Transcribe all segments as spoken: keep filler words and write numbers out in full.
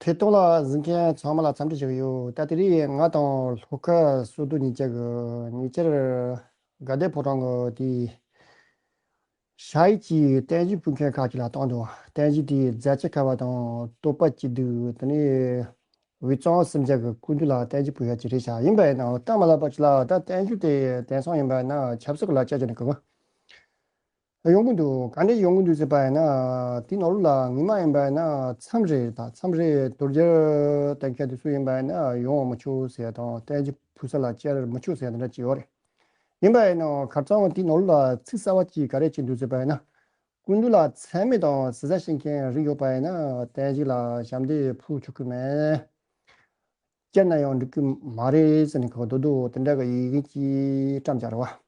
ཐད་གཏོང་ལ་གཟིགས་མཁན་ཚང་མ་ལ་འཚམས་འདྲི་ཞུ་གི་ཡོད། ད་དེ་རིང་ང་དང་ལྷོ་ཁ་སོ་བདུན་གཉིས་ཆ་གི་ཉེ་ཆར་དགའ་ལྡན་ཕོ་བྲང་གི་དེ་ཞ་ཡི་གི་བསྟན་བཅོས་ཕུལ་མཁན་ཁག་ཅིག་ལ་བཏང་འདུག་བསྟན་བཅོས་དེ་རྫ་ཆུ་ཁ་བ་དང་སྟོད་པ་སྐྱིད་སྡུག་དེ་ནས་དབུས་གཙང་གསུམ་ཆ་གི་སྐུ་མདུན་ལ་བསྟན་བཅོས་ཕུལ་ཡག་ཅིག་རེད་ཤག་ཡིན་པ་ཡིན་ནའང་སྟབས་མ་ལེགས་པ་ཅིག་ལ་ད་བསྟན་བཅོས་དེ་དེང་སང་ཡིན་པ་ཡིན་ན་ཆབ་སྲིད་ཀྱི་ལག་ཆ་ཅིག་ནས་གི་ཡོང་གི་འདུག་ག་འདྲས་ཡོང་གི་འདུག་ཟེར་བ་ཡིན་ན། དེའི་ནང་ལོགས་ལ་ངོ་མ་ཡིན་པ་ཡིན་ན་མཚམས་རེ་དང་མཚམས་རེ་དོལ་རྒྱལ་བསྟེན་མཁན་དེ་ཚོ་ཡིན་པ་ཡིན་ན་ཡོང་མི་ཆོག་ཟེར་དང་བསྟན་བཅོས་ཕུལ་ས་ལ་བཅར་མི་ཆོག་ཟེར་དེ་འདྲ་ཅིག་ཡོད་རེད། ཡིན་པ་ཡིན་ནའང་ཁ་རྩང་དེའི་ནང་ལོགས་ལ་ཚིག་གསར་བ་ཅིག་ག་རེ་བྱས་འདུག་ཟེར་བ་ཡིན་ན། སྐུ་མདུན་ལ་མཚན་སྨད་དང་གཟི་བརྗིད་བྱེད་མཁན་རིགས་ཡོད་པ་ཡིན་ན་བསྟན་བཅོས་ལ་ཞབས་འདེགས་ཕུལ་ཆོག་གི་མེད། བཅར་ན་ཡང་འགྲིག་གི་མ་རེད་ཟེར་ནས་གི་རྡོག་རྡོག་དེ་འདྲ་གི་ཡི་གེ་ཅིག་བཀྲམ་བཞག་རེད་བ།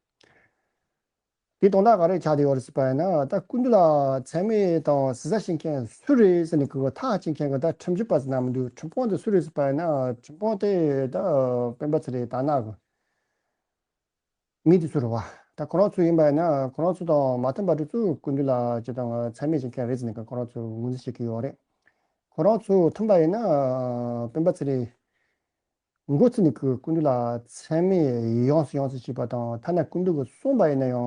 དེ་དོན་དག་ག་རེ་ཆགས་བསྡད་ཡོད་རེད་ཟེར་བ་ཡིན་ན། ད་སྐུ་མདུན་ལ་མཚན་སྨད་དང་གཟི་བརྗིད་བྱེད་མཁན་སུ་རེད་ཟེར་ནས་གི་ཐག་བཅད་མཁན་གི་ད་ཁྲིམས་ཞིབ་པ་ཟེར་ན་མི་འདུག་ཁྲིམས་དཔོན་དེ་སུ་རེད་ཟེར་བ་ཡིན་ན། ཁྲིམས་དཔོན་དེ་ད་སྤེན་པ་ཚེ་རིང་དར་ནག་གི་མི་དེ་ཚོ་རེད་བ། ད་ཁོ་རང་ཚོ་ཡིན་པ་ཡིན་ན་ཁོ་རང་ཚོ་དང་མ་མཐུན་པ་དེ་ཚོ་སྐུ་མདུན་ལ་ཅི་ལྟར་མཚན་སྨད་བྱེད་མཁན་རེད་ཟེར་ནས་གི་ཁོ་རང་ཚོ་ངོས་འཛིན་བྱེད་ཀྱི་ཡོད་རེད། ཁོ་རང་ཚོ་མཐུན་པ་ཡིན་ན་སྤེན་པ་ཚེ་རིང་འགོ་ཚུགས་ནས་ཀྱི་སྐུ་མདུན་ལ་མཚན་སྨད་ཡོངས་སུ་ཡོངས་སུ་བྱས་པ་དང་། ཐ་ན་སྐུ་མདུན་གྱིས་གསུངས་པ་ཡིན་ན་ཡང་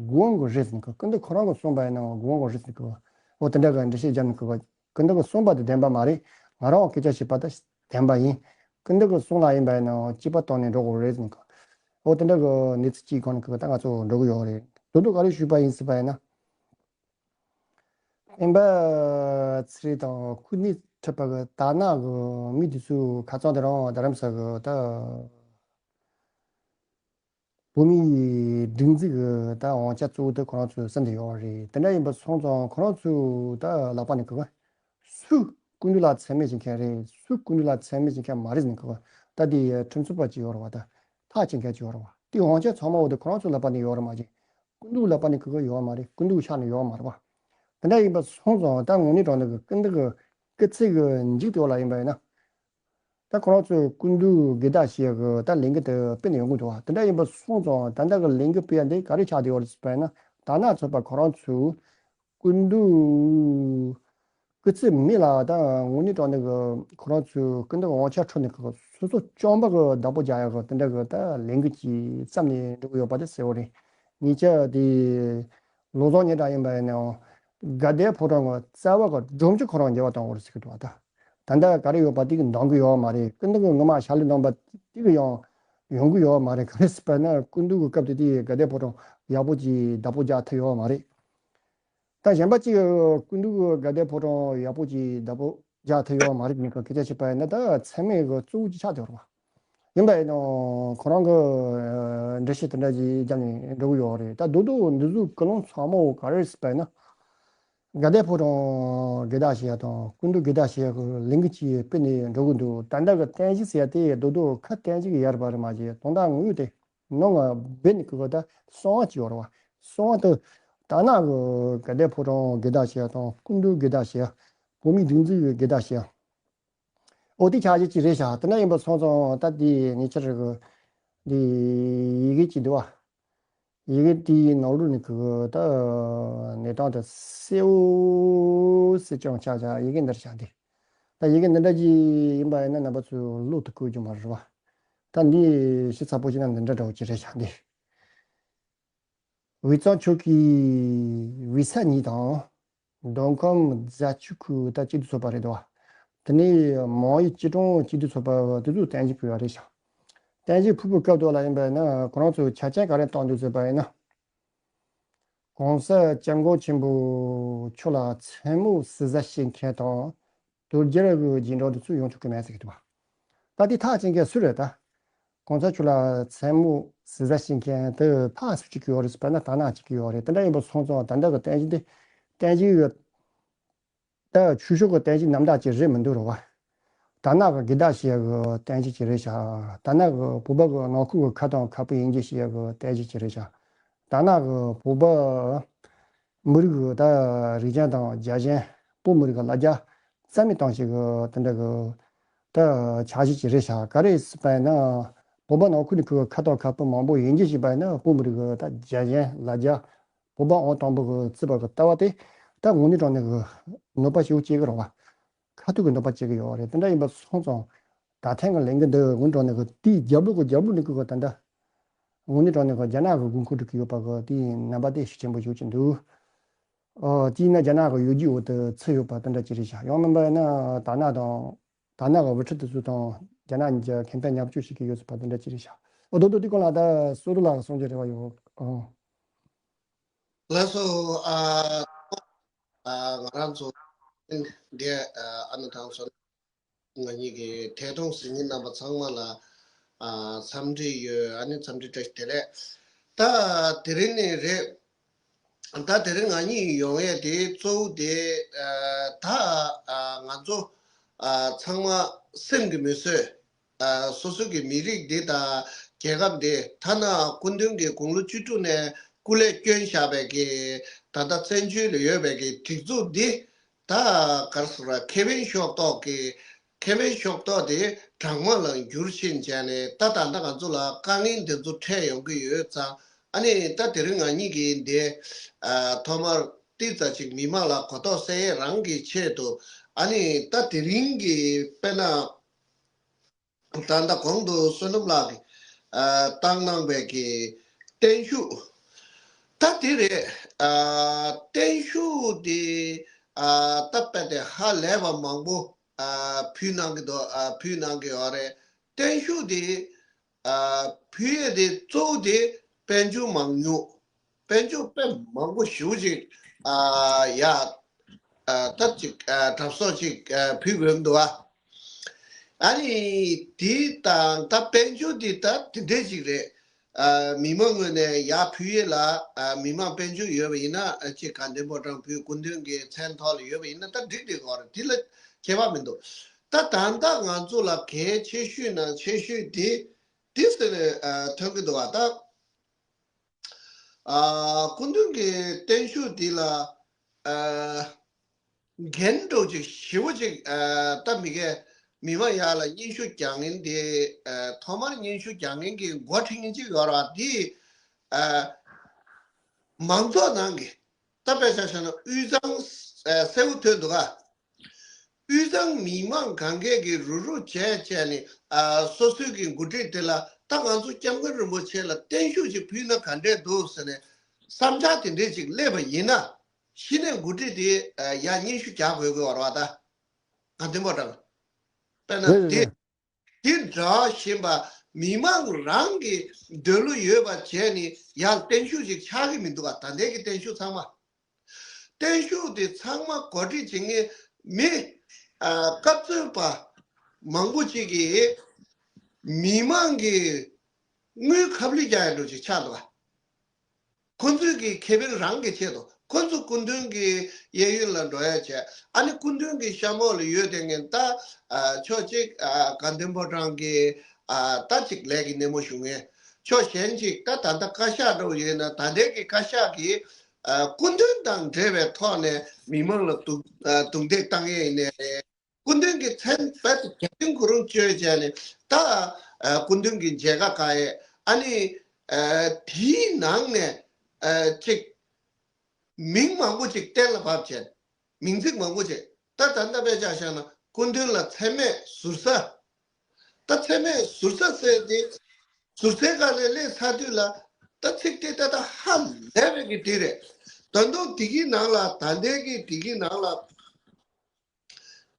དགོས་འོང་གི་རེད་ཟེར་ནས་ཀྱི། སྐུ་མདུན་ཁོ་རང་གིས་གསུངས་པ་ཡིན་ན་ཡང་དགོས་འོང་གི་རེད་ཟེར་ནས་ཀྱི། འོ་དེ་འདྲ་གི་འགྲེལ་བཤད་བརྒྱབ་ནས་ཀྱི། སྐུ་མདུན་གྱིས་གསུངས་པ་དེ་བདེན་པ་མ་རེད། ང་རང་སྐད་ཆ་བཤད་པ་དེ་བདེན་པ་ཡིན། སྐུ་མདུན་གྱིས་གསུངས་ལ་ཡིན་པ་ཡིན་ན་ཡང་དཔྱད་པ་བཏང་ནས་འགྲོ་དགོས་རེད་ཟེར་ནས་ཀྱི། འོ་དེ་འདྲ་གི་གནས་ཚུལ་གཅིག་སྒང་ནས་ཀྱི་ད་ང་ཚོ་འགྲོ་གི་ཡོད་རེད། དོན་དུ་ག་རེ་ཞུས་པ་ཡིན་ཟེར་བ་ཡིན་ན། སྤེན་པ་ཚེ་རིང་དང་ཁོ་ནི་ཁྲིད་པ་གི་དར་ནག་གི་མི་དེ་ཚོས་ཁ་རྩང་དེ་རིང་རྡ་རམ་ས་གི་ད་བོད་མིའི་སྒྲིག་འཛུགས་ཀྱི་ད་དབང་ཆ་གཙོ་བོ་དེ་ཁོ་རང་ཚོའི་སེམས་དེ་ཡོད་རེད། དེ་འདྲ་ཡིན་པ་སོང་ཙང་ཁོ་རང་ཚོའི་ད་ལག་པ་ནས་གི་སུ་སྐུ་མདུན་ལ་མཚན་སྨད་བྱེད་མཁན་རེད། སུ་སྐུ་མདུན་ལ་མཚན་སྨད་བྱེད་མཁན་མ་རེད་ཟེར་ནས་གི་ད་དེ་ཁྲིམས་རྩོད་པ་ཅིག་ཡོད་རེད་བ། ད་ཐག་བཅད་མཁན་ཅིག་ཡོད་རེད་བ། དེ་དབང་ཆ་ཚང་མ་འོ་དེ་ཁོ་རང་ཚོའི་ལག་པ་ནས་ཡོད་རེད་མ་གཞི། སྐུ་མདུན་ལག་པ་ནས་གི་གི་ཡོད་མ་རེད། སྐུ་མདུན་ཤག་ནས་ཡོད་མ་རེད་བ། དེ་འདྲ་ཡིན་པ་སོང་ཙང་ད་དངོས་གནས་དྲང་གནས་གི་སྐུ་མདུན་གི་སྐུ་ཚེ་གི་མཇུག་དེ་བ་ལ་ཡིན་པ་ཡིན་ན། ད་ཁོ་རང་ཚོས་སྐུ་མདུན་སྒེར་བདག་བྱེད་ཡག་གི་ད་ལས་འགུལ་དེ་སྤེལ་ནས་ཡོང་གི་འདུག་བ། དེ་འདྲ་ཡིན་པ་སོང་ཙང་ད་ལྟ་གི་ལས་འགུལ་སྤེལ་ཡག་འདི་ག་རེ་ཆགས་བསྡད་ཡོད་རེད་ཟེར་བ་ཡིན་ན། དར་ནག་ཚོགས་པ་ཁོ་རང་ཚོས་སྐུ་མདུན་སྐུ་ཚེ་མེད་ལ་ད་དངོས་གནས་དྲང་གནས་གི་ཁོ་རང་ཚོས་སྐུ་མདུན་དབང་ཆ་འཕྲོག་ནས་གི་སོ་སོ་སྐྱོན་པ་གི་བདག་པོ་རྒྱག་ཡག་གི་དེ་འདྲ་གི་ད་ལས་འགུལ་ཅིག་བརྩམས་ནས་འགྲོ་གི་ཡོད་པ་དེ་གསལ་བོ་རེད། ཉེ་ཆར་དེ་བློ་བཟང་ཉི་སྒྲོན་ཡིན་པ་ཡིན་ནའང་དགའ་ལྡན་ཕོ་བྲང་གི་རྩ་བ་གི་སྒྲོམ་གཞི་ཁོ་རང་འགྱེལ་བ་བཏང་བ་རེད་ཟེར་གི་འདུག་བ། ད་ད་ལྟ་ག་རེ་ཡོད་པ་དེ་གི་འདང་གི་ཡོད་མ་རེད། སྐུ་མདུན་གི་སྔོན་མ་ཕྱག་ལས་གནང་པ་དེ་གི་ཡང་ཡོང་གི་ཡོད་མ་རེད། ག་རེ་ཟེར་བ་ན་སྐུ་མདུན་གི་སྐབས་དེ་དེ་དགའ་ལྡན་ཕོ་བྲང་ཡག་པོ་ཅིག་བདག་པོ་རྒྱག་ཐུབ་ཡོད་མ་རེད། ད་གཞན་པ་ཅིག་སྐུ་མདུན་གི་དགའ་ལྡན་ཕོ་བྲང་ཡག་པོ་ཅིག་བདག་པོ་རྒྱག་ཐུབ་ཡོད་མ་རེད་ཟེར་ནས་སྐད་ཆ་བཤད་པ་ཡིན་ན་ད་མཚན་སྨད་གི་གཙོ་བོ་ཅིག་ཆགས་བསྡད་ཡོད་རེད་བ། ཡིན་པ་ཡིན་ནའང་ཁོ་རང་གི་འགྲེལ་བཤད་དེ་འདྲ་ཅིག་བརྒྱབ་ནས་འགྲོ་གི་ཡོད་རེད། ད་རྡོག་རྡོག་འདི་ཚོའི་ཀུན་སློང་ཚང་མ་བོ་ག་རེ་རེད་ཟེར་བ་ཡིན་ན། དགའ་ལྡན་ཕོ་བྲང་སྒེར་བདག་བྱེད་ཡག་དང་སྐུ་མདུན་སྒེར་བདག་བྱེད་ཡག་གི་ལས་འགུལ་ཅིག་སྤེལ་ནས་འགྲོ་གི་འདུག་ད་ལྟ་གི་བསྟན་བཅོས་ཟེར་ཡག་དེ་རྡོག་རྡོག་ཁ་བསྟན་བཅོས་ཀྱི་ཡར་བར་མ་བྱས་དོན་དག་དངོས་ཡོད་དེ་ནང་ང་བེད་ནས་གི་གི་ད་གསང་བ་ཅིག་ཡོད་རེད་བ། གསང་བ་དེ་དར་ནག་གི་དགའ་ལྡན་ཕོ་བྲང་སྒེར་བདག་བྱེད་ཡག་དང་སྐུ་མདུན་སྒེར་བདག་བྱེད་ཡག་བོད་མིའི་སྒྲིག་འཛུགས་ཀྱི་སྒེར་བདག་བྱེད་ཡག་འོ་དེ་ཆ་ཤས་ཅིག་རེད་ཤག་དེ་འདྲ་ཡིན་པ་སོང་ཙང་ད་དེ་ཉེ་ཆར་གི་དེ་ཡི་གེ་ཅིག་འདུག་བ། ཡི་གེ་དེའི་ནང་ལོགས་ནས་གི་ད་གནས་སྟངས་དེ་གསལ་བོ་གསལ་རྐྱང་ཆགས་ཆགས་ཡི་གེ་འདིར་ཆགས་འདི། ད་ཡི་གེ་འདི་འདྲ་ཅིག་ཡིན་པ་ཡིན་ན་རྣམ་པ་ཚོས་བློ་དེ་འཁོར་རྒྱུ་མ་རེད་བ། ད་འདི་ཞིབ་ཚགས་པོ་བྱས་ན་འདི་འདྲ་འདྲ་བོ་ཅིག་རེད་ཤག་འདི། དབུས་གཙང་ཆོལ་ཁའི་དབུས་ས་གཉིས་དང་། མདོ་ཁམས་རྫ་ཆུ་ཁུལ་ད་སྐྱིད་སྡུག་ཚོགས་པ་རེད་དོ། དེ་ནས་མང་ཡུལ་སྐྱིད་གྲོང་སྐྱིད་སྡུག་ཚོགས་པ་དེ་ཚོས་བསྟན་བཅོས་ཕུལ་བ་རེད་ཤག་བསྟན་བཅོས་ཕུལ་བའི་སྐབས་དུ་ལ་ཡིན་པ་ཡིན་ན་ཁོ་རང་ཚོས་ཆ་རྐྱེན་ག་རེ་བཏང་འདུག་ཟེར་བ་ཡིན་ན། གོང་ས་སྐྱབས་མགོན་ཆེན་པོ་མཆོག་ལ་མཚན་སྨད་གཟི་བརྗིད་བྱེད་མཁན་དང་། དོལ་རྒྱལ་གྱི་རྗེས་འབྲང་དེ་ཚོ་ཡོང་ཆོག་གི་མེད་ཟེར་གྱི་འདུག་བ། ད་དེ་ཐག་བཅད་མཁན་སུ་རེད་ད། གོང་ས་མཆོག་ལ་མཚན་སྨད་གཟི་བརྗིད་བྱེད་མཁན་དེ་ཕར་སུ་གཅིག་གི་ཡོད་རེད་ཟེར་བ་ན་དར་ནག་གཅིག་གི་ཡོད་རེད། དེ་འདྲ་ཡིན་པ་སོང་ཙང་ད་ལྟ་གི་བསྟན་བཅོས་འདི་བསྟན་བཅོས་ཡོད། ད་ཆོས་ཕྱོགས་ཀྱི་བསྟན་བཅོས་རྣམ་དག་ཅིག་རེད་མི་འདུག་རེད་བ། དར་ནག་གི་སྒེར་བདག་བྱེད་ཡག་གི་བསྟན་བཅོས་ཅིག་རེད་ཤག་དར་ནག་གི་བོད་པ་གི་ནང་ཁུལ་གྱི་ཁ་དང་ཁ་སྤུ་དབྱེ་འབྱེད་བྱེད་ཡག་གི་བསྟན་བཅོས་ཅིག་རེད་ཤག་དར་ནག་གི་བོད་པ་མི་རིགས་ཀྱི་ད་རིགས་ཅན་དང་རྒྱ་ཅན། བོད་མི་རིགས་ཀྱི་ལ་རྒྱ་རྩ་མེད་བཏང་བྱེད་ཀྱི་དེ་འདྲ་གི་ད་བྱ་གཞི་ཅིག་རེད་ཤག་ག་རེ་ཟེར་བ་ཡིན་ན། བོད་པ་ནང་ཁུལ་ནས་ཁོའི་ཁ་དང་ཁ་སྤུ་མང་པོ་དབྱེ་འབྱེད་བྱས་པ་ཡིན་ན་བོད་མི་རིགས་ཀྱི་ད་རྒྱ་ཅན་ལ་རྒྱ། བོད་པ་ཨང་དང་པོ་གི་བརྩི་བ་གི་ལྟ་བ་དེ་ད་དངོས་གནས་དྲང་གནས་གི་གནོད་པ་ཞེ་པོ་སྐྱེལ་གི་རེད་བ། ཁ་ ཁ་ཐུག་གི་འདོད་པ་བྱེད་ཀྱི་ཡོད་རེད། དེ་འདྲ་ཡིན་པ་སོང་ཙང་ད་ཐེངས་ཀྱི་ལས་འགུལ་འདི་དངོས་གནས་དྲང་གནས་ཀྱི་དེའི་རྒྱབ་ལོགས་ཀྱི་རྒྱབ་ལོགས་ནས་ཀྱི་ད་ལྟ་དངོས་གནས་དྲང་གནས་ཀྱི་རྒྱ་ནག་གི་དགོས་མཁོ་སྒྲུབ་ཀྱི་ཡོད་པ་གི་དེའི་རྣམ་པ་དེ་ཤུགས་ཆེན་པོ་ཡོད་ཀྱི་འདུག་ཨོ། དེས་ན་རྒྱ་ནག་གི་ཡོད་རྒྱུ་འོག་ཏུ་ཚུད་ཡོད་པ་དེ་འདྲ་ཅིག་རེད་ཤག་ཡང་མིན་པ་ཡིན་ན་ད་ནག་དང་ད་ནག་གི་དབུ་ཁྲིད་དེ་ཚོ་དང་རྒྱ་ནག་གཉིས་ཀྱི་ཁེ་ཕན་མཉམ་སྤྱོད་བྱེད་ཀྱི་ཡོད་ཚུལ་པ་དེ་འདྲ་ཅིག་རེད་ཤག་ཨོ། དོ་དོ་དེ་སྐོར་ལ་ད་བསོད་རྡོར་ལགས་གསུང་རྒྱུ་རེ་བ་ཡོད། ཨོ། ལགས་སོ། ཨ། ཨ། ང་རང་ཚོ་འདི་ཨ་ཨ་ནི་ཐང་སོན་ང་གཉིས་ཀྱི་ཐད་གཏོང་གཟིགས་མཁན་རྣམ་པ་ཚང་མ་ལ་ཨ་འཚམས་འདྲི་ཡོད། ཨ་ནི་འཚམས་འདྲི་བཀྲ་ཤིས་བདེ་ལེགས། ད་དེ་རིང་ནས་རེད། ད་དེ་རིང་ང་གཉིས་ཡོང་ཡས་དེ་གཙོ་བོ་དེ་ཨ་ད་ཨ་ང་ཚོ་ཨ་ཚང་མ་སེམས་ཀྱི་མི་བཟོད། ཨ་སོ་སོ་གི་མི་རིགས་འདི་དང་རྒྱལ་ཁབ་འདི་ཐ་ན་སྐུ་མདུན་གྱི་དགུང་ལོ་བཅུ་དྲུག་ནས་སྐུ་ལས་བསྐྱོན་བཞག་པའི་གི་ད་ལྟ་བཙན་བྱོལ་ལ་ཡོད་པའི་གི་སྒྲིག་འཛུགས་འདི་ད་ག་རེ་ཟེར་བ་ཁེ་ཕན་ཤོག་ཐོག་གི་ཁེ་ཕན་ཤོག་ཐོག་དེ་གྲང་མོ་ལ་འགྱུར་ཕྱིན་བྱས་ནས་ད་ད་ལྟ་ང་ཚོ་ལ་དཀའ་ངལ་འདི་ཚོ་འཕྲད་ཡོང་གི་ཡོད་ཙང་། ཨ་ནི་ད་དེ་རིང་ང་གཉིས་ཀྱིས་འདི་ཨ་ཐོག་མར་ཏིག་ཙ་ཅིག་མི་མང་ལ་གོ་རྟོགས་སད་ཡས་རང་གི་ཆེད་དུ། ཨ་ནི་ད་དེ་རིང་གི་དཔེར་ན་ད་ལྟ་གོང་དུ་བསོད་ནམས་ལགས་ཀྱིས་ཨ་བཏང་གནང་བའི་གི་བརྟན་བཞུགས་ད་དེ་རེད། ཨ་བརྟན་བཞུགས་དེ་ཨ་ད་དཔེ་དེ་ཧ་ལས་པ་མང་པོ་ཨ་ཕུལ་གནང་གི་འདུག་ཨ་ཕུལ་གནང་གི་ཡོད་རེད། བརྟན་བཞུགས་དེ་ཨ་ཕུལ་ཡས་དེ་གཙོ་བོ་དེ་དཔལ་འབྱོར་མང་ཉུང་། དཔལ་འབྱོར་དཔེ་མང་པོ་ཞེ་པོ་ཅིག་ཨ་ཡ་ཨ་ད་ཅིག་ཨ་གྲབས་གསོག་ཅིག་ཨ་ཕུལ་དགོས་འདུག་ཨ། ཨ་ནི་དེ་དང་ད་དཔལ་འབྱོར་འདི་ད་དེ་འདྲས་ཅིག་རེད། ཨ་མི་མང་ངོས་ནས་ཡར་ཕུལ་ཡས་ལ་ཨ་མི་མང་དཔལ་འབྱོར་ཡོད་པ་ཡིན་ན་ཨ་ཅིག་དགའ་ལྡན་ཕོ་བྲང་ཕུལ། སྐུ་མདུན་གྱི་མཚན་ཐོག་ལ་ཡོད་པ་ཡིན་ན་ད་འགྲིག་འགྲིག་གི་རེད། དེ་ལ་ཁྱད་པར་མི་འདུག་ད་ད་ལྟ་ང་ཚོ་ལ་གལ་ཆེ་ཤོས་ནང་ཆེ་ཤོས་དེ་དེ་ཟེར་ནས་ཨ་ཐོན་གྱི་འདུག་བ་ད། ཨ་སྐུ་མདུན་གྱི་བརྟན་བཞུགས་འདི་ལ་ཨ་འགན་འདྲ་ཅིག་ཞེ་པོ་ཅིག་ཨ་ད་མི་གས་མི་མང་ཡར་ལ་སྙན་ཞུ་རྒྱག་མཁན་དེ་ཨ་ཐོག་མར་སྙན་ཞུ་རྒྱག་མཁན་གྱི་འགོ་ཁྲིད་མཁན་ཅིག་ཡོད་རེད་བ། དེ་ཨ་མང་ཚོགས་ནང་གི་ད་དཔེ་ཆ་བཞག་ན་དབུས་གཙང་ཨ་གསལ་པོ་ཐོན་འདུག་ག་དབུས་གཙང་མི་མང་གང་གས་ཀྱི་རུག་རུག་བྱས་བྱས་ནས་ཨ་སོ་སོའི་གི་འགོ་ཁྲིད་དེ་ལ་ད་ང་ཚོ་སྐྱབས་མགོན་རིན་པོ་ཆེ་ལ་བརྟན་བཞུགས་ཅིག་ཕུལ་ན་ག་འདྲས་འདུག་ཟེར་ནས་བསམ་འཆར་དེ་འདྲས་ཅིག་སླེབས་པ་ཡིན་ན་གཞི་ནས་འགོ་ཁྲིད་དེ་ཨ་ཡར་སྙན་ཞུ་རྒྱག་དགོས་དགོས་བ་རེད་བ། ད་དགའ་ལྡན་ཕོ་བྲང་དཔེར་ན་རེད་དེ་རེད། དེ་འདྲ་བཞིན་པ་མི་མང་རང་གི་འདོད་བློ་ཡོད་པ་བྱས་ནས་ཡར་བརྟན་བཞུགས་ཅིག་ཆགས་ཀྱི་མི་འདུག་ག་ད་ལྟའི་གི་བརྟན་བཞུགས་ཚང་མ། བརྟན་བཞུགས་དེ་ཚང་མ་གོ་སྒྲིག་བྱེད་མཁན་མི་ཨ་སྐབས་བཙོན་པ་མང་པོ་ཅིག་གིས་མི་མང་གི་དངུལ་ཁ་བསླུས་རྒྱག་ཡ་འདྲ་ཅིག་ཆགས་འདུག་ག་ཁོ་ཚོས་ཀྱི་ཁེ་ཕན་རང་གི་ཆེད་དུ་ཁོ་ཚོ་སྐུ་མདུན་གྱི་གཡས་གཡོན་ལ་འགྲོ་ཡ་བྱས། ཨ་ནི་སྐུ་མདུན་གྱི་གཤམ་འོག་ལ་ཡོད་དེ་ངན་ད་ཨ་ཕྱོགས་གཅིག་ཨ་དགའ་ལྡན་ཕོ་བྲང་གི་ཨ་ད་ཅིག་ལས་ཀྱི་སྣེ་མོ་ཞུ་མཁན། ཕྱོགས་གཞན་གཅིག་ད་ད་ལྟ་བཀའ་ཤག་འདྲ་བོ་ཡོད་ན་ད་ལྟའི་གི་བཀའ་ཤག་གིས་ཨ་སྐུ་མདུན་དང་འབྲེལ་བའི་ཐོག་ནས་མི་མང་ལ་རྡུང་ཨ་རྡུང་རྡེག་བཏང་ཡས་ཡིན་ནའི་རེད། སྐུ་མདུན་གྱི་མཚན་རྦད་དེ་རྒྱབ་རྟེན་ཁོ་རང་བཅོལ་བྱས་ནས་ད་ཨ་སྐུ་མདུན་གྱི་མཇལ་ཁ་བཀག་ཡས། ཨ་ནི་ཨ་དེའི་ནང་ནས་ཨ་ཅིག་མིང་མང་པོ་ཅིག་གཏན་ལ་ཕབ་བྱས། མིང་ཚིག་མང་པོ་ཅིག་ད་ད་ལྟ་དཔེ་ཆ་བཞག་ན་སྐུ་མདུན་ལ་མཚན་སྨད་ཟུར་ཟ། ད་མཚན་སྨད་ཟུར་ཟ་ཟེར་དེ་ཟུར་ཟའི་སྒང་ལ་སླེབས་ཚར་དུས་ལ་ད་ཚིག་དེ་ད་ལྟ་ཧ་ལས་པའི་གི་དེ་རེད། ད་དུང་དེ་གི་ནང་ལ་ད་ལྟའི་གི་དེ་གི་ནང་ལ་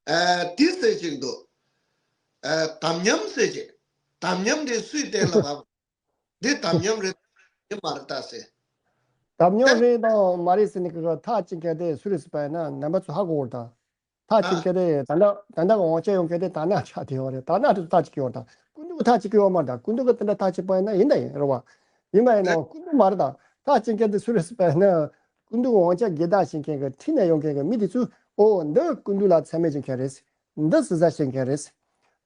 ཨ་དེ་ཟེར་ཅིག་འདུག་ཨ་དམ་ཉམས་ཟེར་ཅིག་དམ་ཉམས་དེ་སུས་གཏན་ལ་ཕབ། འདི་དམ་ཉམས་རེད་དམ་ཉམས་མ་རེད་ད་ཟེར། དམ་ཉམས་ད་རེད་དང་མ་རེད་ཟེར་ནས་ཀྱི་ཐག་གཅིག་གལ་ཏེ་སུ་རེད་ཟེར་པ་ཡིན་ན་རྣམ་པ་ཚོ་ཧ་གོ་བར་དང་། ཐག་གཅིག་གལ་ཏེ་ད་ལྟ་ད་ལྟ་གི་དབང་ཆ་ཡོང་གལ་ཏེ་ད་ནག་ཆགས་དེ་ཡོད་རེད། ད་ནག་དེ་ཚོ་ཐག་གཅིག་ཡོད་རེད། ད་སྐུ་མདུན་གྱི་ཐག་གཅིག་ཡོད་མ་རེད། ད་སྐུ་མདུན་གྱི་དེ་འདྲ་ཐག་གཅིག་པ་ཡིན་ན་ཡིན་ད་ཡིན་རེད་བ། ཡིན་པ་ཡིན་ན་སྐུ་མདུན་མ་རེད་ད། ཐག་གཅིག་གལ་ཏེ་སུ་རེད་ཟེར་པ་ཡིན་ན། སྐུ་མདུན་དབང་ཆ་སྒེར་བདག་བྱེད་མཁན་གྱི་འཁྲིས་ནས་ཡོང་མཁན་གྱི་མི་དེ་ཚོས་ཨོ་འདི་སྐུ་མདུན་ལ་མཚན་སྨད་བྱེད་མཁན་རེད། འདི་ཟུར་ཟ་བྱེད་མཁན་རེད།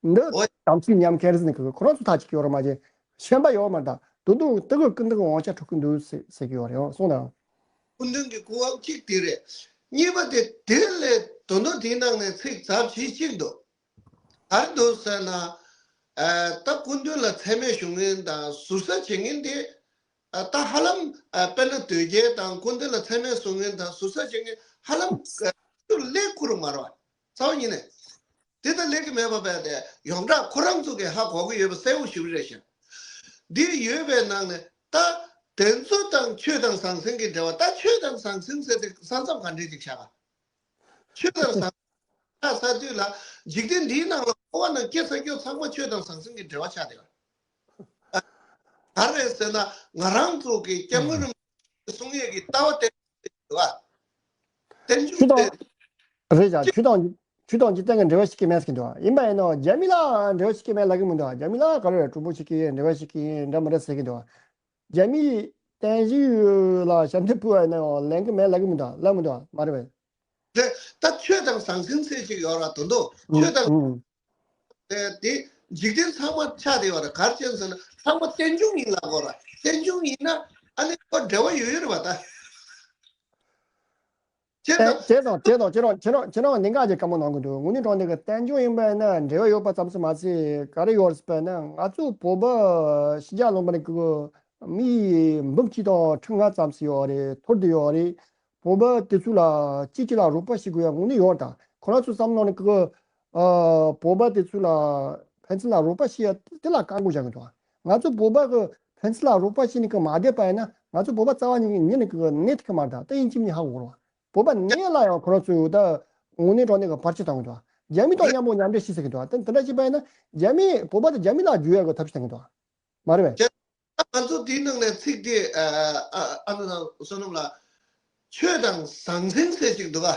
འདི་ཨོ། དམ་ཚིག་ཉམས་མཁན་རེད་ཟེར་ནས་ཁོ་རང་ཚོ་ཐག་གཅིག་ཡོད་རེད་མ་གཞི། གཞན་པ་ཡོད་མ་རེད་ད། དོ་དུང་དེ་གི་སྐུ་མདུན་གྱི་དབང་ཆ་འཕྲོག་གི་འདུག་ཟེར་ཟེར་གྱི་ཡོད་རེད། ཨོ་གསུངས་དང་། སྐུ་མདུན་གྱི་སྐུ་དབང་གཅིག་དེ་རེད། གཉིས་པ་དེ་དེ་ལས་དོན་དག་དེའི་ནང་ནས་ཚིག་ཚབས་ཆེ་གཅིག་འདུག་ག་རེ་འདུག་ཟེར་ན། ཨ་ད་སྐུ་མདུན་ལ་མཚན་སྨད་ཞུ་མཁན་དང་ཟུར་ཟ་བྱེད་མཁན་དེ། ཨ་ད་ཧ་ལམ་ཨ་དཔེར་ན་དོལ་རྒྱལ་དང་སྐུ་མདུན་ལ་མཚན་སྨད་ཞུ་མཁན་དང་ཟུར་ཟ་བྱེད་མཁན་ཧ་ལམ་ཨ་ལས་ཁུར་མ་རེད་བ། རྩ་བ་ཉིད་ནས། དེ་ལྟར་ལེགས་ཀྱི་མེད་པ་བས་ཏེ་ཡོངས་གྲགས་ཁོ་རང་ཚོ་གིས་ཧ་གོ་གི་ཡོད་པ་གསལ་བོ་ཞིག་རེད་ཤག་འདི་ཡོད་པའི་ནང་ནས་ད་དེ་ཚོ་དང་ཆོས་དང་ཟང་ཟིང་གི་འབྲེལ་བ། ད་ཆོས་དང་ཟང་ཟིང་ཟེར་ཏེ་ས་མཚམས་ག་འདྲས་ཅིག་བཞག་ག་ཆོས་དང་ཟང་ཟིང་ས་དུས་ལ་འཇིག་རྟེན་འདིའི་ནང་ལ་འཁོར་བ་ནང་སྐྱེ་ས་སྐྱེ་ཚང་མ་ཆོས་དང་ཟང་ཟིང་གི་འབྲེལ་བ་ཆགས་བསྡད་པ། ག་རེ་ཟེར་ན་ང་རང་ཚོ་གི་སྐྱབས་མགོན་རིན་པོ་ཆེ་གསུང་ཡས་ཀྱི་ལྟ་བ་དེ་རེད་བ། བསྟན་ཆུ་བཅུ་དང་དེ་རེད་ཀྱང་ཆུ་དང་ཆུ་དང་འཇིག་རྟེན་གྱི་འབྲེལ་བ་ཞིག་གི་མེད་ཟེར་གྱི་འདུག་ཡིན་པ་ཡིན་ནའང་རྒྱ་མི་ལ་འབྲེལ་བ་ཞིག་གི་མེད་ལབ་ཀྱི་མི་འདུག་རྒྱ་མི་ལ་ག་རེ་གྲོགས་པོ་ཞིག་གི་འབྲེལ་བ་ཞིག་གི་འདྲ་མི་འདྲ་ཟེར་གྱི་འདུག་རྒྱ་མིས་བསྟན་བཅོས་ལ་ཞབས་འདེགས་ཕུལ་བ་ཡིན་ནའང་ལན་གྱི་མེད་ལབ་ཀྱི་མི་འདུག་ལབ་མི་འདུག་མ་རེད་པས། རེད། ད་ཆོས་དང་ཟང་ཟིང་ཚད་ཅིག་ཡོད་ར་དོན་དུ་ཆོས་དང་། དེ་འཇིག་རྟེན་ཚང་མ་ཆགས་བསྡད་ཡོད་རེད། ག་རེ་བྱས་ཟེར་ན་ཚང་མ་རྟེན་འབྱུང་ཡིན་ལབ་དགོས་ར། རྟེན་འབྱུང་ཡིན་ན་ཨ་ནི་ཁོ་འབྲེལ་བ་ཡོད་ཡོད་རེད་བ་ད། བྱས་ཙང་། བྱས་ཙང་བྱས་ཙང་ཁྱེད་རང་ཁྱེད་རང་ཁྱེད་རང་གནད་འགག་ཅིག་བཀའ་མོལ་གནང་གི་འདུག་དངོས་གནས་དྲང་གནས་ཀྱི་རྟེན་འབྱུང་ཡིན་པ་ན་འབྲེལ་བ་ཡོད་པ་ཙམ་ཞིག་མ་ཟད་ག་རེ་ཡོད་རེད་ཟེར་བ་ན་ང་ཚོ་བོད་པ་ཕྱི་རྒྱལ་ལུང་པ་ནས་ཀྱི་མི་འབུམ་གཅིག་དང་ཁྲི་ལྔ་ཙམ་ཞིག་ཡོད་རེད། འཐོར་བསྡད་ཡོད་རེད། བོད་པ་དེ་ཚོ་ལ་གཅིག་གཅིག་ལ་རོགས་པ་བྱེད་དགོས་ཡ་དངོས་གནས་ཡོད་རེད། ད་ཁོ་རང་ཚོ་བསམ་བློ་ནས་ཀྱི་ཨ་བོད་པ་དེ་ཚོ་ལ་ཕན་ཚུན་ལ་རོགས་པ་བྱེད་ཡ་དེ་ལ་བཀག་འགོག་བྱ་གི་འདུག་ང་ཚོ་བོད་པ་གི་ཕན་ཚུན་ལ་རོགས་པ་བྱེད་ནས་ཀྱི་མ་བསྡད་པ་ཡིན་ན་ང་ཚོ་བོད་པ་རྩ་བ་ཉིད་ནས་ཀྱི་གནས་ཐུབ་ཀྱི་མ་རེད། ད་དེ་ཡིན་གཅིག་མིན་གཅིག་ཧ་གོ་དགོས་རེད་བ། བོད་པ་ནས་ལ་ཡང་ཁོ་རང་ཚོས་ད་དངོས་གནས་དྲང་གནས་ཀྱི་བར་ཆད་བཏང་གི་འདུག་རྒྱ་མི་དང་མཉམ་པོ་མཉམ་འབྲེལ་བྱེད་ཟེར་གི་འདུག་དེ་འདྲ་བྱས་པ་ཡིན་ན་རྒྱ་མི་བོད་པ་དང་རྒྱ་མི་ལ་འཇུ་ཡ་གི་ཐབས་ཤེས་བཏང་གི་འདུག་མ་རེད་པས། ང་ཚོ་དེའི་ནང་ནས་ཚིག་དེ་ཨ་ཨ་ཨ་ནུ་དང་བསོད་ནམས་ལགས། ཆོས་དང་ཟང་ཟིང་ཟེར་ཅིག་འདུག་ག་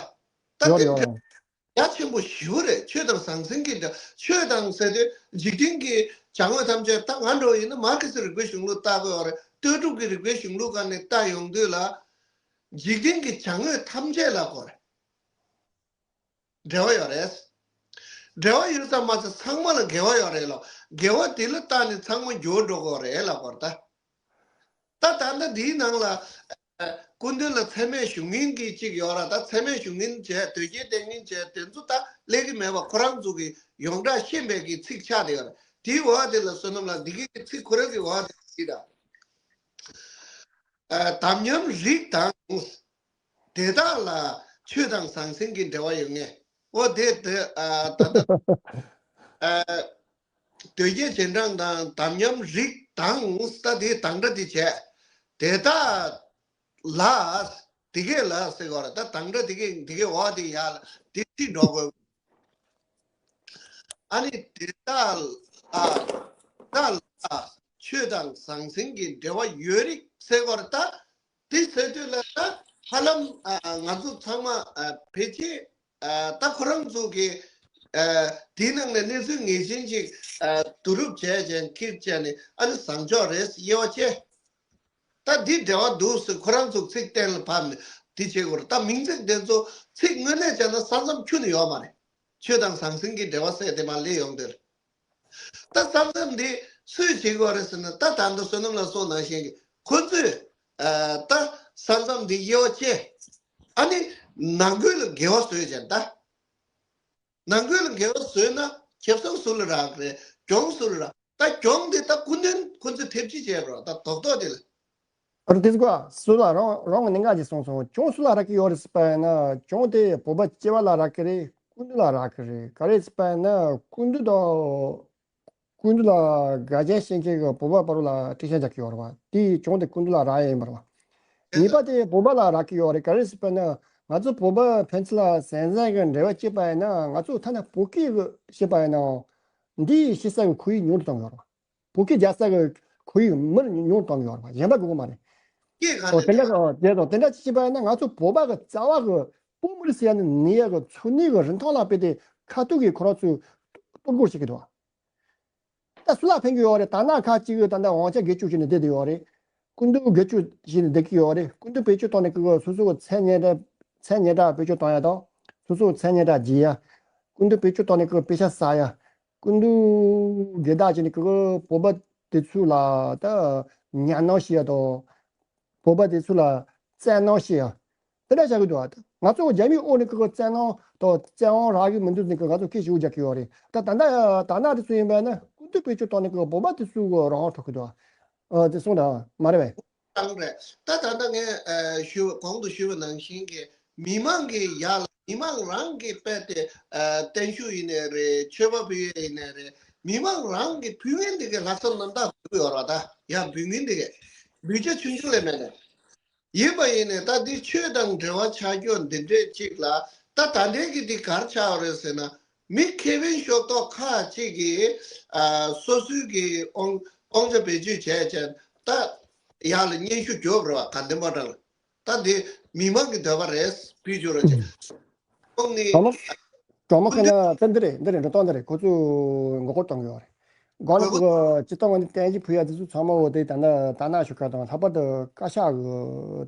ད་ཡོད་དེ་ཡོད། ཡ་ཆེན་པོ་ཞེ་པོ་རེད། ཆོས་དང་ཟང་ཟིང་གི་འདྲ། ཆོས་དང་ཟེར་དུས་འཇིག་རྟེན་གྱི་བྱ་དངོས་ཐམས་ཅད། ད་ང་འདྲ་བོ་ཡིན་ན་མར་ཁེ་སི་རིག་པའི་གཞུང་ལུགས་ལྟ་དགོས་པ་རེད། ལྟོས་གྲུབ་ཀྱི་རིག་པའི་གཞུང་ལུགས་སྒང་ནས་ལྟ་ཡོང་དུས་ལ་འཇིག་རྟེན་གྱི་བྱ་དངོས་ཐམས་ཅད་ལ་གོ་རེད། འབྲེལ་བ་ཡོད་རེད། འབྲེལ་བ་ཡོད་ཙམ་མ་ཟད་ཚང་མ་ལ་འགལ་བ་ཡོད་རེད་ལོ། འགལ་བ་དེ་ལ་བལྟས་ནས་ཚང་མ་འགྱུར་བ་འགྲོ་གི་རེད་ལབ་པ་རེད་ད། ད་ད་ལྟ་འདིའི་ནང་ལ་སྐུ་མདུན་ལ་ཚད་མེད་གཞུང་ངན་གྱི་གཅིག་ཡོད་ར། ད་ཚད་མེད་གཞུང་ངན་བྱས་དོལ་རྒྱལ་བསྟེན་མཁན་བྱས་དེ་ཚོ་ད་ལེགས་ཀྱི་མེད་པ་ཁོ་རང་ཚོ་གི་ཡོངས་གྲགས་ཤེས་པའི་གི་ཚིག་ཆགས་བསྡད་ཡོད་ར། དེའི་འོག་དེ་ལ་བསོད་ནམས་ལགས་འདི་གི་ཚིག་ཁོ་རང་གི་འོག་དེ་ལ་ཅི་ད། ཨ། དམ་ཉམས་རིགས་དང་། དེ་དག་ལ་ཆོས་དང་ཟང་ཟིང་གི་འབྲེལ་བ་ཡོད་ངེས། འོ་དེ་དེ་ཨ་ད་ལྟ་ཨ་དོལ་རྒྱལ་རྗེས་འབྲང་དང་དམ་ཉམས་རིགས་དང་ད་དེ་དང་སྒྲ་དེ་བྱས། དེ་དག་ལ་དེ་གས་ལ་ཟེར་གོ་ར། ད་དང་སྒྲ་དེ་གས་དེ་གས་འོག་དེ་ཡ་ལ་དེ་ཚིག་འགྲོ་དགོས། ཨ་ནི་དེ་དག་ལ་དག་ལ་ཆོས་དང་ཟང་ཟིང་གི་འབྲེལ་བ་ཡོད་རིགས་ཟེར་གོ་ར། ད་དེ་ཟེར་དུས་ལ་ད་ཧ་ལམ་ཨ་ང་ཚོ་ཚང་མ་ཨ་ཕལ་ཆེར་ཨ་ད་ཁོ་རང་ཚོ་གི་ཨ་དེའི་ནང་ནས་གནས་ཚུལ་ངེས་ཅན་ཅིག་ཨ་བསྡུ་རུབ་བྱས་ཅན་ཁྱེར་བྱས་ནས་ཨ་ནི་བཟང་ཕྱོགས་རེད་དབྱེ་བ་ཕྱེ། ད་འདི་འབྲེལ་བ་འདུག་ཟེར་ཁོ་རང་ཚོ་ཚིག་གཏན་ལ་ཕབ་ནས་འདི་བྱེད་དགོས་རེད། ད་མིང་ཚིག་འདི་ཚོ་ཚིག་དངོས་གནས་བྱས་ན་ས་མཚམས་ཁྱོན་ནས་ཡོད་མ་རེད། ཆོས་དང་ཟང་ཟིང་གི་འབྲེལ་བ་ཟེར་དེ་མར་སླེབས་ཡོང་དུས། ད་ས་མཚམས་འདི་སུས་བྱེད་དགོས་རེད་ཟེར་ན། ད་ད་ལྟ་བསོད་ནམས་ལགས་གསུངས་ནང་བཞིན་གྱི་ཁོ་ཚོས་ཨ་ད་ས་མཚམས་འདི་དབྱེ་བ་ཕྱེ། ཨ་ནི་ནང་ཁུལ་ལ་འགལ་བ་བཟོས་ཀྱང་ད། ནང་ཁུལ་ལ་འགལ་བ་བཟོས་ན་ཁེ་བཟང་སུ་ལ་རག་གི་རེད། གྱོང་སུ་ལ་རག་ད་གྱོང་དེ་ད་སྐུ་མདུན་ཁོ་ཚོས་ཐེབས་ཇུས་བྱས་པ་རེད། ད་རྡོག་རྡོག་དེ་ལ། ཨ་རོ་དེ་ཚོ་སུ་ལ་རང་རང་གི་གནད་འགག་ཅིག་གསུངས་སོང་། གྱོང་སུ་ལ་རག་གི་ཡོད་རེད་ཟེར་བ་ཡིན་ན་གྱོང་དེ་བོད་པ་སྐྱེ་བ་ལ་རག་གི་རེད། སྐུ་མདུན་ལ་རག་གི་རེད། ག་རེ་ཟེར་བ་ཡིན་ན་སྐུ་མདུན་དང་སྐུ་མདུན་ལ་དགའ་ཞེན་བྱེད་མཁན་གྱི་བོད་པ་བར་ལ་འགྲིག་ཤ་རྒྱག་གི་ཡོད་རེད་བ། དེའི་གྱོང་དེ་སྐུ་མདུན་ལ་རག་ཡ་ཡིན་པ་རེད་བ། ངེས་པ་དེ་བོད་པ་ལ་རག་གི་ཡོད་རེད། ག་རེ་ཟེར་བ་ན་ང་ཚོ་བོད་པ་ཕན་ཚུན་ལ་ཟན་ཟན་གྱི་འབྲེལ་བ་བྱེད་པ་ཡིན་ན་ང་ཚོ་ཐ་ན་བོད་སྐད་ཀྱི་བཤད་པ་ཡིན་ན་འདིའི་བཤད་ས་གི་ཁོར་ཡུག་ཉུང་དུ་བཏང་ཡོད་རེད་བ། བོད་སྐད་རྒྱག་ས་གི་ཁོར་ཡུག་མིར་ཉུང་དུ་བཏང་ཡོད་རེད་བ། གཞན་པ་དགོས་ཀྱི་མ་རེད། སྐད་ག་ཨོ་དེ་འདྲ་འདྲ་ཨོ་དེ་དང་དེ་འདྲ་བྱེད་པ་ཡིན་ན་ང་ཚོ་བོད་པ་གི་རྩ་བ་གི་བོད་མི་རིགས་ཟེར་ཡ་ནི་ནི་ཡ་གི་འཚོ་གནས་གི་རིན་ཐང་ལ་དཔེ་དེ་ཁ་ཐུག་གི་ཁོ་རང་ཚོས་གཏོར་རྒོལ་བྱེད་ཀྱི་འདུག་ད་སུ་ལ་ཕན་གྱི་ཡོད་རེད། ད་ནང་ཁ་ཅིག་གི་ད་ལྟ་དབང་ཆ་སྒེར་གཅོད་བྱས་ནས་བསྡད་དེ་ཡོད་རེད། སྐུ་མདུན་སྒེར་གཅོད་བྱས་ནས་བསྡད་ཀྱི་ཡོད་རེད། སྐུ་མདུན་བེད་སྤྱོད་བཏང་ནས་ཀྱི་སོ་སོ་གི་མཚན་སྙན་གྲགས་མཚན་སྙན་གྲགས་བེད་སྤྱོད་བཏང་ཡ་དང་། སོ་སོ་གི་མཚན་སྙན་གྲགས་བརྗེ་ཡ། སྐུ་མདུན་བེད་སྤྱོད་བཏང་ནས་ཀྱི་པེ་ཤ་ཟ་ཡ། སྐུ་མདུན་སྒེར་བདག་བྱས་ནས་ཀྱི་བོད་པ་དེ་ཚོ་ལ་ད་ཉམས་སྣང་བྱེད་ཡ་དང་། བོད་པ་དེ་ཚོ་ལ་བཙན་གནོན་བྱེད་ཡ། དེ་འདྲ་བྱ་གི་འདུག་ང་ཚོ་རྒྱ་མིའི་འོག་ནས་ཀྱི་བཙན་གནོན་དང་བཙན་དབང་རག་གི་མི་འདུག་ཟེར་ནས་ཀྱི་ང་ཚོ་སྐད་ཞུ་རྒྱག་གི་ཡོད་རེད། ད་ད་ལྟ་ད་ལྟ་དེ་ཚོ་ཡིན་པ་ན་སྐུ་མདུན་བེད་སྤྱོད་བཏང་ནས་ཀྱི་བོད་པ་དེ་ཚོ་གི་རང་དབང་འཕྲོག་གི་འདུག་ཨ་དེ་གསུངས་དང་མ་རེད་པས། བཏང་རེད། ད་ད་ལྟ་ངས་ཨ་ཞུ་གོང་དུ་ཞུས་པ་ནང་བཞིན་གྱི་ མི་མང་གི་ཡ་ལ་མི་མང་རང་གི་དཔེ་དེ་ཨ་བརྟན་བཞུགས་ཡིན་ནའི་རེད། མཆོད་པ་ཕུལ་ཡས་ཡིན་ནའི་རེད། མི་མང་རང་གི་ཕུལ་མཁན་དེ་གའི་ལྷག་བསམ་རྣམ་དག་དགོས་ཡོད་རེད་བ། ད་ཡ་འབུལ་མཁན་དེ་གའི་འབུལ་བྱ་ཆུང་ཆུང་ལས་མེད་ནས། ཡིན་པ་ཡིན་ནའི་ད་འདི་ཆོས་དང་འབྲེལ་བ་ཆགས་རྒྱུ་འདི་འདྲས་ཅིག་ལ། ད་ད་ལྟའི་གི་འདི་ག་རེ་ཆགས་ཡོད་རེད་ཟེར་ན། མི་ཁེ་ཕན་ཤོར་མདོག་ཁ་ཅིག་གིས་ཨ་སོ་སོའི་གི་དབང་དབང་ཆ་བེད་སྤྱོད་བྱས་བྱས་ད་ཡག་ལ་སྙན་ཞུ་རྒྱོབ་རེད་བ། དགའ་ལྡན་ཕོ་བྲང་ལ། ད་འདི་མི་མང་གི་འདོད་པ་རེད། ཕུལ་རྒྱུ་རེད་ཅེས། ཁོང་ནི་གྲོགས་མོ་གྲོགས་མོ་ཁ་ན་ད་འདི་རེད། འདི་རེད། འགྲོ་སྟངས་འདི་རེད། ཁོ་ཚོས་མགོ་སྐོར་གཏོང་གི་ཡོད་རེད། གོ་ལ་གོ་གི་སྤྱིར་བཏང་བ་ནི་བརྟན་བཞུགས་ཕུལ་ཡ་དེ་ཚོ་ཚང་མ་འོ་དེ་ད་ལྟ་ད་ནང་བཞུགས་མཁན་དང་། ལྷག་པར་དུ་བཀའ་ཤག་གི་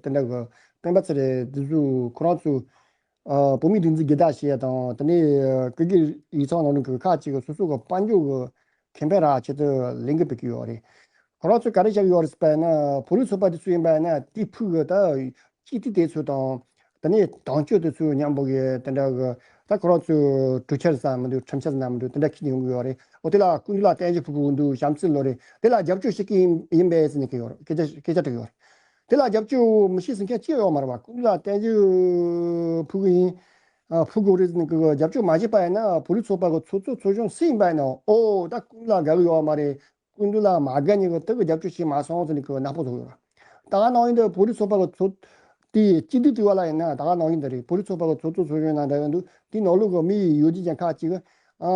དེ་འདྲ་གི་སྤེན་པ་ཚེ་རིང་དེ་ཚོ་ཁོ་རང་ཚོ་ཨ་བོད་མིའི་སྒྲིག་འཛུགས་སྒེར་བདག་བྱེད་ཡ་དང་། དེ་ནས་སྐུ་སྒེར་ཡིག་ཚང་ནང་ལོགས་ཀྱི་ཁག་ཅིག་གིས་སོ་སོ་གི་དཔལ་འབྱོར་གི་ཁེ་ཕན་རག་ཆེད་དུ་ལས་འགུལ་སྤེལ་གྱི་ཡོད་རེད། ཁོ་རང་ཚོས་ག་རེ་བྱ་གི་ཡོད་རེད་ཟེར་བ་ཡིན་ན། བོད་རིགས་ཚོགས་པ་དེ་ཚོ་ཡིན་པ་ཡིན་ན་དེ་ཕུད་གི་ད་སྤྱི་འཐུས་དེ་ཚོ་དང་། དེ་ནས་དོན་གཅོད་དེ་ཚོ་མཉམ་པོ་གི་དེ་འདྲ་གི་ད་ཁོ་རང་ཚོས་གྲོས་འཆར་ཟིན་མི་འདུག་གྲོས་འཆར་ཟིན་མི་འདུག་དེ་འདྲ་ཁྱེར་ནས་ཡོང་གི་ཡོད་རེད། འོ་དེ་ལ་སྐུ་མདུན་ལ་བརྟན་བཞུགས་ཕུལ་དགོས་འདུག་བྱམས་བརྩེ་ལོ་རེད། དེ་ལ་རྒྱབ་སྐྱོར་བྱེད་ཀྱི་ཡིན་ཡིན་པས་ཟེར་ནས་སྐད་ཡོད་རེད། སྐད་ཆ་སྐད་ཆ་དྲིས་ཡོད་རེད། དེ་ལ་རྒྱབ་སྐྱོར་མི་བྱེད་ཟེར་མཁན་ཅི་ཡོད་མ་རེད་བ། སྐུ་མདུན་ལ་བརྟན་བཞུགས་ཕུལ་གི་ཡིན། ཨ་ཕུལ་དགོས་རེད་ཟེར་ནས་གི་རྒྱབ་སྐྱོར་མ་བྱས་པ་ཡིན་ན་བོད་རིགས་ཚོགས་པ་གི་ཚོགས་གཙོ་ཚོགས་གཞོན་སུ་ཡིན་པ་ཡིན་ནའང་འོ་ད་སྐུ་མདུན་ལ་དགའ་གི་ཡོད་མ་རེད། སྐུ་མདུན་ལ་མ་དགའ་ནས་གི་དེ་གི་རྒྱབ་སྐྱོར་བྱེད་མ་སོང་ཟེར་ནས་གི་ནག་པོ་བཟོ་གི་ཡོད་རེད། ད་ག་ནང་བཞིན་དུ་བོད་རིགས་ཚོགས་པ་གི་ཚོགས་དེ་སྤྱི་འཐུས་དྲི་བ་ལ་ཡིན་ན། ད་ག་ནང་བཞིན་དུ་རེད། བོད་རིགས་ཚོགས་པ་གི་ཚོགས་གཙོ་ཚོགས་གཞོན་ནང་འདྲ་ཡོད་འདུག་དེའི་ནང་ལོགས་གི་མི་ཡི་ཡོད་ཀྱི་ཅན་ཁག་ཅིག་གི་ཨ་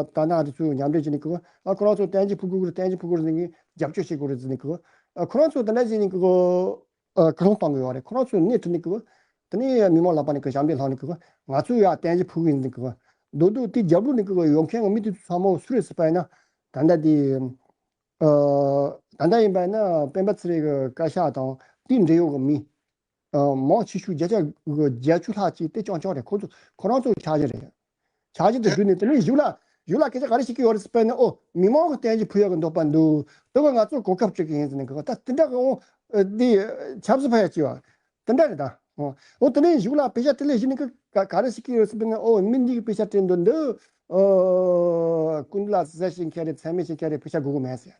ད་ནང་དེ་ཚོས་མཉམ་འབྲེལ་བྱས་ནས་གི་ཨ་ཁོ་རང་ཚོ་བརྟན་བཞུགས་ཕུལ་དགོས་གི་རེད། བརྟན་བཞུགས་ཕུལ་དགོས་རེད་ཟེར་ནས་གི་རྒྱབ་སྐྱོར་བྱེད་དགོས་རེད་ཟེར་ནས་གི་ཨ་ཁོ་རང་ཚོ་དེ་འདྲ་བྱས་ནས་གི་ཨ་སྐུལ་སློང་གཏོང་གི་ཡོད་རེད། ཁོ་རང་ཚོས་སྣེ་ཁྲིད་ནས་ཀི་དེ་ནས་མི་མང་ལག་པ་ནས་ཀི་ཞབས་འདེགས་ལྷག་ནས་ཀི་ང་ཚོས་ཡ་བརྟན་བཞུགས་ཕུལ་གི་ཡིན་ཟེར་ཀི། མདོར་བསྡུས་དེ་རྒྱབ་ལོགས་ནས་ཀི་ཡོང་མཁན་གི་མི་དེ་ཚོ་ཚང་མ་སུ་རེད་ཟེར་བ་ཡིན་ན། ད་ལྟ་དེ་ཨ་ད་ལྟ་ཡིན་པ་ཡིན་ན་སྤེན་པ་ཚེ་རིང་གི་བཀའ་ཤག་དང་དེའི་འབྲེལ་ཡོད་གི་མི་ཨ་མང་ཆེ་ཤོས་བརྒྱ་ཆ་གི་བརྒྱད་ཅུ་ལྷག་ཅིག་དེ་རྐྱང་རྐྱང་རེད། ཁོ་ཚོ་ཁོ་རང་ཚོ་ཆ་ཤས་རེད། ཆ་ཤས་དེ་བརྒྱུད་ནས་དེ་ནས་གཞུག་ལ་གཞུག་ལ་སྐད་ཆ་ག་རེ་བཤད་ཀྱི་ཡོད་རེད་ཟེར་བ་ཡིན་ན། ཨོ་མི་མང་གི་བརྟན་བཞུགས་ཕུལ་ཡག་གི་འདོད་པ་འདུག་དེ་ག་ང་ཚོ་གོ་སྐབས་སྤྲད་ཀྱི་ཡིན་ཟེར་ནས་གི་ད་དེ་འདྲ་གི་འོ་འདི་ཆབ་སྲིད་ཕ་ཡ་ཅི་བ་དེ་འདྲ་རེད་ད། འོ་འོ་དེ་ནས་གཞུག་ལ་དཔེ་ཆ་དེ་ལས་གཞི་ནས་གི་ག་ག་རེ་བཤད་ཀྱི་ཡོད་ཟེར་བ་ཡིན་ན། ཨོ་མི་འདི་གི་དཔེ་ཆ་སྤྲད་འདུག་འདི་ཨོ་ཀུན་ལ་ཟས་ཤིང་ཁྱེར་རེ་ཚད་མེད་ཤིང་ཁྱེར་རེ་དཔེ་ཆ་དགོས་གི་མེད་ཟེར།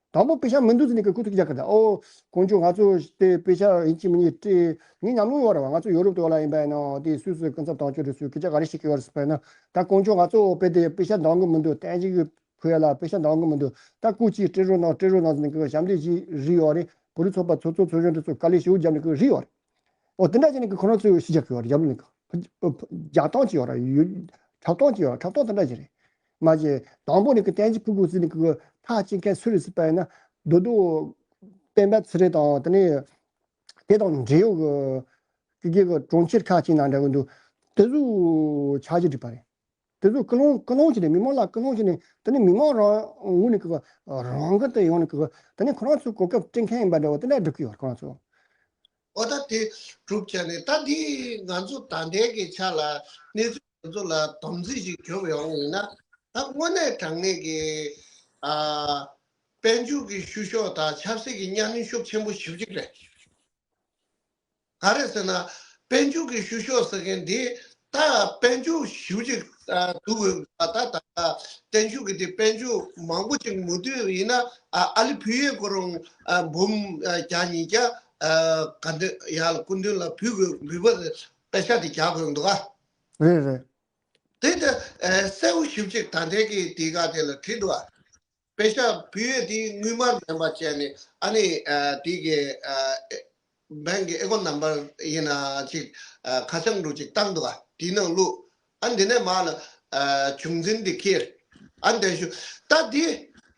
དང་པོ་དཔེ་ཆ་མི་འདུག་ཟེར་ནས་ཀི་ཁུ་ཐུག་རྒྱག་གི་ད། ཨོ་དཀོན་མཆོག་ང་ཚོ་དེ་དཔེ་ཆ་ཡིན་གཅིག་མིན་གཉིས་སྤྲད། ངའི་ཉམས་མྱོང་ཡོད་རེད་བ། ང་ཚོ་ཡོ་རོབ་དེ་བ་ལ་ཡིན་པ་ཡིན་ན་དེ་སུད་སི་སྐུ་ཚབ་དོན་གཅོད་དེ་ཚོས་སྐད་ཆ་ག་རེ་བཤད་ཀྱི་ཡོད་རེད་ཟེར་བ་ཡིན་ན། ད་དཀོན་མཆོག་ང་ཚོ་དཔེ་དེ་དཔེ་ཆ་འདང་གི་མི་འདུག་བརྟན་བཞུགས་ཕུལ་ཡ་ལ་དཔེ་ཆ་འདང་གི་མི་འདུག་ད་སྐུ་མཁྱེན་སྤྲད་རོགས་གནང་སྤྲད་རོགས་གནང་ཟེར་ནས་ཀི་ཞབས་འདེགས་ཞིག་རེད་ཡོད་རེད། བོད་རིགས་ཚོགས་པ་ཚོགས་གཙོ་ཚོགས་གཞོན་དེ་ཚོ་དཀའ་ལས་ཞེ་པོ་བརྒྱབ་ནས་ཀི་རེད་ཡོད་རེད། ཨོ་དེ་འདྲ་བྱས་ནས་ཀི་ཁོ་རང་ཚོས་ཤི་རྒྱག་གི་ཡོད་རེད། རྒྱབ་ལོགས་ནས་ཀི་རྒྱག་སྟངས་ཅིག་ཡོད་རེད། ཡོད་འཁྲབ་སྟངས་ཅིག་ཡོད་རེད། འཁྲབ་སྟངས་དེ་འདྲ་ཅིག་རེད། མ་གཞི་དང་པོ་ནས་ཀི་བརྟན་བཞུགས་ཕུལ་དགོས་ཟེར་ནས་ཀི་ཐག་བཅད་མཁན་སུ་རེད་ཟེར་བ་ཡིན་ན། རྡོ་རྡོ་སྤེན་པ་ཚེ་རིང་དང་དེ་ནས་དེ་དང་འབྲེལ་ཡོད་ཀི་ཀི་ཀི་གྲོང་ཁྱེར་ཁག་ཅིག་ནང་འདྲ་གི་འདུག་དེ་ཚོ་ཆ་གཞི་སྒྲིག་པ་རེད། དེ་ཚོ་སྐུལ་སློང་སྐུལ་སློང་བྱས་ནས་མི་མང་ལ་སྐུལ་སློང་བྱས་ནས་དེ་ནས་མི་མང་རང་ངོས་ནས་ཀི་རང་འགུལ་དུ་ཡོང་ནས་ཀི་དེ་ནས་ཁོ་རང་ཚོ་གོ་སྐབས་སྤྲད་མཁན་ཡིན་པ་འདྲ་བོ་དེ་འདྲ་སྒྲུབ་ཀྱི་ཡོད་རེད་ཁོ་རང་ཚོ། ཨོ་ད་དེ་གྲུབ་བྱས་ནས་ད་འདི་ང་ཚོ་ད་ལྟའི་གི་ཆ་ལ་གནས་ཚུལ་ང་ཚོ་ལ་སྡོམ་རྩིས་ཤིག་བརྒྱབ་ཡོང་ཡིན་ན། ད་དངོས་གནས་དྲང་གནས་ཀྱི་ཨ་དཔལ་འབྱོར་གྱི་བཤུ་གཞོག་དང་ཆབ་སྲིད་ཀྱི་གཉའ་གནོན་ཤུགས་ཆེན་པོ་ཞེ་པོ་ཅིག་རེད། ག་རེ་ཟེར་ན། དཔལ་འབྱོར་གྱི་བཤུ་གཞོག་ཟེར་མཁན་འདི་ད་དཔལ་འབྱོར་ཞེ་པོ་ཅིག་ཨ་འདུག་གི། ད་ད་ད་བརྟན་བཞུགས་ཀྱི་དེ་དཔལ་འབྱོར་མང་པོ་ཅིག་མུ་མཐུད་ཡིན་ན་ཨ་ཨ་ལི་ཕུལ་ཡས་ཁོ་རང་ཨ་འབུམ་ཨ་བརྒྱ་ཉིས་བརྒྱ་ཨ་ག་འདྲ་ཡར་ལ་སྐུ་མདུན་ལ་ཕུལ་དགོས། འབུལ་བ་དཔེ་ཆ་དེ་རྒྱག་དགོས་འདུག་ག་རེད་རེད། དེ་ད་ཨ་གསལ་པོ་ཞེ་པོ་ཅིག་ད་ལྟའི་གི་དེ་ག་དེ་ལ་བྲིས་འདུག་ག་དཔེ་ཆ་ཕུལ་ཡས་དེ་དངུལ་སྨར་མིན་པ་བྱས་ནས་ཨ་ནི་ཨ་དེ་གི་ཨ་ཨེ་བེང་གི་ཨེ་ཀོན་ནམ་བར་ཡིན་ན་ཅིག་ཨ་ཁ་བྱང་འདྲ་ཅིག་བཏང་འདུག་ག་དེའི་ནང་བླུགས། ཨ་འདི་ནས་མར་ལ་ཨ་བྱུང་འཛིན་དེ་ཁྱེར། ཨ་འདི་ཞུ་ད་དེ་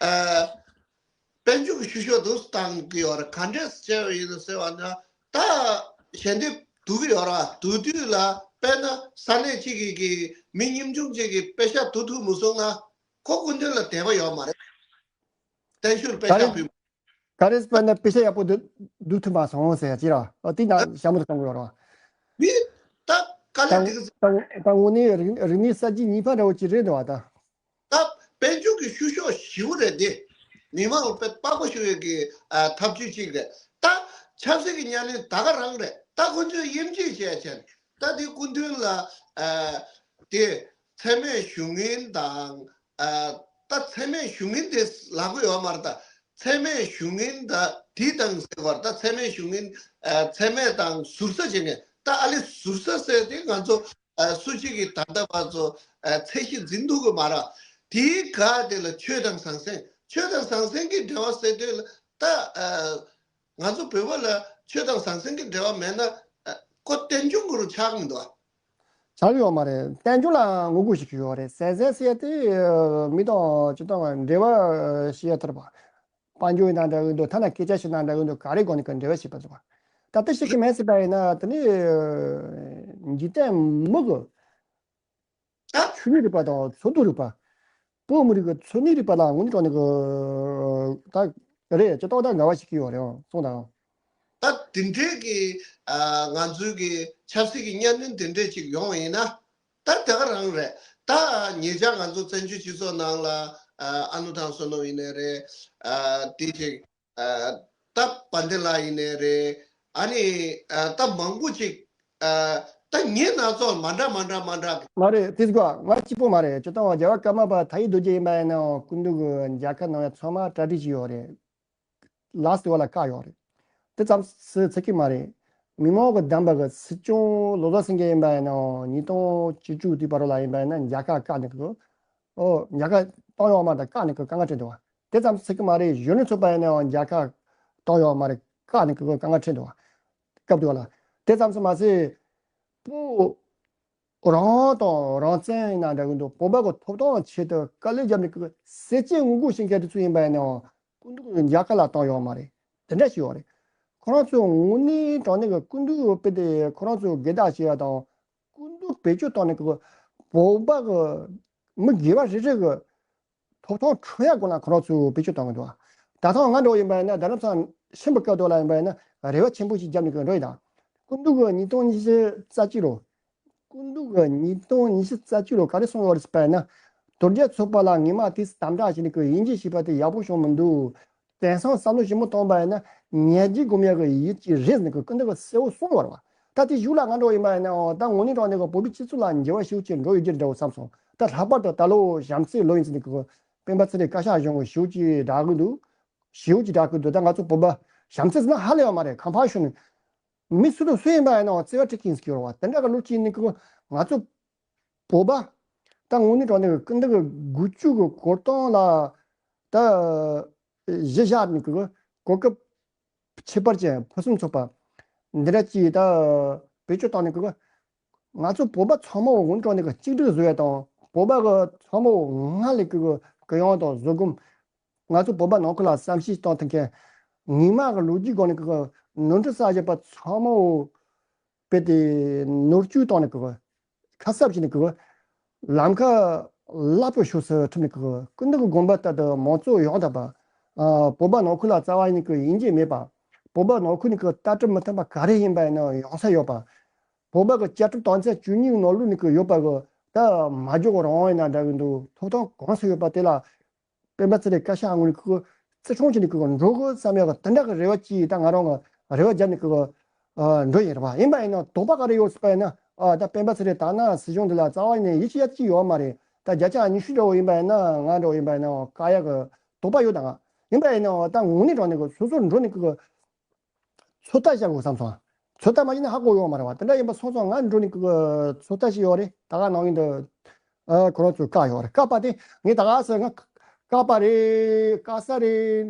ཨ་དཔལ་འབྱོར་གྱི་བཤུ་གཞོག་འདུག་བཏང་གི་ཡོད་རེད། ག་འདྲས་བྱས་པ་ཡིན་ཟེར་བ་ན། ད་ཞལ་འདེབས་བསྡུ་གི་ཡོད་རེད་བ། བསྡུ་དུས་ལ་དཔེར་ན་ས་གནས་གཅིག་གི་གི་མི་ཉིས་ཆ་གཅིག་གིས་དཔེ་ཆ་བསྡུ་ཐུབ་མ་སོང་ན་ཁོ་སྐུ་མདུན་ལ་དད་པ་ཡོད་མ་རེད། བརྟན་བཞུགས་དཔེ་ཆ་ཕུལ། ག་རེ་ཟེར་བ་ན་དཔེ་ཆ་ཡག་པོ་འདུག་འདུག་ཐུབ་མ་སོང་ཟེར་ཡ་ཅི་ར། ཨ་དེ་ན་ཞྭ་མོ་དུ་གཏོང་གི་ཡོད་རེད་བ། མི་ད་དཀའ་ལས་ད་དེ་གི་ད་ད་དངོས་གནས་རིག་རིག་གནས་གསར་བརྗེ་གཉིས་པ་འདྲ་བོ་ཅིག་རེད་འདུག་བ་ད། ད་དཔལ་འབྱོར་གྱི་བཤུ་གཞོག་ཞེ་པོ་རེད་དེ། མི་མང་དཔེ་དཔའ་པོ་ཞུ་ཡས་ཀྱི་ཨ་ཐབས་ཇུས་གཅིག་རེད། ད་ཆབ་སྲིད་ཀྱི་གཉའ་གནོན་ད་ག་རང་རེད། ད་ཁོ་ཚོས་དབྱེ་འབྱེད་བྱས་བྱས་ད་དེ་སྐུ་མདུན་ལ་ཨ་དེ་མཚན་སྨད་ཞུ་མཁན་དང་ཨ་ད་མཚན་སྨད་ཞུ་མཁན་དེ་ལབ་གི་ཡོད་མ་རེད། ད་མཚན་སྨད་ཞུ་མཁན་ད་དེ་དང་ཟེར་བར་ད་མཚན་སྨད་ཞུ་མཁན་ཨ་མཚན་སྨད་དང་ཟུར་ཟ་བྱེད་མཁན་ད། ཨ་ལེ་ཟུར་ཟ་ཟེར་དེ་ང་ཚོ་ཨ་སུ་གཅིག་གིས་ད་ལྟ་བར་དུ་ཨ་ཚད་གཞི་འཛིན་ཐུབ་ཀྱི་མ་རེད། དེའི་སྒང་དེ་ལ་ཆོས་དང་ཟང་ཟིང་། ཆོས་དང་ཟང་ཟིང་གི་འབྲེལ་བ་ཟེར་དུས་ལ་ད་ཨ་ང་ཚོ་བོད་པ་ལ་ཆོས་དང་ཟང་ཟིང་གི་འབྲེལ་བ་མེད་ན་ཨ་ཁོ་རྟེན་འབྱུང་གི་རུ་ཆགས་མི་འདུག་ཨ། ཆགས་ཀྱི་ཡོད་མ་རེད། རྟེན་འབྱུང་ལ་ངོ་རྒོལ་བྱེད་ཀྱི་ཡོད་རེད། ཟང་ཟིང་ཟེར་ཡ་དེ་མི་དང་ཅི་དང་འབྲེལ་བ་བྱེད་ཡ་ཐར་པ། དཔལ་འབྱོར་ཡིན་ན་འདྲ་གི་འདུག་ཐ་ན་སྐད་ཆ་བཤད་ན་འདྲ་གི་འདུག་ག་རེ་སྒོ་ནས་ཀྱི་འབྲེལ་བ་བྱེད་པ་འདུག་ད་ལྟ་ཤེས་ཀྱི་མེད་ཟེར་པ་ཡིན་ན་དེ་ནི་འཇིག་རྟེན་མི་གི་ཆོས་ཉིད་རིག་པ་དང་འཚོ་སྡོད་རིག་པ། བོད་མི་རིགས་ཀྱི་འཚོ་གནས་རིག་པ་ལ་དངོས་གནས་དྲང་གནས་ཀྱི་ད་རེད་ཅེས་ཏོག་ཙམ་འགལ་བ་ཞིག་གི་ཡོད་རེད་གསུངས་དང་། ད་དེ་འདྲའི་གི་ཨ་ང་ཚོའི་གི་ཆབ་སྲིད་ཀྱི་གཉའ་གནོན་དེ་འདྲས་ཅིག་ཡོང་བ་ཡིན་ན། ད་དེ་ག་རང་རེད། ད་ཉེ་ཆར་ང་ཚོ་བཙན་བྱོལ་སྤྱི་ཚོགས་ནང་ལ་ཨ་ཨ་ནུ་ཐང་བསོད་ནམས་ཡིན་ནའི་རེད། ཨ་དེ་ཅིག་ཨ་ད་བན་དེ་ལགས་ཡིན་ནའི་རེད། ཨ་ནི་ཨ་ད་མང་པོ་ཅིག་ཨ་ད་ངའི་སྣ་ཚོགས་མ་འདྲ་མ་འདྲ་མ་འདྲ། མ་རེད། དེ་ག་ང་གཅིག་པོ་མ་རེད། སྤྱིར་བཏང་བ་རྒྱལ་བ་ཀརྨ་པ་དྷ་ཡི་རྡོ་རྗེ་ཡིན་པ་ཡིན་ནའང་སྐུ་མདུན་གྱི་མཇལ་ཁ་གནང་ཡ་ཚང་མ་གྲ་སྒྲིག་བྱས་ཡོད་རེད། ལགས་སོ་བ་ལ་བཀག་ཡོད་རེད། དེ་ཙམ་ཟེར་ཚིག་གི་མ་རེད། མི་མང་གི་བདམས་པ་གི་སྲིད་སྐྱོང་ལོ་ཙཱ་སེང་གེ་ཡིན་པ་ཡིན་ནའང་ཉིས་སྟོང་བཅུ་དྲུག་དུས་བར་ལ་ཡིན་པ་ཡིན་ན་མཇལ་ཁ་བཀག་ནས་གི། ཨོ་མཇལ་ཁ་བཏང་ཡོད་མ་རེད། བཀག་ནས་གི་དཀའ་ངལ་འཕྲད་འདུག་བ། དེ་ཙམ་ཟེར་གི་མ་རེད། གཞོན་ནུ་ཚོགས་པ་ཡིན་ནའང་མཇལ་ཁ་བཏང་ཡོད་མ་རེད། བཀག་ནས་གི་དཀའ་ངལ་འཕྲད་འདུག་བ། སྐབས་དུས་བར་ལ། དེ་ཙམ་ཟེར་མ་ཟད། བོད་རང་དང་རང་བཙན་ཡིན་ན་འདྲ་གི་འདུག་བོད་པ་གི་ཐོབ་ཐང་ཆེད་དུ་དཀའ་ལས་བརྒྱབ་ནས་ཀྱི་ཟས་བཅད་ངོ་རྒོལ་བྱེད་མཁན་དེ་ཚོ་ཡིན་པ་ཡིན་ནའང་སྐུ་མདུན་གྱི་མཇལ་ཁ་ལ་བཏང་ཡོད་མ་རེད། དེ་འདྲ་ཞིག་ཡོད་རེད། ཁོ་རང་ཚོས་དངོས་གནས་དྲང་གནས་ཀྱི་སྐུ་མདུན་གྱི་དཔེ་དེ་ཁོ་རང་ཚོས་དགེ་བདག་བྱེད་ཡ་དང་། སྐུ་མདུན་བེད་སྤྱོད་བཏང་ནས་ཀྱི་བོད་པ་གི་མི་སྒེར་བ་རེ་རེ་གི་ཐོབ་ཐང་འཕྲོག་ཡ་སྐོར་ལ་ཁོ་རང་ཚོས་བེད་སྤྱོད་གཏོང་གི་འདུག་ད་ཐེངས་ང་འདྲ་བོ་ཡིན་པ་ཡིན་ན་རྡ་རམ་ས་ལ་ཕྱིན་པའི་སྐབས་དུ་ལ་ཡིན་པ་ཡིན་ན་རེ་བ་ཆེན་པོ་ཞིག་བརྒྱབ་ནས་ཀྱི་འགྲོ་ཡིན་ད། སྐུ་མདུན་གྱི་ཉིས་སྟོང་ཉི་ཤུ་རྩ་གཅིག་ལོ། སྐུ་མདུན་གྱི་ཉིས་སྟོང་ཉི་ཤུ་རྩ་གཅིག་ལོ་ག་རེ་གསུངས་ཡོད་རེད་ཟེར་པ་ཡིན་ན། དོལ་རྒྱལ་ཚོགས་པ་ལ་ངེས་མ་དེས་དམ་དྲག་བྱས་ནས་ཀྱི་དབྱེ་འབྱེད་བྱས་པ་དེ་ཡག་པོ་བྱུང་མི་འདུག་དེང་སང་བསམ་བློ་ཞིབ་མོ་བཏང་པ་ཡིན་ན་ཉེས་རྒྱུ་སྒོམ་ཡག་གི་ཡིད་ཀྱི་རེད་ཟེར་ནས་ཀྱི་སྐུ་མདུན་གྱིས་གསལ་བོ་གསུངས་ཡོད་རེད་བ། ད་དེ་གཞུག་ལ་ང་འདྲ་བོ་ཡིན་པ་ཡིན་ནའང་ད་དངོས་གནས་དྲང་གནས་ཀྱི་བོད་པའི་སྤྱི་ཚོགས་ལ་འགྱུར་བ་ཤུགས་ཆེ་འགྲོ་ཡོད་ཀྱི་རེད་འདྲ་བོ་བསམ་སོང་། ད་ལྷག་པར་དུ་ད་ལོ་བྱམས་བརྩེའི་ལོ་ཡིན་ཟེར་ནས་ཀྱི་སྤེན་པ་ཚེ་རིང་བཀའ་ཤག་གཞུང་གི་ཞེ་པོ་ཅིག་དྲག་གི་འདུག་ཞེ་པོ་ཅིག་དྲག་གི་འདུག་ད་ང་ཚོ་བོད་པ་བྱམས་བརྩེ་ཟེར་ན་ཧ་ལས་ཡོད་མ་རེད། གང་ཕར་ཞུ་ནས་མི་སུ་དང་སུ་ཡིན་པ་ཡིན་ནའང་བརྩེ་བ་སྤྲད་ཀྱི་ཡིན་ཟེར་གྱི་ཡོད་རེད་བ། དེ་འདྲ་གི་ལོ་གཅིག་ནས་ཀྱི་ང་ཚོ་བོད་པ། ད་དངོས་གནས་དྲང་གནས་ཀྱི་སྐུ་མདུན་གྱི་དགུ་བཅུ་གི་གོ་སྟོན་ལ་ད་གཞི་བཞག་ནས་ཀྱི་གོ་སྐབས་ཁྱད་པར་ཅན་ཕུན་སུམ་ཚོགས་པ་འདི་འདྲ་ཅིག་ད་བེད་སྤྱོད་བཏང་ནས་ཀྱི་ང་ཚོ་བོད་པ་ཚང་མ་དངོས་གནས་དྲང་གནས་ཀྱི་གཅིག་སྒྲིལ་བཟོ་ཡ་དང་བོད་པ་གི་ཚང་མ་སྔར་ལས་ཀྱི་གུ་ཡངས་དང་བཟོད་སྒོམ། ང་ཚོ་བོད་པ་ནང་ཁུལ་ལ་བསམ་ཤེས་གཏོང་ཐུབ་མཁན། ངེས་མ་གི་ལོ་རྒྱུས་སྒང་ནས་ཀྱི་ནོར་འཁྲུལ་བསགས་བཞག་པ་ཚང་མ་དཔེ་དེ་ནོར་བཅོས་བཏང་ནས་ཀྱི་ཁ་གསབ་བྱས་ནས་ཀྱི་ལམ་ཁ་རླབས་པོ་ཆེ་ཞིག་ཐུབ་ནས་ཀྱི་སྐུ་མདུན་གྱི་དགོངས་པ་ལྟར་དུ་མང་གཙོ་ཡོང་ཐུབ་པ། ཨ་བོད་པ་ནང་ཁུལ་ལ་རྩ་བ་ཉིད་ཀྱི་དབྱེ་འབྱེད་མེད་པ། བོད་པ་ནང་ཁུལ་ནས་ཀྱི་ལྟ་གྲུབ་མི་མཐུན་པ་ག་རེ་ཡིན་པ་ཡིན་ན་ཡོང་ས་ཡོད་པ། བོད་པ་གི་བཅའ་ཁྲིམས་དོན་ཚན་བཅུ་གཉིས་ནང་ལོགས་ནས་ཀྱི་ཡོད་པ་གི་ད་མ་འཇོག་རང་དབང་ཡིན་ན་འདྲ་གི་འདུག་ཐོབ་ཐང་གང་ས་ཡོད་པ་དེ་ལ། སྤེན་པ་ཚེ་རིང་བཀའ་ཤག་ངོས་ནས་ཀྱི་བརྩི་སྲུང་བྱས་ནས་ཀྱི་འགྲོ་དགོས་བསམ་ཡག་གི་དེ་འདྲ་གི་རེ་བ་ཅིག་ད་ང་རང་གི་རེ་བ་བརྒྱབ་ནས་ཀྱི་འགྲོ་ཡིན་རེད་བ། ཡིན་པ་ཡིན་ན་དོགས་པ་ག་རེ་ཡོད་ཟེར་པ་ཡིན་ན། ཨ་ད་སྤེན་པ་ཚེ་རིང་ད་ན་སྲིད་གཞུང་འདི་ལ་རྩ་བ་ནས་ཡིད་ཆེས་ཡ་ཅིག་ཡོད་མ་རེད། ད་བརྒྱ་ཆ་ཉི་ཤུ་འདྲ་བོ་ཡིན་པ་ཡིན་ན་ང་འདྲ་བོ་ཡིན་པ་ཡིན་ན་བཀག་ཡག་གི་དོགས་པ་ཡོད་ད་ང་། ཡིན་པ་ཡིན་ན་ད་དངོས་གནས་དྲང་གནས་ཀྱི་སོ་སོར་འགྲོ་ནས་ཀྱི་ཚོད་ལྟ་བྱ་དགོས་བསམ་སོང་། ཚོད་ལྟ་མ་བྱས་ན་ཧ་གོ་ཡོད་མ་རེད་བ། དེ་འདྲ་ཡིན་པ་སོང་ཙང་ང་འགྲོ་ནས་ཀྱི་ཚོད་ལྟ་བྱས་ཡོད་རེད། ད་ག་ནང་བཞིན་དུ་ཨ་ཁོ་རང་ཚོས་བཀག་ཡོད་རེད། བཀག་པ་དེ་ངས་ད་ག་ཟེར་ང་བཀག་པ་རེད་བཀག་ས་རེད།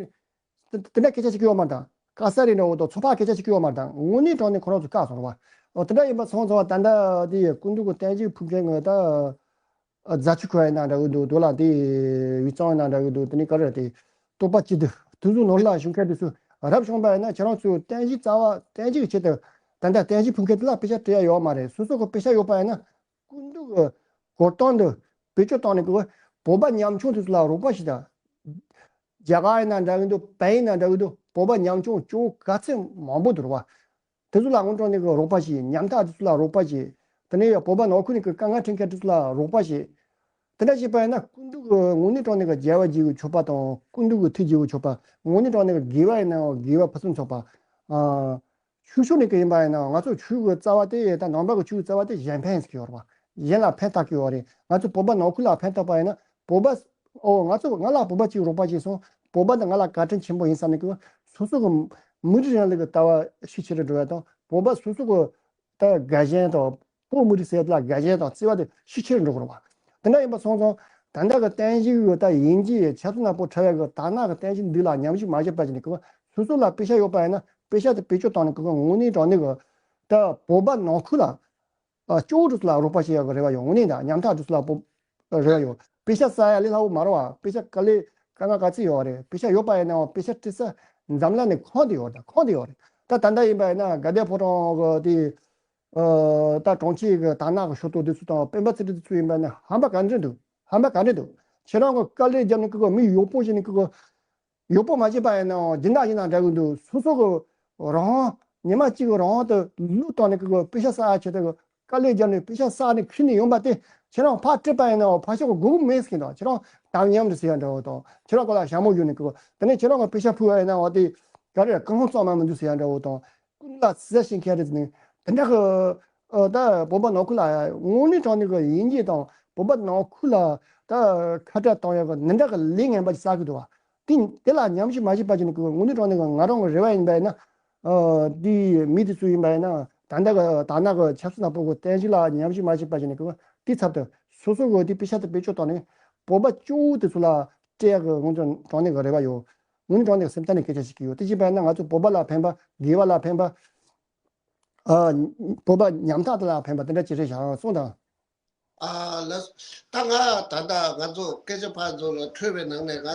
དེ་དེ་འདྲ་སྐད་ཆ་ཞིག་ཡོད་མ་རེད་ད། བཀག་ས་རེད་འདྲ་བོ་དང་ཚོད་དཔག་སྐད་ཆ་ཞིག་ཡོད་མ་རེད་ད། དངོས་གནས་དྲང་གནས་ཁོ་རང་ཚོས་བཀག་སོང་རེད་བ། འོ་དེ་འདྲ་ཡིན་པ་སོང་ཙང་ད་ལྟ་དེ་སྐུ་མདུན་གྱི་བརྟན་བཞུགས་ཕུལ་མཁན་ངོས་ད། རྫ་ཆུ་ཁོལ་ཡིན་ན་འདྲ་གི་འདུག་དོ་ལ་དེ་ཡུལ་གཙང་ཡིན་ན་འདྲ་གི་འདུག་དེ་ནི་ག་རེ་དེ་རྟོགས་པ་ཅི་འདུག་དུས་ཚོད་ནོར་ལ་ཞུ་མཁན་དེ་ཚོ་རབ་བྱུང་པ་ཡིན་ན་ཁྱེད་རང་ཚོས་བརྟན་བཞུགས་རྩ་བ་བརྟན་བཞུགས་ཀྱི་ཆེད་དུ་ད་ལྟ་བརྟན་བཞུགས་ཕུལ་མཁན་དེ་ལ་དཔེ་ཆ་སྤྲད་ཡ་ཡོད་མ་རེད། སོ་སོ་གི་དཔེ་ཆ་ཡོད་པ་ཡིན་ན་སྐུ་མདུན་གི་གོ་སྟོན་འདི་བེད་སྤྱོད་བཏང་ནས་གི་བོད་པ་ཉམ་ཆུང་དེ་ཚོ་ལ་རོགས་པ་ཞིག་དང་། རྒྱ་གར་ཡིན་ན་འདྲ་གི་འདུག་བལ་ཡིན་ན་འདྲ་གི་འདུག་བོད་པ་ཉམ་ཆུང་ཅུང་ག་ཚད་མང་པོ་འདུག་རེད་བ། དེ་ཚོ་ལ་དངོས་གྲུབ་ནས་གི་རོགས་པ་བྱེད། ཉམ་ཐག་དེ་ཚོ་ལ་རོགས་པ་བྱེད། དེ་ནས་ཡང་བོད་པ་ནང་ཁུལ་ནས་གི་དཀའ་ངལ་འཕྲད་མཁན་དེ་ཚོ་ལ་རོགས་པ་བྱེད། དེ་འདྲ་བྱས་པ་ཡིན་ན་སྐུ་མདུན་གི་དངོས་གནས་དྲང་གནས་གི་རྒྱལ་བ་དགྱེས་གི་མཆོད་པ་དང་སྐུ་མདུན་གི་ཐུགས་དགྱེས་གི་མཆོད་པ་དངོས་གནས་དྲང་གནས་གི་དགེ་བ་ཡིན་ན་ཡང་དགེ་བ་ཕུན་སུམ་ཚོགས་པ། ཨ་ཆོས་ཕྱོགས་ནས་གི་ཡིན་པ་ཡིན་ན་ང་ཚོ་ཆོས་གི་རྩ་བ་དེ་ད་ནང་པ་གི་ཆོས་གི་རྩ་བ་དེ་གཞན་ཕན་ཟེར་གི་ཡོད་རེད་བ། གཞན་ལ་ཕན་བཏགས་གི་ཡོད་རེད། ང་ཚོ་བོད་པ་ནང་ཁུལ་ལ་ཕན་བཏགས་པ་ཡིན་ན་བོད་པ། ཨོ་ང་ཚོ་ང་ལ་བོད་པ་གཅིག་རོགས་པ་བྱས་སོང་། བོད་པ་དེ་ང་ལ་བཀའ་དྲིན་ཆེན་པོ་ཡིན་བསམ་ནས་གི་སོ་སོ་གི་མི་རིགས་རིང་ལུགས་ཀྱི་ལྟ་བ་ཤུགས་ཆེ་རུ་འགྲོ་ཡ་དང་བོད་པ་སོ་སོ་གི་ ད་དགའ་ཞེན་དང་བོད་མི་རིགས་ཟེར་ཡ་དེ་ལ་དགའ་ཞེན་དང་བརྩེ་བ་དེ་ཤུགས་ཆེར་འགྲོ་གི་རེད་བ། དེ་འདྲ་ཡིན་པ་སོང་ཙང་ད་ལྟ་གི་བསྟན་བཤིག་གི་ད་དབྱིན་ཇིའི་ཆབ་སྲིད་ནག་པོ་ཁྲབ་ཡ་གི་དར་ནག་གི་བསྟན་བཤིག་འདི་ལ་ཉམས་ཞིབ་མ་བྱས་པ་བྱས་ནས་གི་སོ་སོ་ལ་པེ་ཤ་ཡོད་པ་ཡིན་ན་པེ་ཤ་དེ་བེད་སྤྱོད་བཏང་ནས་གི་དངོས་གནས་དྲང་གནས་གི་ད་བོད་པ་ནང་ཁུལ་ལ། ཨ། སྐྱོ་བོ་དེ་ཚོ་ལ་རོགས་པ་བྱེད་ཡག་གི་རེ་བ་ཡོད། དངོས་གནས་ད་ཉམ་ཐག་དེ་ཚོ་ལ་པོ་རེ་བ་ཡོད། པེ་ཤ་ཟ་ཡ་ལས་སླ་བོ་མ་རེད་བ། པེ་ཤ་དཀའ་ལས་དཀའ་ངལ་ག་ཚོད་ཡོད་རེད། པེ་ཤ་ཡོད་པ་ཡིན་ནའང་པེ་ཤ་སྤྲད་ས་འཛམ་གླིང་ནས་གང་དུ་ཡོད་རེད། གང་དུ་ཡོད་རེད། ད་ད་ལྟ་ཡིན་པ་ཡིན་ན་དགའ་ལྡན་ཕོ་བྲང་གི་དེ། ཨ། ད་གྲོང་ཁྱེར་གི་དར་ནག་གི་ཤོག་ཐོག་དེ་ཚོ་དང་སྤེན་པ་ཚེ་རིང་དེ་ཚོ་ཡིན་པ་ཡིན་ན་ཧམ་པ་ག་འདྲ་འདུག་ཧམ་པ་ག་འདྲ་འདུག་ཁྱེད་རང་གི་དཀའ་ལས་བརྒྱབ་ནས་ཀི་གི་མི་ཡོག་པོ་བྱས་ནས་ཀི་གི་ཡོག་པོ་མ་བྱས་པ་ཡིན་ནའང་སྦྱིན་བདག་ཡིན་ན་འདྲ་གི་འདུག་སོ་སོ་གི་རང་ཉི་མ་གཅིག་གི་རང་དུ་ལུས་བཏང་ནས་ཀི་གི་པེ་ཤ་བསགས་ཡ་ཆེད་དུ་གི་དཀའ་ལས་བརྒྱབ་ནས་པེ་ཤ་བསགས་ནས་ཁྱེར་ནས་ཡོང་པ་དེ་ཁྱེད་རང་ཕར་སྤྲད་པ་ཡིན་ནའང་ཕར་ཕྱོགས་གི་དགོས་མཁོ་མེད་ཟེར་གི་འདུག་ཁྱེད་རང་དམ་ཉམས་རེད་ཟེར་ཡ་འདྲ་བོ་དང་ཁྱེད་རང་གོ་ལ་ཞྭ་མོ་གཡུག་ནས་ཀི་གི་དེ་ནས་ཁྱེད་རང་གི་པེ་ཤ་ཕུལ་བ་ཡིན་ནའང་དེ་ག་རེ་རྐང་ལྷུང་གཙང་མ་མི་འདུག་ཟེར་ཡ་འདྲ་བོ་དང་ཀུན་ལ་ཟི་ཟ་ཤེས་མཁན་རེད་ཟེར་ནས་དེ་འདྲ་གི་ཨ། ད་བོད་པ་ནང་ཁུལ་ལ་དངོས་གནས་དྲང་གནས་ཀྱི་དབྱིན་ཇི་དང་བོད་པ་ནང་ཁུལ་ལ་ད་ཁ་བྲལ་གཏོང་ཡག་གི་འདི་འདྲ་གི་ལས་ངན་པ་ཞིག་བསགས་ཀྱི་འདུག་བ། དེ་དེ་ལ་ཉམས་ཞིབ་མ་བྱས་པ་བྱས་ནས་ཀྱི་དངོས་གནས་དྲང་གནས་ཀྱི་ང་རང་གི་རེ་བ་ཡིན་པ་ཡིན་ན། ཨ། དེའི་མི་དེ་ཚོ་ཡིན་པ་ཡིན་ན་ད་ལྟ་གི་དར་ནག་གི་ཆབ་སྲིད་ནག་པོ་གི་བསྟན་བཤིག་ལ་ཉམས་ཞིབ་མ་བྱས་པ་བྱས་ནས་ཀྱི་དེའི་ཚབ་ཏུ་སོ་སོ་གི་དེ་པེ་ཤ་དེ་བེད་སྤྱོད་བཏང་ནས་བོད་པ་གཅིག་པུ་དེ་ཚོ་ལ་སྤྲད་ཡག་གི་དངོས་གནས་དྲང་གནས་ཀྱི་རེ་བ་ཡོད། དངོས་གནས་དྲང་གནས་ཀྱི་སེམས་གཏིང་ནས་སྐད་ཆ་བཤད་ཀྱི་ཡོད། དེ་བྱས་པ་ཡིན་ན་ང་ཚོ་བོད་པ་ལ་ཕན་པ་དགེ་བ་ལ་ཕན་པ། ཨ། བོད་པ་ཉམ་ཐག་དེ་ལ་ཕན་པ་དེ་འདྲ་ཅིག་རེད་བཞག་གསུངས་དང་། ཨ་ལགས། ད་ང་ད་ལྟ་ང་ཚོ་སྐད་ཆ་ཕར་ཚུར་ལ་འཕྲོས་པའི་ནང་ནས་ང་།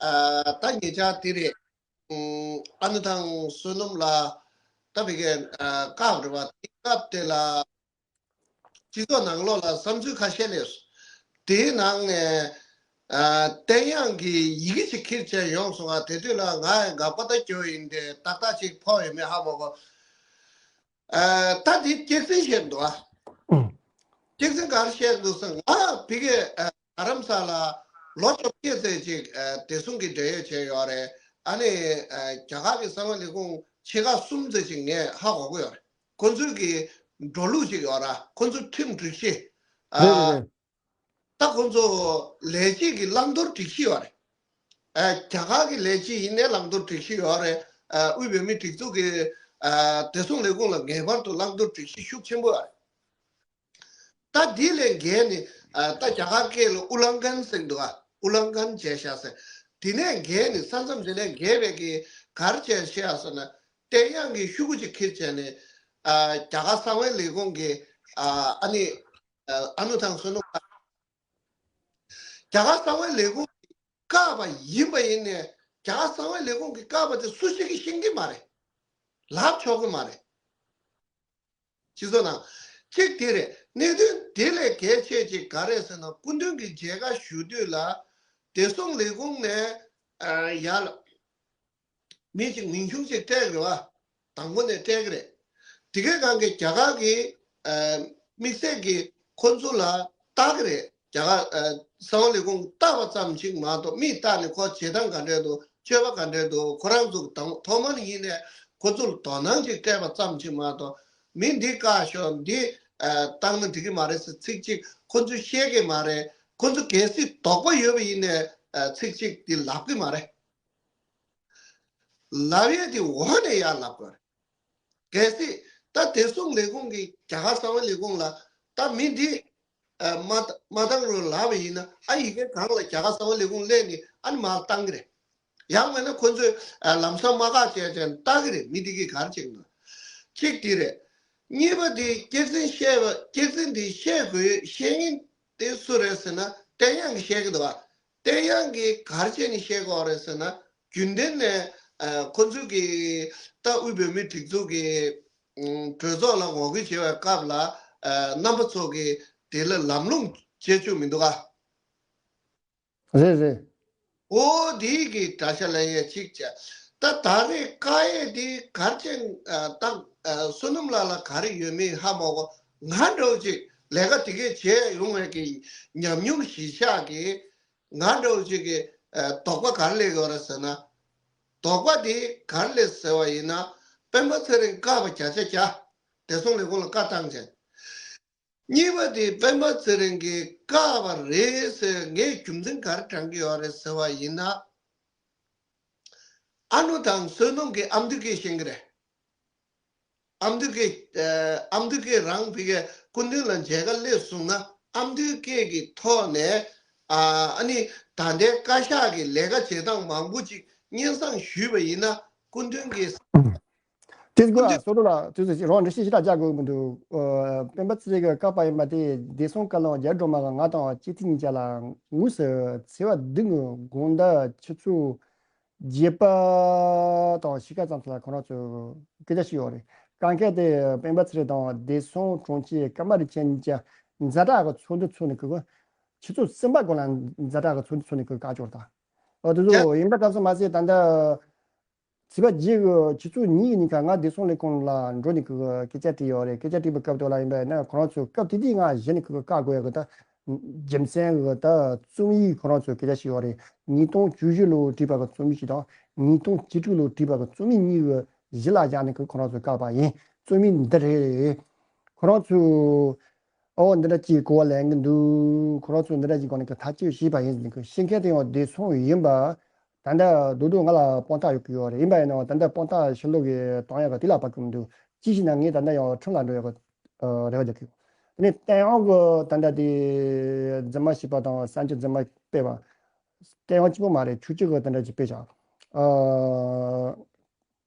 ཨ། ད་ཉེ་ཆར་དེ་རེད། ཨ་ནུ་ཐང་བསོད་ནམས་ལགས་ད་བི་གའི་ཨ་སྐབས་རེད་བ། དེ་སྐབས་དེ་ལ་སྤྱི་ཚོགས་ནང་ལོགས་ལ་བསམ་ཚུལ་ཁ་ཤས་སླེབས་སོང་། དེའི་ནང་ནས་ཨ་བསྟན་དབྱངས་ཀྱིས་ཡི་གེ་ཞིག་ཁྱེར་བྱས་ཡོང་སོང་ང་། དེ་དུས་ལ་ང་དགའ་པོ་ད་སྐྱོ་ཡིན་ཏེ་ཏག་ཏག་ཅིག་ཕོག་ཡོད་མེད་ཧ་མ་གོ། ཨ། ད་དེ་སྐྱག་རྫུན་བཤད་འདུག་ཨ། ཨུམ། སྐྱག་རྫུན་ག་རེ་བཤད་འདུག་ཟེར་ང་བི་གའི་ཨ་རྡ་རམ་ས་ལ་ལོ་བཅོ་བརྒྱད་ཙམ་ཅིག་ཨ་བདེ་སྲུང་གི་འབྲེལ་ཡོད་བྱས་ཡོད་རེད། ཨ་ནི་ཨ་རྒྱ་གར་གྱི་གསང་བའི་ལས་ཁུངས་ཆེ་ཁག་གསུམ་ཙམ་ཅིག་ངས་ཧ་གོ་གི་ཡོད་རེད། ཁོ་ཚོའི་གི་འགྲོ་ལུགས་ཅིག་ཡོད་ར། ཁོ་ཚོ་ཁྲིམས་སྒྲིག་གཞི། ཨ། རེད་རེད་རེད། ད་ཁོ་ཚོ་ལས་བྱེད་ཀྱི་བླང་དོར་སྒྲིག་གཞི་ཡོད་རེད། ཨ། རྒྱ་གར་གྱི་ལས་བྱེད་ཡིན་ནའི་བླང་དོར་སྒྲིག་གཞི་ཡོད་རེད། ཨ། དབུས་བོད་མིའི་སྒྲིག་འཛུགས་ཀྱི་ཨ་བདེ་སྲུང་ལས་ཁུངས་ལ་ངེས་པར་དུ་བླང་དོར་སྒྲིག་གཞི་ཤུགས་ཆེན་པོ་ཡོད་རེད། ད་འདི་ལས་འགལ་ནས་ཨ་ད་རྒྱ་གར་སྐད་ལ་ཨུ་ལང་ཀན་ཟེར་འདུག་ཨ། ཨུ་ལང་ཀན་བྱས་ཤག་ཟེར། དེ་ནས་འགལ་ནས་ས་མཚམས་དེ་ནས་འགལ་བའི་གི་ག་རེ་བྱས་ཤག་ཟེར་ན། བསྟན་དབྱངས་ཀྱིས་ཤོག་གུ་ཅིག་ཁྱེར་བྱས་ནས་ཨ་རྒྱ་གར་གསང་བའི་ལས་ཁུངས་ཀྱི་ཨ་ཨ་ནི་ཨ་ཨ་ནུ་ཐང་བསོད་ནམས་ལགས། རྒྱ་གར་གསང་བའི་ལས་ཁུངས་ཀྱིས་བཀག་པ་ཡིན་པ་ཡིན་ནས་རྒྱ་གར་གསང་བའི་ལས་ཁུངས་ཀྱིས་བཀག་པ་དེ་སུ་ཞིག་གིས་ཤེས་ཀྱི་མ་རེད། ལབ་ཆོག་གི་མ་རེད། སྤྱི་ཚོགས་ནང་། གཅིག་དེ་རེད། གནད་དོན་དེ་ལས་གལ་ཆེ་ཅིག་ག་རེ་ཟེར་ན། སྐུ་མདུན་གྱི་མཇལ་ཁ་ཞུ་དུས་ལ་བདེ་སྲུང་ལས་ཁུངས་ནས་ཨ་ཡར་ལ་མི་གཅིག་མིང་ཆུང་ཅིག་སྤྲད་ཀྱི་རེད་བ། དང་པོ་ནས་སྤྲད་ཀྱི་རེད། དེ་གའི་སྒང་གི་རྒྱ་གར་གྱི་ཨ་དམིགས་བསལ་གྱི་ཁོ་ཚོ་ལ་བལྟ་གི་རེད། རྒྱ་གར་ཨ་གསང་བ་ལས་ཁུངས་བལྟ་བ་ཙམ་ཅིག་མ་གཏོགས། མིས་བལྟས་ནས་ཁོ་བྱེད་སྟངས་ག་འདྲས་འདུག་སྤྱོད་པ་ག་འདྲས་འདུག་ཁོ་རང་ཚོ་དང་ཐོག་མར་ཡིན་ནས་ཁོ་ཚོར་དོ་སྣང་ཅིག་སྤྲད་པ་ཙམ་ཅིག་མ་གཏོགས། མི་འདི་བཀག་ཤོག་འདི་ཨ་བཏང་ན་འགྲིག་གི་མ་རེད་ཟེར་ཚིག་གཅིག་ཁོ་ཚོས་བཤད་ཀྱི་མ་རེད། ཁོ་ཚོ་གལ་སྲིད་དོགས་པ་ཡོད་པ་ཡིན་ནའི་ཨ་ཚིག་གཅིག་འདི་ལབ་ཀྱི་མ་རེད། ལབ་ཡས་དེ་འོག་ནས་ཡར་ལབ་དགོས་རེད། གལ་སྲིད་ད་བདེ་སྲུང་ལས་ཁུངས་ཀྱིས་རྒྱ་གར་གསང་བའི་ལས་ཁུངས་ལ་ད་མི་འདི་ཨ་མ་མ་བཏང་རོགས་ལབ་པ་ཡིན་ན། ཨ་ཡི་གེ་སྒང་ལ་རྒྱ་གར་གསང་བའི་ལས་ཁུངས་སླེབས་ནས་ཨ་ནི་མར་བཏང་གི་རེད། ཡང་མིན་ན་ཁོ་ཚོས་ཨ་ལམ་སང་དམག་བཀག་བྱས་བྱས་བཏང་གི་རེད། མི་འདི་གིས་ག་རེ་བྱེད་ཀྱི་འདུག་གཅིག་དེ་རེད། གཉིས་པ་དེ་སྐྱག་རྫུན་བཤད་པ། སྐྱག་རྫུན་དེ་བཤད་དགོས། བཤད་མཁན་དེ་སུ་རེད་ཟེར་ན། བསྟན་དབྱངས་ཀྱིས་བཤད་ཀྱི་འདུག་བ། བསྟན་དབྱངས་ཀྱིས་ག་རེ་བྱས་ནས་བཤད་ཀྱི་ཡོད་རེད་ཟེར་ན། རྒྱུན་ལྡན་ནས་ཨ་ཁོ་ཚོས་ཀྱི་ད་དབུས་བོད་མིའི་སྒྲིག་འཛུགས་ཀྱི་ཨ་གྲོས་ཚོགས་ལ་ངོ་རྒོལ་བྱེད་པའི་སྐབས་ལ་ཨ་རྣམ་པ་ཚོ་གིས་དེ་ལ་ལམ་ལྷོང་བྱེད་བཅུག་མི་འདུག་ག་རེད་རེད། ཨོ་དེ་གི་དགྲ་ཤ་ལེན་ཡས་གཅིག་བྱས། ད་ད་རེས་བཀག་ཡས་དེ་ག་རེ་བྱས་ཨ་ད་ཨ་བསོད་ནམས་ལགས་ལ་ག་རེ་ཡོད་མེད་ཧ་མ་གོ། ང་འདྲ་བོ་ཅིག་ལས་ཀ་དེ་གས་བྱས་ཡོང་བའི་གི་ཉམས་མྱོང་གཞིར་བཞག་གི། ང་འདྲ་བོ་ཅིག་གི་ཨ་དོགས་པ་ག་རེ་སླེབས་ཡོད་རེད་ཟེར་ན། དོགས་པ་དེ་ག་རེ་སླེབས་ཟེར་བ་ཡིན་ན། སྤེན་པ་ཚེ་རིང་བཀག་པ་བརྒྱ་ཆ་བརྒྱ། བདེ་སྲུང་ལས་ཁུངས་ལ་བཀའ་བཏང་བྱས། གཉིས་པ་དེ་སྤེན་པ་ཚེ་རིང་གིས་བཀག་པ་རེད་ཟེར་ངས་རྒྱུ་མཚན་ག་རེ་དྲངས་ཀྱི་ཡོད་རེད་ཟེར་བ་ཡིན་ན། ཨ་ནུ་དང་བསོད་ནམས་ཀྱི་ཨ་མདོ་སྐད་ཤེས་ཀྱི་རེད། ཨ་མདོའི་སྐད། ཨ་མདོའི་སྐད་རང་ཕ་གིའི་སྐུ་མདུན་ལ་མཇལ་ཁ་སླེབས་སོང་ན། ཨ་མདོའི་སྐད་ཀྱི་ཐོག་ནས། ཨ་ནི་ད་ལྟའི་བཀའ་ཤག་གི་ལས་ཀ་བྱེད་སྟངས་མང་པོ་ཅིག་སྙན་སེང་ཞུས་པ་ཡིན་ན། སྐུ་མདུན་གྱིས། དེ་སྐོར་ལ་སོ་སོ་ལ་དུས་ཚོད་རང་འགྲེལ་བཤད་ཞིག་ལ་རྒྱག་དགོས་མི་འདུག་སྤེན་པ་ཚེ་རིང་གི་བཀའ་པ་ཡིན་པ་དེ་བདེ་སྲུང་བཀའ་བློན་རྒྱ་སྒྲོལ་མ་གིས་ང་དང་སྤྱི་འཐུས་གཉིས་ཆ་ལ་དངོས་སུ་ཚེས་པ་བདུན་གྱི་དགོང་དག་ཆུ་ཚོད་བརྒྱད་པ་དང་ཕྱེད་ཀ་ཙམ་ལ་ཁོ་རང་ཚོ་སྐད་ཆ་བཤད་ཡོད་རེད། གང་གལ་ཏེ་སྤེན་པ་ཚེ་རིང་དང་བདེ་སྲུང་དྲུང་ཆེ་ཀརྨ་རིན་ཆེན་གཉིས་ཀ་ཛ་དྲག་གི་ཚོགས་འདུ་ཚོགས་ནས་ཁོ་ཆུ་ཚོད་གསུམ་པ་གོང་ལ་ཛ་དྲག་གི་ཚོགས་འདུ་ཚོགས་ནས་ཁོ་བཀའ་བཅག་ད། འོ་དེ་ཚོ་ཡིན་པ་ཙམ་ཞིག་མ་ཟད། ད་ལྟ་ཚེས་པ་བརྒྱད་ཀྱི་ཆུ་ཚོད་གཉིས་ཀྱི་ཉིན་ཁ་ང་བདེ་སྲུང་ལས་ཁུངས་ལ་འགྲོ་ནས་ཁོ་སྐད་ཆ་དྲིས་ཡོད་རེད། སྐད་ཆ་དྲིས་པའི་སྐབས་དེ་ལ་ཡིན་པ་ཡིན་ན། ཁོ་རང་ཚོས་སྐབས་དེ་དུས་ང་གཞི་ནས་ཁོ་བཀག་དགོས་ཡག་གི་ད་རྒྱུ་མཚན་གི་ད་རྩོམ་ཡིག་ཁོ་རང་ཚོས་སྐད་ཆ་བཤད་ཡོད་རེད། ཉིས་སྟོང་བཅུ་བཞི་ལོ་བྲིས་པ་གི་རྩོམ་ཡིག་ཅིག་དང་། ཉིས་སྟོང་བཅུ་དྲུག་ལོ་བྲིས་པ་གི་རྩོམ་ཡིག་གཉིས་ཀྱི་གཞི་ལ་བཞག་ནས་ཁོ་ཁོ་རང་ཚོས་བཀག་པ་ཡིན། རྩོམ་ཡིག་འདི་རེད། ཁོ་རང་ཚོས། ཨོ་འདི་འདྲ་ཅིག་གོ་བ་ལེན་གི་འདུག་ཁོ་རང་ཚོས་འདི་འདྲ་ཅིག་སྒང་ནས་ཀྱི་ཐག་གཅོད་བྱས་པ་ཡིན་ཟེར་ནས། ཁོ་ཤེས་མཁན་དེ་ཡང་བདེ་སྲུང་ཡིན་པ། ད་ལྟ་རྡོག་རྡོག་ང་ལ་དཔང་རྟགས་ཡོད་ཀྱི་ཡོད་རེད། ཡིན་པ་ཡིན་ནའང་ད་ལྟ་དཔང་རྟགས་ཕྱིར་སློག་གི་གཏོང་ཡག་གི་དེ་ལ་བབ་ཀྱི་མི་འདུག་ཅི་ཞིག་ན་ངས་ད་ལྟ་ཡང་ཁྲིམས་ལ་འགྲོ་ཡག་གི་རེ་བ་རྒྱག་གི་ཡོད། དེ་ནས་བསྟན་དབྱངས་གི་ད་ལྟ་དེ་རྫུན་མ་བཤད་པ་དང་གསར་འགྱུར་རྫུན་མ་སྤེལ་བ། བསྟན་དབྱངས་གཅིག་པོ་མ་རེད། ཆོས་སྐྱིད་གི་དེ་འདྲ་ཅིག་སྤེལ་བཞག་ཨ།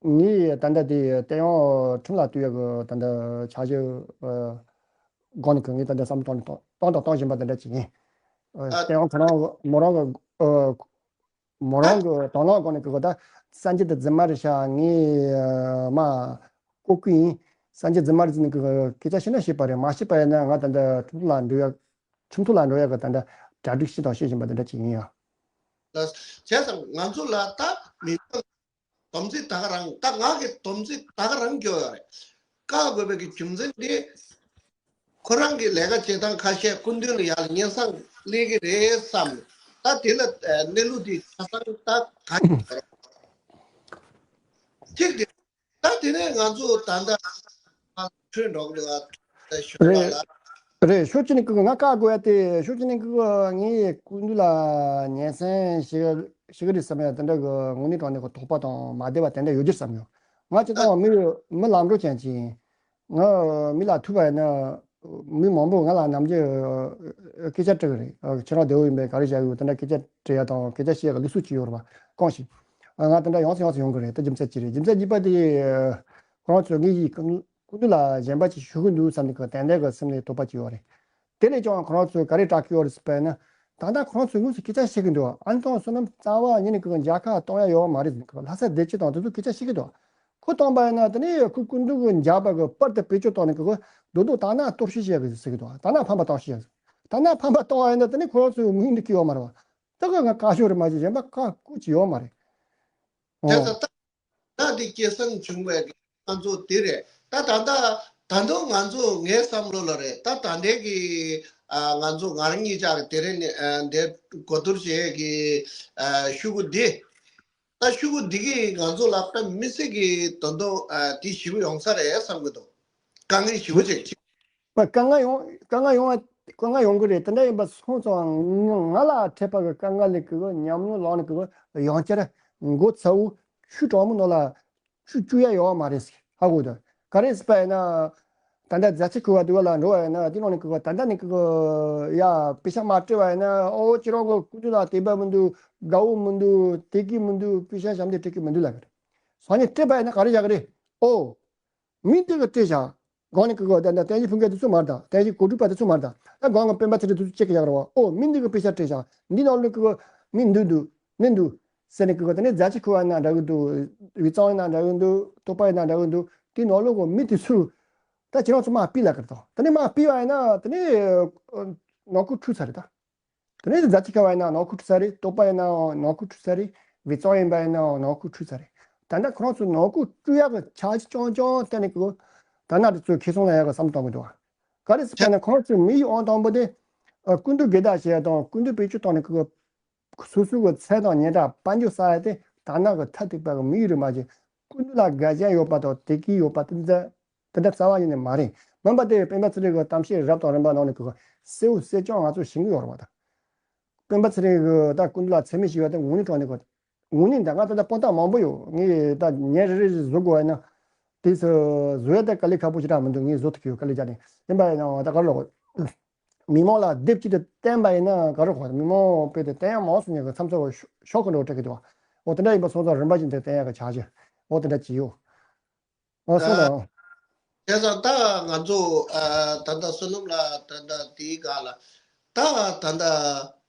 ངས་ད་ལྟ་དེ་བསྟན་དབྱངས་ཁྲིམས་ལ་གཏུག་ཡག་གི་ད་ལྟ་འཆར་གཞི་སྒང་ནས་ཀྱི་ངས་ད་ལྟ་བསམ་བློ་གཏོང་གཏོང་དང་གཏོང་བཞིན་པ་དེ་འདྲ་ཅིག་ཡིན། ཨ། བསྟན་དབྱངས་ཁོ་རང་མོ་རང་གི་ཨ། མོ་རང་གི་དང་བླངས་སྒང་ནས་ཀྱི་ད་གསར་འགྱུར་དེ་རྫུན་མ་རེད་ཤག་ངས་མ་ལྐོག་གུ་ཡིན། གསར་འགྱུར་རྫུན་མ་རེད་ཟེར་ནས་ཀྱི་སྐད་ཆ་བཤད་ན་བཤད་པ་རེད། མ་བཤད་པ་ཡིན་ན་ང་ད་ལྟ་ཁྲིམས་ཐོག་ལ་འགྲོ་ཡག་ཁྲིམས་ཐོག་ལ་འགྲོ་ཡག་གི་ད་ལྟ་གྲ་སྒྲིག་བྱེད་དང་བྱེད་བཞིན་པ་དེ་འདྲ་ཅིག་ཡིན་ཡ། ལགས། བྱས་ཙང་ང་ཚོ་ལ་ད་མི་མང་སྡོམ་རྩིས་ད་ག་རང་། ད་ང་གི་སྡོམ་རྩིས་ད་ག་རང་སྐྱོ་ཡོད་རེད། བཀག་དགོས་པའི་གི་རྒྱུ་མཚན་དེ། ཁོ་རང་གི་ལས་ཀ་བྱེད་སྟངས་ཁ་ཤས་སྐུ་མདུན་ལ་ཡར་སྙན་སེང་སླེབས་ཀྱི་རེད་བསམ། ད་དེ་ལ་ཨ་གནས་ལུགས་དེ་ཆ་ཚང་ད་ག་རེ་ཡོད་རེད། གཅིག་དེ། ད་དེ་ནས་ང་ཚོ་ད་ལྟ་ཁྲོད་འགྲོ་གི་འདུག་ཨ། ཞོགས་པ་ལ། རེད། ཕྱོགས་གཅིག་ནས་ཀྱི་ང་བཀག་དགོས་ཡ་དེ། ཕྱོགས་གཅིག་ནས་ཀྱི་ངས་སྐུ་མདུན་ལ་སྙན་སེང་ཞུ་ཞུ་གི་རེད་བསམ་ཡ་དེ་འདྲ་གི་དངོས་གནས་དྲང་གནས་ཀྱི་དོགས་པ་དང་མ་བདེ་བ་དེ་འདྲ་ཡོད་རྒྱུ་བསམ་ཡོད། ང་སྤྱིར་བཏང་མི་མི་ལམ་འགྲོ་ཅན་ཅིག་ཡིན། ང་མི་ལ་ཐུག་པ་ཡིན་ན། མི་མང་པོས་ང་ལ་ནམ་རྒྱུན་སྐད་ཆ་དྲི་གི་རེད། ཁྱེད་རང་བདེ་པོ་ཡིན་པས། ག་རེ་བྱ་གི་ཡོད། དེ་འདྲ་སྐད་ཆ་དྲི་ཡ་དང་སྐད་ཆ་བཤད་ཡ་གི་ལུགས་སྲོལ་ཅིག་ཡོད་རེད་པ། གང་ཞིག་ང་དེ་འདྲ་ཡོང་སེ་ཡོང་སེ་ཡོང་གི་རེད། དེ་རྒྱུ་མཚན་གཅིག་རེད། རྒྱུ་མཚན་གཉིས་པ་དེ། ཁོ་རང་ཚོས་ངེད་ཀྱི་སྐུ་མདུན་ལ་གཞན་པ་ཅིག་ཞུ་གི་འདུག་བསམ་ནས་ཀྱི་ཏན་ཏན་གྱི་སེམས་ནས་དོགས་པ་ཅིག་ཡོད་རེད། དེ་ལས་ཀྱང་ཁོ་རང་ཚོས་ག་རེ་སྐྲག་གི་ཡོད་རེད་ཟེར་བ་ཡིན་ན། ད་ལྟ་ཁོ་རང་ཚོས་དངོས་སུ་སྐད་ཆ་བཤད་ཀྱི་འདུག་ཨ་ནི་དང་བསོད་ནམས་རྩ་བ་ཉིད་ནས་ཀྱི་མཇལ་ཁ་གཏོང་ཡ་ཡོད་མ་རེད་ཟེར། ལྷ་ས་བདེ་སྐྱིད་དང་དེ་ཚོ་སྐད་ཆ་བཤད་ཀྱི་འདུག་ཁོ་བཏང་པ་ཡིན་ན་དེ་ནས་ཁོ་སྐུ་མདུན་གྱི་མཇལ་བ་གི་པར་དེ་བེད་སྤྱོད་བཏང་ནས་ཀྱི་རྡོག་རྡོག་དག་སྣང་གཏོར་བཤིག་བྱེད་ཀྱི་ཟེར་གྱི་འདུག་དག་སྣང་ཕམ་པ་བཏང་བཤིག་ཡ་ཟེར། དག་སྣང་ཕམ་པ་བཏང་བ་ཡིན་ན་དེ་ནས་ཁོ་རང་ཚོའི་མིང་འདི་སྐྱེ་ཡོད་མ་རེད་པ། ད་ག་ང་བཀའ་ཤོག་རེད་མ་གཞི་གཞན་པ་བཀའ་བཀོད་ཅིག་ཡོད་མ་རེད། ཨོ། དེ་ད་ད་ད་འདི་སྐྱེད་སྲིང་བྱུང་བའི་ང་ཚོ་དེ་རེད། ད་ད་ད་ད་དུང་ང་ཚོ་ངའི་བསམ་བློ་ལ་རེད། ད་ད་ལྟའི་གི་ཨ་ང་ཚོ་ང་རང་གཉིས་ཆ་གི་དེ་རིང་ནས་ཨ་འདིར་གོ་བསྡུར་བྱེད་ཀྱི་ཨ་ཤོག་གུ་འདི། ད་ཤོག་གུ་འདི་གིས་ང་ཚོ་ལ་དཔེ་མི་སྲིད་ཀྱི་དོན་དུ་ཨ་དེ་ཞིབ་ཡོང་ས་རེད་བསམ་གི་འདུག་དཀའ་ངལ་ཞེ་པོ་ཅིག་ཅིག་པ། དཀའ་ངལ་ཡོང་དཀའ་ངལ་ཡོང་བ་དཀའ་ངལ་ཡོང་གི་རེད། དེ་འདྲ་ཡིན་པ་སོང་ཙང་ང་ལ་འཕྲད་པ་གི་དཀའ་ངལ་ལས་ཀྱི་ཉམས་མྱོང་ལོག་ནས་ཀྱི་ཡང་བསྐྱར་མགོ་ཚ་བོ་ཆུ་གྲང་མོ་ནང་ལ་ཆུ་བཅུག་ཡ་ཡོད་མ་རེད་ཟེར། ཧ་གོ་འདུག་ག་རེ་ཟེར་བ་ཡིན་ན། ད་ལྟ་རྫ་ཆུ་ཁུ་བ་དུ་བ་ལ་འགྲོ་བ་ཡིན་ན་དེ་ནང་ནས་ཀྱི་ད་ལྟ་ནས་ཀྱི་ཡ་པེ་ཤ་མ་སྤྲད་པ་ཡིན་ན། ཨོ་ཁྱེད་རང་གི་སྐུ་མདུན་ལ་དད་པ་མི་འདུག་དགའ་བོ་མི་འདུག་དད་གུས་མི་འདུག་པེ་ཤ་ཞབས་འདེགས་སྤྲད་གི་མི་འདུག་ལབ་གི་རེད། སང་ཉིན་སྤྲད་པ་ཡིན་ན་ག་རེ་བྱ་གི་རེད། ཨོ། མི་འདི་གིས་སྤྲད་བཞག་སྒང་ནས་ཀྱི་ད་ད་བསྟན་བཅོས་ཕུན་ཁེ་དེ་ཚོ་མ་རེད་ད། བསྟན་བཅོས་གོ་སྒྲིག་པ་དེ་ཚོ་མ་རེད་ད། ད་སྒང་གི་སྤེན་པ་ཚེ་རིང་དེ་ཚོ་ཅེག་གི་བཞག་རེད་བ། ཨོ་མི་འདི་གིས་པེ་ཤ་སྤྲད་བཞག་འདི་ནང་ལོགས་ཀྱི་མི་འདུག་འདུག་མི་འདུག་ཟེར་ནས་ཀྱི་དེ་ནས་རྫ་ཆུ་ཁུ་བ་ཡིན་ན་འདྲ་གི་འདུག་དབུས་གཙང་ཡིན་ན་འདྲ་གི་འདུག་དོགས་པ་ཡིན་ན་འདྲ་གི་འདུག་དེ་ནང་ལོགས་ཀྱི་མི་དེ་ཚོ་ད་ཁྱེད་རང་ཚོ་མར་ཕུད་ལབ་གི་རེད་དོ། དེ་ནས་མར་ཕུད་པ་ཡིན་ན་དེ་ནས་ནང་ཁུལ་འཁྲུག་ཚར་རེད་ད། དེ་ནས་རྫ་ཆུ་ཁུ་བ་ཡིན་ན་ནང་ཁུལ་འཁྲུག་ཚར་རེད། དོགས་པ་ཡིན་ནའང་ནང་ཁུལ་འཁྲུག་ཚར་རེད། དབུས་གཙང་ཡིན་པ་ཡིན་ནའང་ནང་ཁུལ་འཁྲུག་ཚར་རེད། ད་ལྟ་ཁོ་རང་ཚོ་ནང་ཁུལ་འཁྲུག་ཡག་གི་འཆར་གཞི་རྐྱང་རྐྱང་བཏོན་ནས་ཀྱི་དག་སྣང་དེ་ཚོ་ཁེ་བཟང་ལེན་ཡག་གི་བསམ་བློ་གཏོང་གི་འདུག་བ། ག་རེ་ཟེར་ན་ཁོ་རང་ཚོའི་དམིགས་ཡུལ་ཨང་དང་པོ་དེ་ཨ་སྐུ་མདུན་སྒེར་བདག་བྱེད་ཡག་དང་སྐུ་མདུན་བེད་སྤྱོད་བཏང་ནས་ཀྱི་སོ་སོ་གི་མཚན་དང་སྙན་གྲགས་དཔལ་འབྱོར་བསགས་ཡག་དེ་དག་སྣང་གི་མཐར་ཐུག་པ་གི་དམིགས་ཡུལ་རེད་མ་གཞི། སྐུ་མདུན་ལ་དགའ་ཞེན་ཡོད་པ་དང་དད་གུས་ཡོད་པ་དེ་འདྲ་དེ་འདྲ་རྩ་བ་ཉིད་ནས་མ་རེད། སྨན་པ་དེ་སྤེན་པ་ཚེ་རིང་གི་གཏམ་བཤད་རབ་དང་རིམ་པ་ནང་ནས་གི་གསལ་བོ་གསལ་རྐྱང་ང་ཚོ་ཤེས་ཀྱི་ཡོད་རེད་བ་ད། སྤེན་པ་ཚེ་རིང་གི་ད་སྐུ་མདུན་ལ་མཚན་སྨད་ཞུས་པ་དེ་དངོས་གནས་དྲང་གནས་གི་དངོས་གནས་ད་ང་ད་ལྟ་དཔང་རྟགས་མང་པོ་ཡོད། ངས་ད་ཉིན་རེ་རེ་བཟོ་དགོས་བ་ཡིན་ན། དེ་ཚོ་བཟོ་ཡ་ད་དཀའ་ལས་ཁག་པོ་ཞེ་དྲག་མི་འདུག་ངས་བཟོ་ཐུབ་ཀྱི་ཡོད། དཀའ་ལས་བརྒྱབ་ནས་ཡིན་པ་ཡིན་ནའང་ད་ག་རེ་ལབ་དགོས། མི་མང་ལ་དེབ་ཅིག་ཏུ་བསྟན་པ་ཡིན་ན་ག་རེ་གོ། མི་མང་དཔེ་དེ་བསྟན་ཡག་མང་སོང་ནས་མཚམས་མཚམས་ཤོག་གི་འགྲོ་སྤྲད་ཀྱི་འདུག་འོ་དེ་འདྲ་ཡིན་པ་སོང་ཙང་རིམ་པ་བཞིན་དུ་བསྟན་ཡག་གི་ཆ་རྐྱེན་འོ་དེ་འདྲ་ཅིག་ཡོད། ཨ་སོང་ཙང་། བྱས་ཙང་ད་ང་ཚོ་ཨ་ད་ལྟ་བསོད་ནམས་ལགས་ད་ལྟ་དེའི་སྒང་ལ་ད་ད་ལྟ་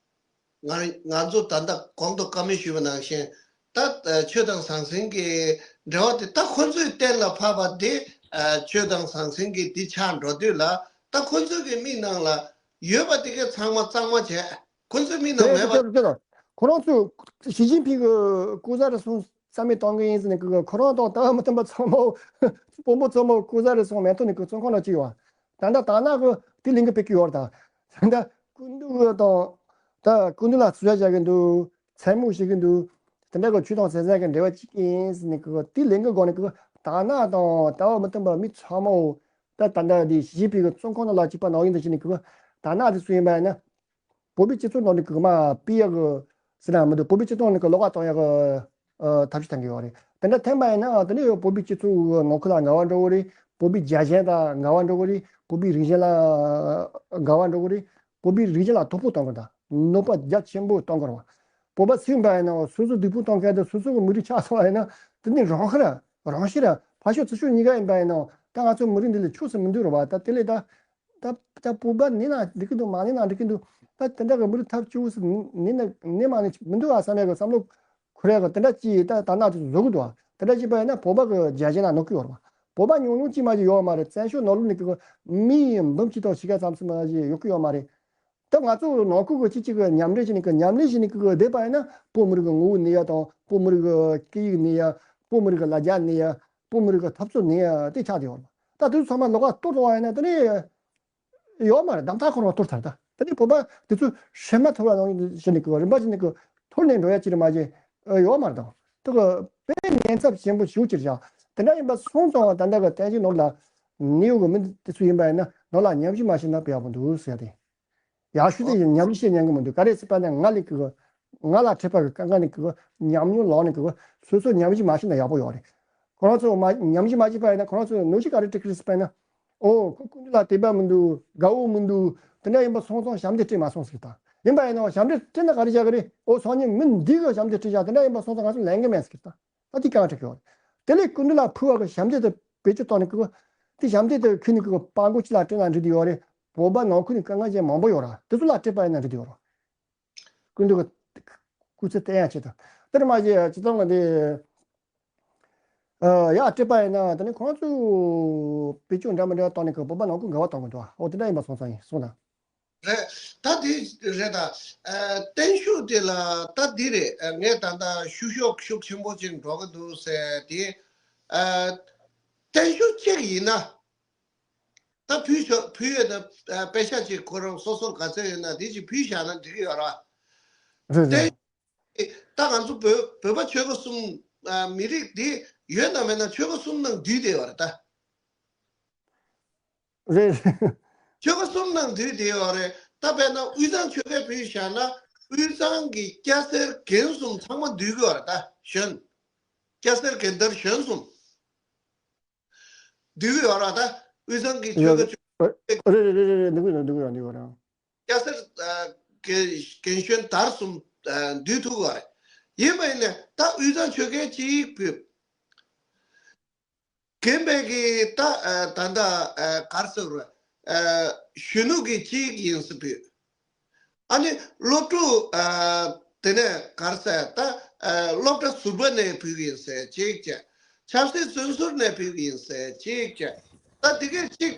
ང་ང་ཚོ་ད་ལྟ་གོང་དུ་བཀའ་མོལ་ཞུས་པ་ནང་བཞིན་ད་ཆོས་དང་ཟང་ཟིང་གི་འབྲེལ་བ་དེ་ད་ཁོ་ཚོས་གཏན་ལ་ཕབ་པ་དེ་ཨ་ཆོས་དང་ཟང་ཟིང་གི་དེ་ཆགས་འགྲོ་དུས་ལ་ད་ཁོ་ཚོས་གི་མིག་ནང་ལ་ཡོད་པ་དེ་གའི་ཚང་མ་གཙང་མ་བྱས། ཁོ་ཚོའི་མིག་ནང་དེ་མེད་པ། དེ་དེ་ཁོ་རང་ཚོས་ཞི་ཅིན་ཕིང་གི་སྐུ་གཟུགས་རེ་ཟུང་རྩ་མེད་གཏོང་གི་ཡིན་ཟེར་ནས་ཁོ་རང་དང་ལྟ་བ་མི་མཐུན་པ་ཚང་མ་དཔོན་པོ་ཚང་མ་སྐུ་གཟུགས་རེ་ཟུང་མེད་ཐོག་ནས་ཁོ་བཙོན་ཁང་ནང་བཅུག་ཡོད། ད་ལྟ་དར་ནག་གི་དེ་ལས་འགུལ་སྤེལ་གྱི་ཡོད་རེད། ད་ད་སྐུ་མདུན་དང་ད་སྐུ་མདུན་ལ་རྩིས་རྒྱག་བྱ་གི་འདུག་མཚན་སྨོད་བྱེད་ཀྱི་འདུག་དེ་འདྲ་གི་ཆོས་དང་ཟང་ཟིང་གི་འབྲེལ་བ་གཅིག་ཡིན་ཟེར་ནས་ཁོ་དེ་ལས་འགུལ་སྒང་ནས་ཁོ་དར་ནག་དང་ལྟ་བ་མི་མཐུན་པ་མི་ཚང་མ་འོ་ད་ད་ལྟ་དེ་ཞི་ཅིན་ཕིང་གི་བཙོན་ཁང་ནང་ལ་བཅུག་པ་ནང་བཞིན་དུ་བྱས་ནས་ཁོ་དར་ནག་དེ་ཚོ་ཡིན་པ་ཡིན་ན། བོད་པའི་སྤྱི་ཚོགས་ནང་ནས་གི་མར་ཕུད་ཡག་གི་ཟེར་ན་མི་འདུག་བོད་པའི་སྤྱི་ཚོགས་ནང་གི་ལོགས་ཀ་གཏོང་ཡག་གི་ཨ་ཐབས་ཤེས་གཏོང་གི་ཡོད་རེད། དེ་འདྲ་ཐོན་པ་ཡིན་ན་དེ་ནས་བོད་པའི་སྤྱི་ཚོགས་ཀྱི་ནང་ཁུལ་ལ་འགལ་བ་འགྲོ་གི་རེད། བོད་པའི་རྒྱལ་ཞེན་དང་འགལ་བ་འགྲོ་གི་རེད། བོད་པའི་རིག་གཞུང་ལ་འགལ་བ་འགྲོ་གི་རེད། བོད་པའི་རིག་གཞུང་ལ་དོ་ཕོག་གཏོང་གི་རེད། གནོད་པ་རྒྱ་ཆེན་པོ་གཏོང་གི་རེད་བ། བོད་པ་སུ་ཡིན་པ་ཡིན་ན་སོ་སོ་སྡུག་པོ་གཏོང་མཁན་དང་སོ་སོ་གི་མི་རིགས་ཆགས་སོང་བ་ཡིན་ན་དེ་ནི་རང་ཤི་ར་རང་ཤི་ར་ཕར་ཤོག་ཚུར་ཤོག་གཉིས་ཀ་ཡིན་པ་ཡིན་ན་ད་ང་ཚོ་མི་རིགས་འདི་ལ་ཆོས་སུ་མི་འདུག་རེད་བ། ད་དེ་ལས་ད། ད་ད་བོད་པ་ནི་ན་འགྲིག་གི་འདུག་མ་ནི་ན་འགྲིག་གི་འདུག་ད་དེ་འདྲ་གི་མི་རིགས་ཐབས་སྐྱོ་བོ་སུ་ནི་ན་ནི་མ་ནི་མི་འདུག་ཨ་བསམ་ཡག་གི་བསམ་བློ་འཁོར་ཡག་གི་དེ་འདྲ་ཅིག་ད་ད་ན་དེ་བཟོ་གི་འདུག་ཨ། དེ་འདྲ་ཅིག་པ་ཡིན་ན་བོད་པ་གི་རྒྱལ་ཞེན་ན་གནོད་གི་ཡོད་རེད་བ། བོད་པ་ཉུང་ཉུང་ཅིག་མ་ཅིག་ཡོད་མ་རེད། བཙན་བྱོལ་ནང་ལོགས་ནས་གི་མི་འབུམ་གཅིག་དང་ཕྱེད་ཀ་ཙམ་ཟིན་མ་ཅིག་ཡོད་གི་ཡོད་མ་རེད། ད་ང་ཚོ་ནང་ཁུལ་གི་གཅིག་གཅིག་གི་མཉམ་འབྲེལ་བྱས་ནས་གི་མཉམ་ལས་བྱས་ནས་གི་བསྡད་པ་ཡིན་ན་བོད་མི་རིགས་གི་ངོ་བོ་གནས་ཡག་དང་བོད་མི་རིགས་གི་སྐད་ཡིག་གནས་ཡག་བོད་མི་རིགས་གི་ལ་རྒྱ་གནས་ཡག་བོད་མི་རིགས་གི་འཐབ་རྩོད་གནས་ཡག་དེ་ཆགས་བསྡད་ཡོད་རེད། ད་དེ་ཚོ་ཚང་མ་ལོགས་ཀ་གཏོར་བཏང་བ་ཡིན་ན་དེ་ནས་ཡོད་མ་རེད། བདམས་ཐག་ཁོ་རང་གཏོར་ཚར། ད་དེ་ནས་བོད་པ་དེ་ཚོ་ཧྲེ་མ་ཐུབ་པ་ནང་བཞིན་གི་རིམ་པ་བཞིན་གི་འཐོར་ནས་འགྲོ་ཡ་ཅིག་རེད་མ་གཞི་ཡོད་མ་རེད། དང་དེ་གི་དཔེ་ཉེན་ཚབས་ཆེན་པོ་ཞེ་པོ་ཅིག་རེད་བཞག་དེ་འདྲ་ཡིན་པ་སོང་ཙང་ད་ལྟ་གི་བསྟན་སྲིད་ནོར་ལ་ནིའུ་གི་མི་དེ་ཚོ་ཡིན་པ་ཡིན་ན་ནོར་ལ་ཉམས་ཞིབ་མ་བྱས་ན་དཔེ་ཡག་པོ་འདུག་ཟེར་ཡ་དེ། ཡག་ཤོས་དེ་ཉམས་ཞིབ་བྱེད་ཉན་གི་མི་འདུག་ག་རེ་ཟེར་བ་ན་ང་ལས་ཀྱི་ང་ལ་འཕྲད་པ་གི་དཀའ་ངལ་ནི་ཀྱི་ཉམས་མྱོང་ལོག་ནི་ཀྱི་སོ་སོ་ཉམས་ཞིབ་མ་བྱས་ན་ཡག་པོ་ཡོད་རེད། ཁོ་རང་ཚོ་མ་ཉམས་ཞིབ་མ་བྱས་པ་ཡིན་ན་ཁོ་རང་ཚོ་ནོར་གཞི་ག་རེ་སྤྲད་ཀྱི་རེད་ཟེར་བ་ན། ཨོ་ཁོ་སྐུ་མདུན་ལ་དད་པ་མི་འདུག་དགའ་བོ་མི་འདུག་དེ་འདྲ་ཡིན་པ་སོང་ཙང་ཞབས་འདེགས་སྤྲད་མ་སོང་ཟེར་ད། ཡིན་པ་ཡིན་ནའང་ཞབས་འདེགས་སྤྲད་ན་ག་རེ་བྱ་གི་རེད། ཨོ་སང་ཉིན་མི་འདི་གི་ཞབས་འདེགས་སྤྲད་བྱ་དེ་འདྲ་ཡིན་པ་སོང་ཙང་ང་ཚོ་ལེན་གི་མེད་ཟེར་ད། ད་དེ་གང་དྲག་གི་ཡོད་རེད། དེ་ལས་སྐུ་མདུན་ལ་ཕུལ་བ་གི་ཞབས་འདེགས་དེ་བེད་སྤྱོད་བཏང་ནས་ཀྱི་དེ་ཞབས་འདེགས་དེ་ཁྱོན་ནས་ཀྱི་པགས་མགོ་ཅི་ལ་སྤྲད་ན་འགྲིག་གི་ཡོད་རེད། བོད་པ་ནང་ཁུལ་ནས་དཀའ་ངལ་ཅན་མང་པོ་ཡོད་ར། དེ་ཚོ་ལ་སྤྲད་པ་ཡིན་ན་འགྲིག་གི་ཡོད་ར། སྐུ་མདུན་གྱི་སྐུ་ཚེ་བརྟན་ཡག་ཆེད་དུ། དེར་མ་ཞིག་སྤྱི་བཏང་གི་འདི། ཡག་སྤྲད་པ་ཡིན་ན་དེ་ནི་ཁོང་ཚོས་བེད་སྤྱོད་འདྲ་མི་འདྲ་བཏང་ནས་ཀྱི་བོད་པ་ནང་ཁུལ་འགལ་བ་གཏོང་གི་འདུག་འོ་དེ་འདྲ་ཡིན་པ་སོང་ཙང་ཡིན་སོང་ན། རེད། ད་དེ་རེད་ད། བརྟན་བཞུགས་དེ་ལ་ད་འདི་རེད། ངས་ད་ལྟ་བཤུ་གཞོག་ཤུགས་ཆེན་པོ་ཅིག་འགྲོ་གི་འདུག་ཟེར་དེ། བརྟན་བཞུགས་གཅིག་ཡིན་ན། ད་ཕུལ་ཤོག་ཕུལ་ཡོད་ན་པེ་ཤག་ཅིག་ཁོ་རང་སོ་སོར་ག་ཚོད་ཡོད་ན་དེ་ཅིག་ཕུལ་བཞག་ན་འགྲིག་གི་ཡོད་ར། རེད་རེད། ད་ང་ཚོ་བོད་བོད་པ་ཆོལ་ཁ་གསུམ་མི་རིགས་འདི་ཡོད་ན་མེད་ན་ཆོལ་ཁ་གསུམ་ནང་འདུས་བསྡད་ཡོད་རེད་ད། རེད། ཆོལ་ཁ་གསུམ་ནང་འདུས་བསྡད་ཡོད་རེད། ད་དཔེར་ན་དབུས་གཙང་ཆོལ་ཁའི་བུད་བཞག་ན་དབུས་གཙང་གི་སྐྱ་སེར་རྒན་གསུམ་ཚང་མ་འདུས་གི་ཡོད་རེད་ད་གཞོན། སྐྱ་སེར་རྒན་དར་གཞོན་གསུམ་འདུས་གི་ཡོད་རེད་ད། དབུས་གཙང་གི་ཆོལ་ཁ་ཆོལ་རེད་རེད་རེད་རེད། འདུས་གི་ཡོད་འདུས་གི་ཡོད་འདུས་གི་ཡོད་རེད། སྐྱ་སེར་རྒན་གཞོན་དར་གསུམ་འདུས་ཐུབ་གི་ཡོད་རེད། ཡིན་པ་ཡིན་ནས་ད་དབུས་གཙང་ཆོལ་ཁའི་སྤྱི་ཡིག་བུད། རྒན་པའི་གི་ད་ད་ད་གར་ཟེར་རོ། གཞོན་ནུ་གི་གཅིག་ཡིན་ཟེར་བུད། ཨ་ནི་སློབ་ཕྲུག་དེ་ནས་གར་ཟེར་ད་སློབ་གྲྭ་ཟུར་པ་ནས་བུད་ཡིན་ཟེར་གཅིག་བྱས། ཆབ་སྲིད་བཙོན་ཟུར་ནས་བུད་ཡིན་ཟེར་གཅིག་བྱས། ད་དེ་གས་གཅིག་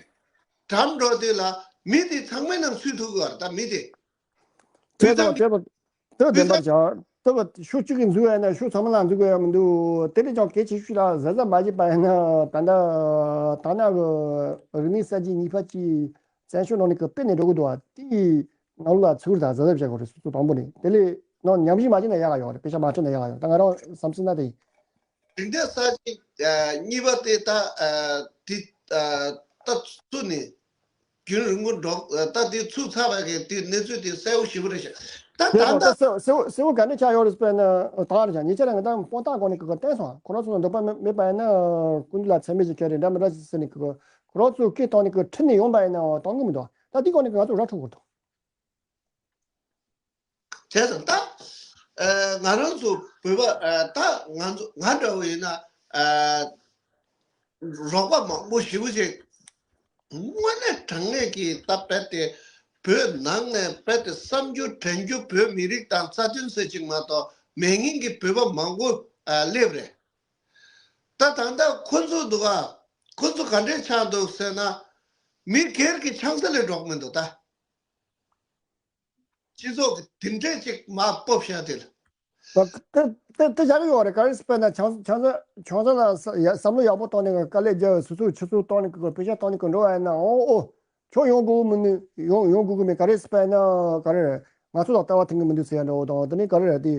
གྲམ་འགྲོ་དུས་ལ་མི་དེ་ཚང་མའི་ནང་ཚུད་ཐུབ་ཀྱི་ཡོད་རེད་ད་མི་དེ། དེ་དང་དེ་བ་དེ་བ་བདེན་པར་བྱ། དེ་བ་ཤོག་གཅིག་གིས་འཛུལ་བ་ཡིན་ན་ཤོག་ཚང་མ་ལ་འཛུལ་དགོས་ཡ་མི་འདུག་དེ་ལས་ཀྱང་གལ་ཆེ་ཤོས་ལ་གཟབ་གཟབ་མ་བྱས་པ་ཡིན་ན་ད་ལྟ་ད་ནང་གི་རིག་གནས་གསར་བརྗེ་གཉིས་པ་གྱི་བཙན་བྱོལ་ནང་ནས་ཀྱི་སྤེལ་ནས་འགྲོ་གི་འདུག་བ། དེའི་ནང་ལ་ཚུར་ད་གཟབ་གཟབ་བྱ་དགོས་རེད། སོ་སོ་དང་པོ་ནས་དེ་ལས་ནང་ཉམས་ཞིབ་མ་བྱས་ན་ཡག་ག་ཡོད་རེད། དཔེ་ཆ་མ་བྲིས་ན་ཡག་ག་ཡོད། ད་ང་རང་བསམ་ཚུལ་ན་དེ་ཡིན། རིག་གནས་གསར་བརྗེ་གཉིས་པ་དེ་ད་དེ་ད་ཚུར་ནས། རྒྱུན་རིང་པོ་འགྲོ། ད་དེ་ཚུགས་ཚར་བ་གི་དེ་གནས་ཚུལ་དེ་གསལ་པོ་ཞེ་པོ་རེད་ཤག་ད་དེ་ད་དང་ད་ད་གསལ་གསལ་བོ་གསལ་བོ་ག་འདྲ་ཆགས་ཡོད་རེད་ཟེར་ན། ད་རེད་ཀྱང་ཉེ་ཆར་ང་ད་དཔང་རྟགས་སྒོ་ནས་གི་གི་བསྟན་སོང་། ཁོ་རང་ཚོ་ལ་འདོད་པ་མེད་མེད་པ་ཡིན་ན་སྐུ་མདུན་ལ་མཚན་སྨད་ཅིག་བཀལ་རེད་འདྲ་མི་འདྲ་ཞིག་ཟེར་ནས་གི་གི་ཁོ་རང་ཚོ་སྐད་བཏང་ནས་གི་ཁྲིད་ནས་ཡོང་པ་ཡིན་ན་གཏོང་གི་མི་འདུག་ད་དེ་སྒོ་ནས་གི་ང་ཚོ་ར་འཕྲོད་དགོས་འདུག་བྱས་ཙང་ད། ཨ། ང་རང་ཚོ་བོད་པ། ཨ། ད་ང་ཚོ་ང་འདྲ་བོ་ཡིན་ན། ཨ། རོགས་པ་མང་པོ་ཞེ་པོ་ཅིག་དངོས་གནས་དྲང་གནས་ཀྱི་ད་རྦད་དེ་བོད་ནང་ནས་རྦད་དེ་བསམ་རྒྱུ་དྲན་རྒྱུ་བོད་མི་རིགས་དང་རྩ་མཐུན་ཟེར་ཅིག་མ་གཏོགས་མེད་མཁན་གྱི་བོད་པ་མང་པོ། ཨ། སླེབས་རེད། ད་ད་ལྟ་ཁོ་ཚོ་འདུག་ག་ཁོ་ཚོ་ག་འདྲས་ཆགས་འདུག་ཟེར་ན། མི་སྒེར་གྱི་ཆང་ས་ལས་འགྲོ་གི་མི་འདུག་ད། སྤྱི་ཚོགས་ཀྱི་དེ་འདྲས་ཅིག་མར་སྤོབས་བཞག་དེ་ལ། ད་དེ་དེ་དེ་བཞག་གི་ཡོད་རེད། ག་རེ་ཟེར་བས་ན་ཆང་ཆང་ས་ཆང་ས་ལ་ས་ཡ་བསམ་བློ་ཡག་པོ་བཏང་ནས་དཀའ་ལས་རྒྱབ། སོ་སོའི་ཆུ་ཚོད་བཏང་ནས་གི་པེ་ཤ་བཏང་ནས་གི་འགྲོ་བ་ཡིན་ན། འོ་འོ་ཁྱོད་ཡོང་དགོས་མི་ནུས། ཡོང་ཡོང་དགོས་གི་མེད། ག་རེ་ཟེར་བས་ན་ག་རེ་རེད། ང་ཚོ་ལ་ལྟ་བ་མཐུན་གི་མི་འདུག་ཟེར་ཡ་འདྲ་བོ་དང་། དེ་ནས་ག་རེ་རེད་དེ།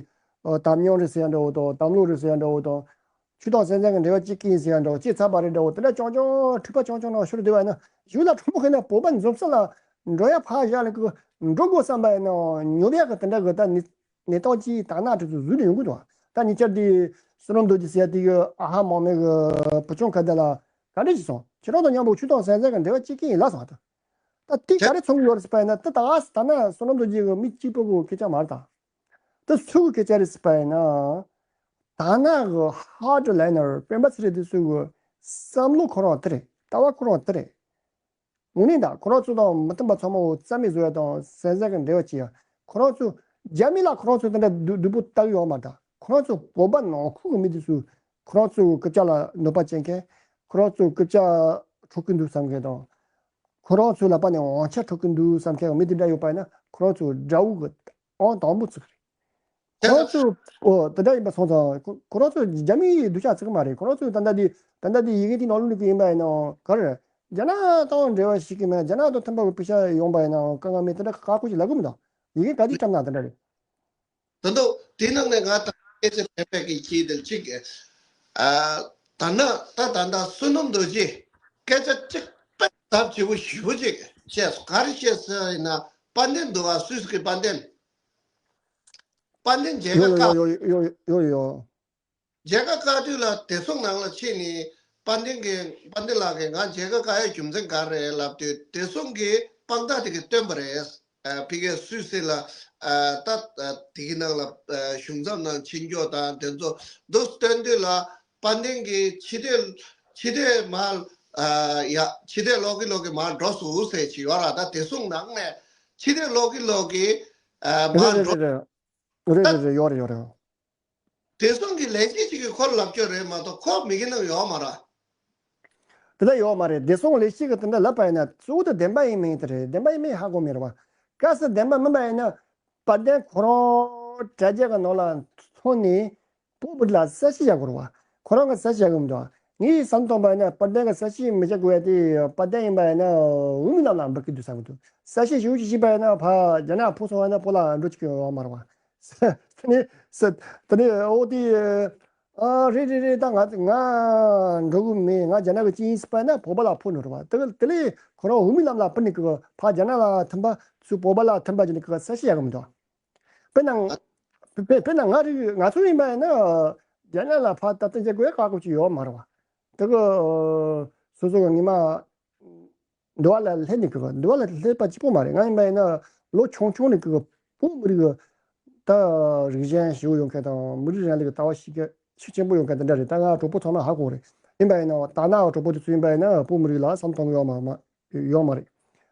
ཨ། དམ་ཉམས་རེད་ཟེར་ཡ་འདྲ་བོ་དང་། དམ་ལུགས་རེད་ཟེར་ཡ་འདྲ་བོ་དང་། ཆོས་དང་སེམས་ཅན་གྱི་འབྲེལ་བ་གཅིག་གིས་ཟེར་ཡ་འདྲ་བོ། ཅིག་ཚ་བ་རེད་འདྲ་བོ། དེ་འདྲ་རྐྱང་རྐྱང་འཁྲུག་པ་རྐྱང་རྐྱང་ནང་ཤོར་བསྡད་པ་ཡིན་ན། གཞུག་ལ་གྲོགས་པོ་ཁེ་ན་བོད་པ་འཛོམས་ས་ལ་འགྲོ་ཡ་ཕར་བཞག་ནས་གི་འགྲོ་དགོས་བསམ་པ་ཡིན་ན་ཉོབ་ཡ་གི་དེ་འདྲ་གི་ད་ནི་གནས་སྟངས་ཀྱི་དག་སྣང་དེ་ཚོ་བཟོས་ནས་ཡོང་གི་འདུག་ད་ཉེ་ཆར་དེ་བསོད་ནམས་རྡོ་རྗེ་ཟེར་ཡ་དེ་གི་ཨ་ཧ་མང་མེ་གི་བུ་ཆུང་ཁ་བརྡ་ལ་ག་འདྲ་ཞིག་སོང་། ཁྱེད་རང་དང་མཉམ་པོ་ཆོས་དང་སེམས་ཅན་གྱི་འབྲེལ་བ་གཅིག་གིས་ཡིན་ལབ་སོང་། ད་ད་དེ་ག་རེ་མཚོན་གི་ཡོད་རེད་ཟེར་བ་ཡིན་ན། ད་ད་ད་ན་བསོད་ནམས་རྡོ་རྗེ་གི་མི་གཅིག་པོ་གི་སྐད་ཆ་མ་རེད། ད་ད་སུ་གི་སྐད་ཆ་རེད་ཟེར་བ་ཡིན་ན། ད་ན་གི་ཧར་ཌི་ལའི་ནར་སྤེན་པ་ཚེ་རིང་དེ་ཚོ་གི་བསམ་བློ་ཁོ་རང་དེ་རེད། ལྟ་བ་ཁོ་རང་དེ་རེད། དངོས་གནས་ད་ཁོ་རང་ཚོ་དང་མི་མཐུན་པ་ཚང་མ་རྩ་མེད་བཟོ་ཡ་དང་སེམས་ཅན་གྱི་འབྲེལ་བ་བྱེད་ཡ། ཁོ་རང་ཚོ་རྒྱ་མི་ལ་ཁོ་རང་ཚོ་དེ་འདྲ་སྡུག་སྡུག་པོ་ལྟ་གི་ཡོད་མ་རེད། ད་ཁོ་རང་ཚོ་བོད་པ་ནང་ཁུལ་གྱི་མི་དེ་ཚོ་ཁོ་རང་ཚོའི་རྐུབ་བཀྱག་ལ་གནོད་པ་བྱེད་མཁན། ཁོ་རང་ཚོའི་རྐུབ་བཀྱག་འཕྲོག་གི་འདུག་བསམ་མཁན་དང་། ཁོ་རང་ཚོའི་ལག་པ་ནས་དབང་ཆ་འཕྲོག་གི་འདུག་བསམ་མཁན་གྱི་མི་དེ་འདྲ་ཡོད་པ་ཡིན་ན། ཁོ་རང་ཚོ་དགྲ་བོ་གི་ཨང་དང་པོ་བརྩི་གི་རེད། ཁོ་རང་ཚོ། ཨོ། དེ་འདྲ་ཡིན་པ་སོང་ཙང་ཁོ་ཁོ་རང་ཚོ་རྒྱ་མིའི་སྡུག་ཅག་བརྩི་གི་མ་རེད། ཁོ་རང་ཚོ་ད་ལྟ་འདི་ད་ལྟ་འདི་ཡི་གེ་འདི་ནང་ལོགས་ནས་ཡིན་པ་ཡིན་ནའང་ག་རེ་རེད། རྒྱ་ནག་དང་འབྲེལ་བ་ཞིག་གི་མེད། རྒྱ་ནག་དང་མཐུན་པ་གི་པེ་ཤ་ཡོང་པ་ཡིན་ནའང་དཀའ་ངལ་མེད། དེ་འདྲ་ཁག་པོ་ཞིག་ལབ་གི་མི་འདུག་ཡི་གེ་ག་དུས་བཀྲམ་ན་དེ་འདྲ་རེད། ད་དུང་དེའི་ནང་ནས་ང་ད་སྐད་ཆ་དྲན་པའི་གི་གཅིག་དེ་གཅིག་ཨ། ད་ནི་ད་ད་ད་བསོད་ནམས་རྡོ་རྗེ་སྐད་ཆ་གཅིག་དཔེ་ཚབས་ཆེ་བོ་ཞེ་པོ་ཅིག་བཤད་སོང་། ག་རེ་བཤད་ཟེར་ཡིན་ན། དཔལ་ལྡན་འདུག་ག་སུད་སི་གི་དཔལ་ལྡན། དཔལ་ལྡན་མཇལ་ཁ་ཡོ་ཡོ་བཀའ། ཡོ་ཡོ་ཡོ་ཡོ། མཇལ་ཁ་བཀའ་དུས་ལ་བདེ་སྲུང་ནང་ལ་ཕྱིན་ནས་དཔལ་ལྡན་གྱི་དཔལ་ལྡན་ལགས་ཀྱིས་ང་མཇལ་ཁ་བཀའ་ཡའི་རྒྱུ་མཚན་ག་རེ་རེད་ལབ་དུས། བདེ་སྲུང་གིས་དཔང་རྟགས་དེ་ག་བཏོན་པ་རེད། ཨ། ཕ་གིའི་སུད་སི་ལ། ཨ། ད་ཨ་དེ་གི་ནང་ལ་ཨ་གཞུང་ཚབ་ནང་ཕྱིན་རྒྱུ་དང་དེ་ཚོ་འདུག་སྟོན་དུས་ལ་དཔལ་ལྡན་གྱིས་ཕྱི་སྡོད་ཕྱི་སྡོད་མར། ཨ། ཡ། ཕྱི་སྡོད་ལོག་གི་ལོག་གི་མར་འགྲོ་སོང་ཟེར་གྱི་ཡོད་ར། ད་བདེ་སྲུང་ནང་ནས་ཕྱི་སྡོད་ལོག་གི་ལོག་གི་ཨ་མར་རེད་འགྲོ། རེད་རེད་རེད། ད་རེད་རེད་རེད། ཡོད་རེད་ཡོད་རེད། བདེ་སྲུང་གི་ལས་བྱེད་ཅིག་གིས་ཁོར་ལབ་ཀྱི་རེད་མ་གཏོགས་ཁོ་མི་གི་ནང་ཡོད་མ་རེད། དེ་འདྲ་ཡོད་མ་རེད། བདེ་སྲུང་ལས་བྱེད་ཀྱིས་དེ་འདྲ་ལབ་པ་ཡིན་ན་གཙོ་བོ་དེ་བདེན་པ་ཡིན་མིན་དེ་རེད། བདེན་པ་ཡིན་མིན་ཧ་གོ་མེད་རེད་བ། གལ་སྲིད་བདེན་པ་མིན་པ་ཡིན་ན་དཔལ་ལྡན་ཁོ་རང་དྲ་རྒྱ་གི་ནང་ལ་ཐོན་ནས་བོད་མི་རིགས་ལ་གསལ་བཤད་བྱ་དགོས་རེད་བ། ཁོ་རང་གིས་གསལ་བཤད་བྱ་དགོས་མི་འདུག་ངས་བསམ་བཏང་པ་ཡིན་ན་དཔལ་ལྡན་གྱིས་གསལ་བཤད་མི་བྱ་དགོས་ཡ་དེ། དཔལ་ལྡན་ཡིན་པ་ཡིན་ན་འོས་མི་རྣམས་ལ་འབུལ་གྱི་འདུག་བསམ་གྱི་འདུག་གསལ་བཤད་ཞུ་ཞིག་བྱས་པ་ཡིན་ན་ཕར་རྒྱ་ནག་ཕུད་སོང་བ་ཡིན་ན་བོད་ལ་འགྲོ་བཅུག་གི་ཡོད་མ་རེད་བ། དེ་ནས་ས་དེ་ནས་འོ་དེ། ཨ། རེད་རེད་རེད། ད་ང་ང་འགྲོ་གི་མེད། ང་རྒྱ་ནག་གི་ཅི་ཡིན་ཟེར་བ་ན་བོད་པ་ལ་ཕུད་ནོ་རེད་བ། དེ་དེ་ལས་ཁོ་རང་འོས་མི་རྣམས་ལ་ཕུད་ནས་ཀི་ཕར་རྒྱ་ནག་ལ་མཐུན་པ་ཚུར་བོད་པ་ལ་མཐུན་པ་བྱས་ནས་ཀི་གསལ་བཤད་བྱ་གི་མི་འདུག་དཔེར་ན། དཔེ་དཔེར་ན་ང་རིགས་ང་ཚོ་ཡིན་པ་ཡིན་ན་རྒྱ་ནག་ལ་ཕར་ད་ལྟ་བྱེད་དགོས་ཡ་ཁག་པོ་ཅིག་ཡོད་མ་རེད་བ། དེ་གི་སོ་སོ་གི་ཉི་མ། འདི་བ་ལ་སླེབས་ནས་ཀི་འདི་བ་ལ་སླེབས་པ་གཅིག་པོ་མ་རེད། ང་ཡིན་པ་ཡིན་ན་ལོ་ཆུང་ཆུང་ནས་ཀི་བོད་མི་རིགས་ཀྱི་ད་རིགས་ཞེན་ཞེ་པོ་ཡོད་མཁན་དང་། མི་རིགས་རིང་ལུགས་ཀྱི་ལྟ་བ་ཤུགས་ཆེ་ཤུགས་ཆེན་པོ་ཡོད་མཁན་དེ་འདྲ་རེད། ད་ང་གྲོགས་པོ་ཚང་མ་ཧ་གོ་རེད། ཡིན་པ་ཡིན་ན་ད་ནང་གྲོགས་པོ་དེ་ཚོ་ཡིན་པ་ཡིན་ན་བོད་མི་རིགས་ལ་བསམ་བློ་གཏོང་གི་ཡོད་མ་མ་ཡོད་མ་རེད།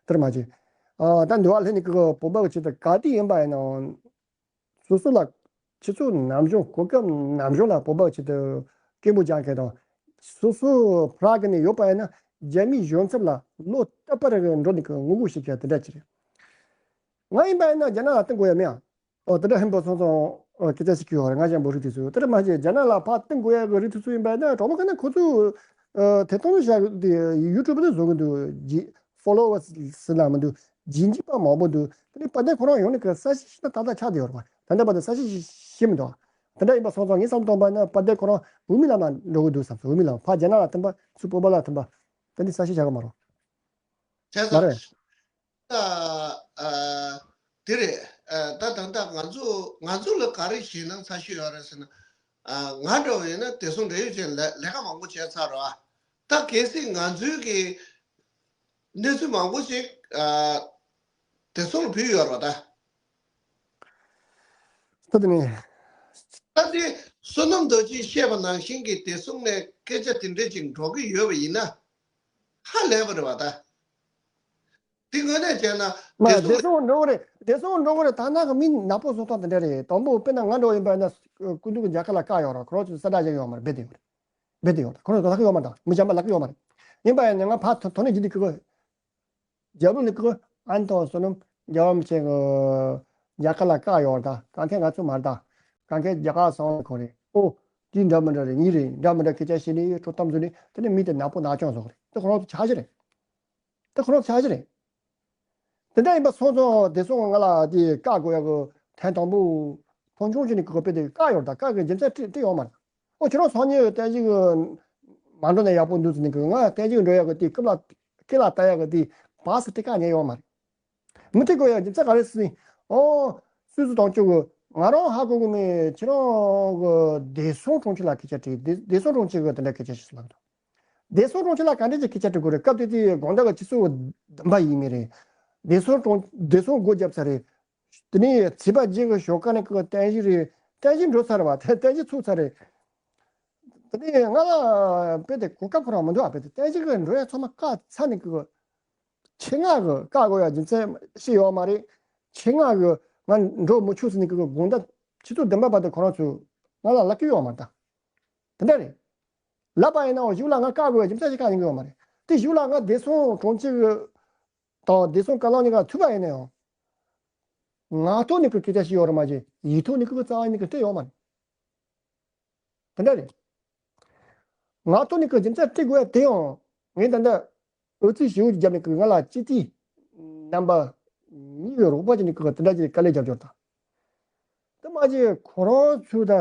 དེར་མ་བྱས། ཨ། ད་འདི་བ་སླེབས་ནས་ཀི་བོད་པ་གི་ཆེད་དུ་ག་དུས་ཡིན་པ་ཡིན་ན། སོ་སོ་ལ་སྤྱི་ཚོགས་ནམ་བྱུང་གོ་སྐབས་ནམ་བྱུང་ལ་བོད་པ་ཆེད་དུ་སྐད་འབོད་རྒྱག་མཁན་དང་། སོ་སོ་ཕ་གི་ནས་ཡོད་པ་ཡིན་ན་རྒྱ་མིའི་གཞུང་ཚབ་ལ་བློ་གཏད་པ་རེ་འགྲོ་ནས་ཀི་ངོ་རྒོལ་བྱེད་མཁན་དེ་འདྲ་ཅིག་རེད། ང་ཡིན་པ་ཡིན་ན་རྒྱ་ནག་ལ་བསྟུན་དགོས་ཡ་མེད་ཨ། ཨོ། དེ་འདྲ་ཧིན་པོ་སོང་སོང་། ཨོ། སྐད་ཆ་ཞིག་གི་ཡོད་རེད། ང་ཅན་པོ་རིགས་དེ་ཚོ་དེ་འདྲ་མ་བྱས། རྒྱ་ནག་ལ་ཕར་བསྟུན་དགོས་ཡ་གི་རིགས་དེ་ཚོ་ཡིན་པ་ཡིན་ན་གྲོགས་པོ་ག་ན་ཁོ་ཚོ་ཨ། དེ་དོན་བྱ་དེ་ཡུ་ཊུབ་དུ་བཟོ་གི་འདུག་ཇི་ཕོ་ལོ་ཝར་སི་ཟེར་ན་མི་འདུག་ཇི་འཇིགས་པ་མང་པོ་འདུག་དེ་ནས་དཔལ་ལྡན་ཁོ་རང་ཡོང་ནས་ཀི་གསལ་བཤད་ཤེས་ན་ཏག་ཏག་ཆགས་བསྡད་ཡོད་རེད་པ། ད་ལྟ་བར་དུ་གསལ་བཤད་ཤེས་ཤེས་མི་འདུག་དེ་འདྲ་ཡིན་པ་སོང་ཙང་ངས་བསམ་བཏང་པ་ན་དཔལ་ལྡན་ཁོ་རང་འོས་མི་ལ་མ་འགྲོ་གི་འདུག་བསམ་སོང་། འོས་མི་ལ་ཕར་རྒྱ་ནག་ལ་མཐུན་པ་ཚུར་བོད་པ་ལ་མཐུན་པ་དེ་འདི་གསལ་བཤད་བྱ་གི་མ་རེད། བྱས་མ་ཙང་རེད། ཨ། ཨ། དེ་རེད། ཨ་ད་ད་ལྟ་ང་ཚོ་ང་ཚོ་ལ་ག་རེ་ཞེད་སྣང་ཚ་ཤོས་ཡོད་རེད་ཟེར་ན། ཨ་ང་འདྲ་བ་ཡིན་ན་བདེ་སྲུང་འབྲེལ་ཡོད་ཅན་ལས་ལས་ཀ་མང་པོ་བྱས་ཚར་རོ། ཨ་ད་གལ་སྲིད་ང་ཚོའི་གི་གནས་ཚུལ་མང་པོ་ཞིག་ཨ་བདེ་སྲུང་ལ་ཕུལ་ཡོད་རེད་པ་ད། ད་དེ་ནས། ད་དེ་བསོད་ནམས་རྡོ་རྗེས་བཤད་པ་ནང་བཞིན་གྱི་བདེ་སྲུང་ནས་སྐད་ཆ་དེ་འདྲ་ཅིག་འགྲོ་གི་ཡོད་པ་ཡིན་ན། ཧ་ལས་པ་རེད་པ་ད། དེ་དངོས་གནས་བྱས་ན་མ་བདེ་བདེ་སྲུང་སྲུང་འགྲོ་གི་རེད། བདེ་སྲུང་འགྲོ་གི་རེད། ཐ་ན་གི་མི་ནག་པོ་བཟོ་སྟངས་དེ་འདྲ་རེད། དང་པོ་དཔེར་ན་ང་འདྲ་བོ་ཡིན་པ་ཡིན་ན་སྐུ་མདུན་གྱི་མཇལ་ཁ་ལ་བཀག་ཡོད་རེད། ཁོ་རང་ཚོས་གསལ་བསྒྲགས་བྱེད་ཀྱི་ཡོད་མ་རེད། རྦད་དེ་ཡོད་རེད། རྦད་དེ་ཡོད་རེད། ཁོ་རང་ཚོ་ལབ་ཀྱི་ཡོད་མ་རེད་ད། མི་གཞན་པ་ལབ་ཀྱི་ཡོད་མ་རེད། ཡིན་པ་ཡིན་ན་ང་ཕར་དོ་དོ་ནས་བརྒྱུད་ཀྱི་ཡོད། རྒྱབ་ལོགས་ནས་ཀི་ཨན་ཐོ་བསོད་ནམས་རྒྱལ་བ་རིན་པོ་ཆེ་གི་མཇལ་ཁ་ལ་བཀག་ཡོད་རེད་ད། གང་ག་ང་ཚོ་མ་རེད་ད། གང་ག་རྒྱ་གར་སོང་བའི་ཁོ་རེད། ཨོ། དེ་འདྲ་མི་འདྲ་རེད། གཉིས་རེད། འདྲ་མི་འདྲ་སྐད་ཆ་བཤད་ནས་ཁྲོ་གཏམ་བཟོས་ནས་དེ་ནས་མི་དེ་ནག་པོ་ནག་ཅོག་བཟོ་གི་རེད། དེ་ཁོ་རང་ཚོ་ཆ་ཤས་རེད། དེ་ཁོ་རང་ཚོ་ཆ་ཤས་རེད། དེ་འདྲ་ཡིན་པ་སོང་ཙང་བདེ་སྲུང་ང་ལ་དེ་བཀག་དགོས་ཡག་གི་ཐེངས་དང་པོ་མཐོང་ཆུང་བྱས་ནས་ཁོ་དཔེ་དེ་བཀག་ཡོད་རེད་ད། བཀག་གི་རྒྱུ་མཚན་དེ་དེ་ཡོད་མ་རེད། ཨོ་ཁྱོད་རང་སང་ཉིན་བསྟན་འཛིན་གྱི་མ་འགྲོ་ན་ཡག་པོ་འདུག་ཟེར་ནས་ཀི་ང་བསྟན་འཛིན་འགྲོ་ཡག་གི་དེ་སྐབས་ལ་སྐེ་ལ་བཏགས་ཡག་གི་དེ་བག་སི་ཏི་ཀ་ཉན་ཡོད་མ་རེད། མི་ཐེ་དགོས་ཡག་རྒྱུ་མཚན་ག་རེ་ཟེར་ན། ཨོ་སུད་སི་དང་ཅོག་གི་ང་རང་ཧ་གོ་གི་མེད། ཁྱེད་རང་གི་བདེ་སྲུང་དྲུང་ཆེ་ལ་སྐད་ཆ་དྲིས། བདེ་བདེ་སྲུང་དྲུང་ཆེ་གི་དེ་འདྲ་སྐད་ཆ་ཞིག་ལབ་འདུག་བདེ་སྲུང་དྲུང་ཆེ་ལ་ག་འདྲ་ཅིག་སྐད་ཆ་དྲི་དགོས་རེད། སྐབས་དེ་དུས་དགོང་དག་གི་ཆུ་ཚོད་བདུན་པ་ཡིན་མིན་རེད། བདེ་སྲུང་དྲུང་བདེ་སྲུང་སྒོ་བརྒྱབ་ཚར་རེད། དེ་ནས་ཚེས་པ་བརྒྱད་ཀྱི་ཞོགས་ཀ་ནས་ཀི་བསྟན་འཛིན་རེད། བསྟན་འཛིན་འགྲོ་ཚར་བ་དེ་བསྟན་འཛིན་ཚུགས་ཚར་རེད། དེ་ནས་ང་ལ་དཔེ་དེ་གོ་སྐབས་ཁོ་རང་མི་འདུག་ཨ། དཔེ་དེ་བསྟན་འཛིན་གྱི་འགྲོ་ཡ་ཚང་མ་བཀག་ཚར་ནས་ཀི་ཆེད་མངགས་ཀྱི་བཀག་དགོས་ཡ་རྒྱུ་མཚན་ཤེས་ཡོད་མ་རེད། ཆེད་མངགས་ཀྱི་ང་འགྲོ་མི་ཆོག་ཟེར་ནས་ཀི་དགོང་དག་ཆུ་ཚོད་བདུན་པ་བར་དུ་ཁོ་རང་ཚོས་ང་ལ་ལབ་ཀྱི་ཡོད་མ་རེད་ད། དེ་འདྲ་རེད། ལབ་པ་ཡིན་ནའང་གཞུག་ལ་ང་བཀག་དགོས་ཡ་རྒྱུ་མཚན་ཞིག་བཀག་ཡིན་གྱི་ཡོད་མ་རེད། དེ་གཞུག་ལ་ང་བདེ་སྲུང་དྲུང་ཆེ་གི་དང་བདེ་སྲུང་བཀའ་བློན་གཉིས་ཀ་ཐུག་པ་ཡིན་ན་ཡང་། ངག་ཐོག་ནས་ཀི་སྐད་ཆ་བཤད་ཡོད་རེད་མ་གཞི་ཡིག་ཐོག་ནས་ཀི་རྩ་བ་ཉིད་ཀྱི་སྤྲད་ཡོད་མ་རེད། དེ་འདྲ་རེད། ངག་ཐོག་ནས་ཀི་རྒྱུ་མཚན་སྤྲད་དགོས་ཡ་དེ་ཡང་ངས་ད་ལྟ་ཨུ་ཚུགས་ཞེ་པོ་ཅིག་བརྒྱབ་ནས་ཀི་ང་ལ་སྤྱི་འཐུས་རྣམ་པ་གཉིས་ཀྱི་རོགས་པ་བྱས་ནས་ཀི་དེ་འདྲ་ཅིག་དཀའ་ལས་རྒྱབ་སྐྱོར་དང་། དེ་མ་གཞི་ཁོ་རང་ཚོས་ད་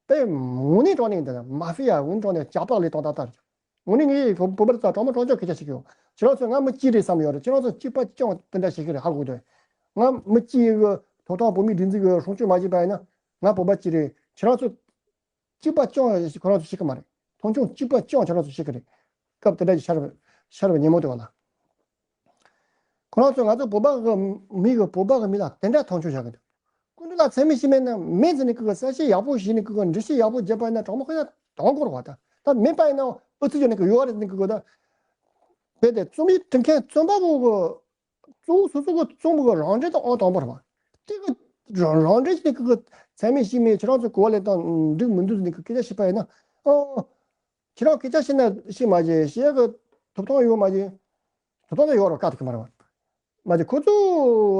དཔེ་དངོས་གནས་དྲང་གནས་ད་མ་ཧྥི་ཡ་དངོས་གནས་དྲང་གནས་ཇག་པ་ལས་སྟངས་ད་ལྟ་རེད། དངོས་གནས་ངས་བོད་པར་ཙག་དྲང་མོ་དྲང་ཆོག་སྐད་ཆ་བཤད་ཀྱི་ཡོད། ཁྱེད་རང་ཚོས་ང་མི་གཅིག་རེད་བསམ་ཡོད་རེད། ཁྱེད་རང་ཚོ་གཅིག་པ་གཅིག་རྐྱང་དེ་འདྲ་བཤད་ཀྱི་རེད། ཧ་གོ་གི་འདུག་ང་མི་གཅིག་གི་ཐོབ་ཐང་བོད་མིའི་སྒྲིག་འཛུགས་ཀྱི་སྲུང་སྐྱོབ་མ་བྱས་པ་ཡིན་ན་ང་བོད་པ་གཅིག་རེད། ཁྱེད་རང་ཚོ་གཅིག་པ་རྐྱང་ཁོ་རང་ཚོ་བཤད་ཀྱི་མ་རེད། མཐོང་ཆུང་གཅིག་པ་རྐྱང་ཁྱེད་རང་ཚོ་བཤད་ཀྱི་རེད། སྐབས་དེ་འདྲ་གྱི་ཤར་བ་ཤར་བ་ཉིན་མོ་དེ་བ་ལ། ཁོ་རང་ཚོས་ང་ཚོ་བོད་པ་གི་མི་གི་བོད་པ་གི་མི་ལ་དེ་འདྲ་མཐོང་ཆུང་བྱ་གི་འདུག་སྐུ་མདུན་ལ་མཚན་སྨད་ཞུས་མེད་ན་མེད་ཟེར་ནས་ཀི་གི་གསལ་བཤད་ཡག་པོ་ཞུས་ནས་ཀི་གི་འགྲེལ་བཤད་ཡག་པོ་བརྒྱབ་པ་ཡིན་ན་དྲང་མོ་ཁོ་ཡ་དང་གོ་ར་བ་ད། ད་མེད་པ་ཡིན་ན་ཨུ་ཚུགས་བརྒྱབ་ནས་ཀི་ཡོད་རེད་ཟེར་ནས་ཀི་གི་ད། རྦད་དེ་རྩོམ་ཡིག་འབྲི་མཁན་རྩོམ་པ་པོ་གི་གཙོ་བོ་སོ་སོ་གི་རྩོམ་པ་གི་རང་འགྲེལ་དང་ཨང་དང་པོ་རེད་བ། དེ་གི་རང་རང་འགྲེལ་ཞིག་ནས་ཀི་གི་མཚན་སྨད་ཞུས་མེད་ཁྱེད་རང་ཚོ་གོ་བ་ལེན་སྟངས་འགྲིག་མི་འདུག་ཟེར་ནས་ཀི་སྐད་ཆ་བཤད་པ་ཡིན་ན་ཨོ། ཁྱེད་རང་སྐད་ཆ་བཤད་ན་བཤད་མ་བྱེད། བཤད་གི་ཐོབ་ཐང་ཡོད་མ་བྱེད། ཐོབ་ཐང་ད་ཡོད་རོགས་བཀག་ཐུབ་ཀྱི་མ་རེད་བ། མ་བྱེད་ཁོ་ཚོ་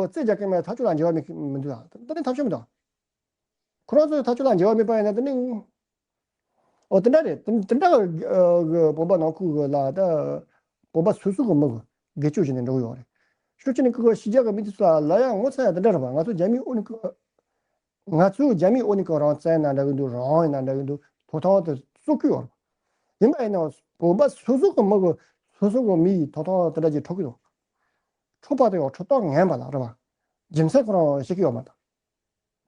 རྩོད་རྒྱག་གི་མེད་ཐག་གཅོད་ལ་འགྱུར་བ་མེད་མི་འདུག་ད་ནི་ཐག་གཅོད་མི་འདུག་ཁོ་རང་ཚོའི་ཐག་གཅོད་ལ་འགྱུར་བ་མེད་པ་ཡིན་ན་ད་ནི། ཨོ་དེ་འདྲ་རེད། དེ་དེ་འདྲ་གི་བོད་པ་ནང་ཁུལ་གི་ལ་ད་བོད་པ་སོ་སོ་གི་མི་གི་སྒེར་གཅོད་བྱས་ནས་འགྲོ་གི་ཡོད་རེད། ཤུགས་ཆེ་ནས་ཁོ་གི་ཕྱི་རྒྱལ་གི་མི་དེ་ཚོ་ལ་ལ་ཡ་ངོ་ཚ་ཡ་དེ་འདྲ་རེད་བ། ང་ཚོ་རྒྱ་མིའི་འོག་ནས་ཁོ། ང་ཚོས་རྒྱ་མིའི་འོག་ནས་ཀྱང་རང་བཙན་ཡིན་ན་འདྲ་གི་འདུག་རང་དབང་ཡིན་ན་འདྲ་གི་འདུག་ཐོབ་ཐང་དེ་རྩོད་ཀྱི་ཡོད་རེད། ཡིན་པ་ཡིན་ན་བོད་པ་སོ་སོ་གི་མི་གི་སོ་སོ་གི་མི་ཡི་ཐོབ་ཐང་དེ་འདྲ་ཅིག་འཕྲོག་གི་འདུག་འཕྲོག་པ་དེ་ཡང་འཕྲོག་སྟངས་ངན་པ་ལ་རེད་བ། རྒྱུ་མཚན་ཁོ་རང་ཤེས་ཀྱི་ཡོད་མ་རེད།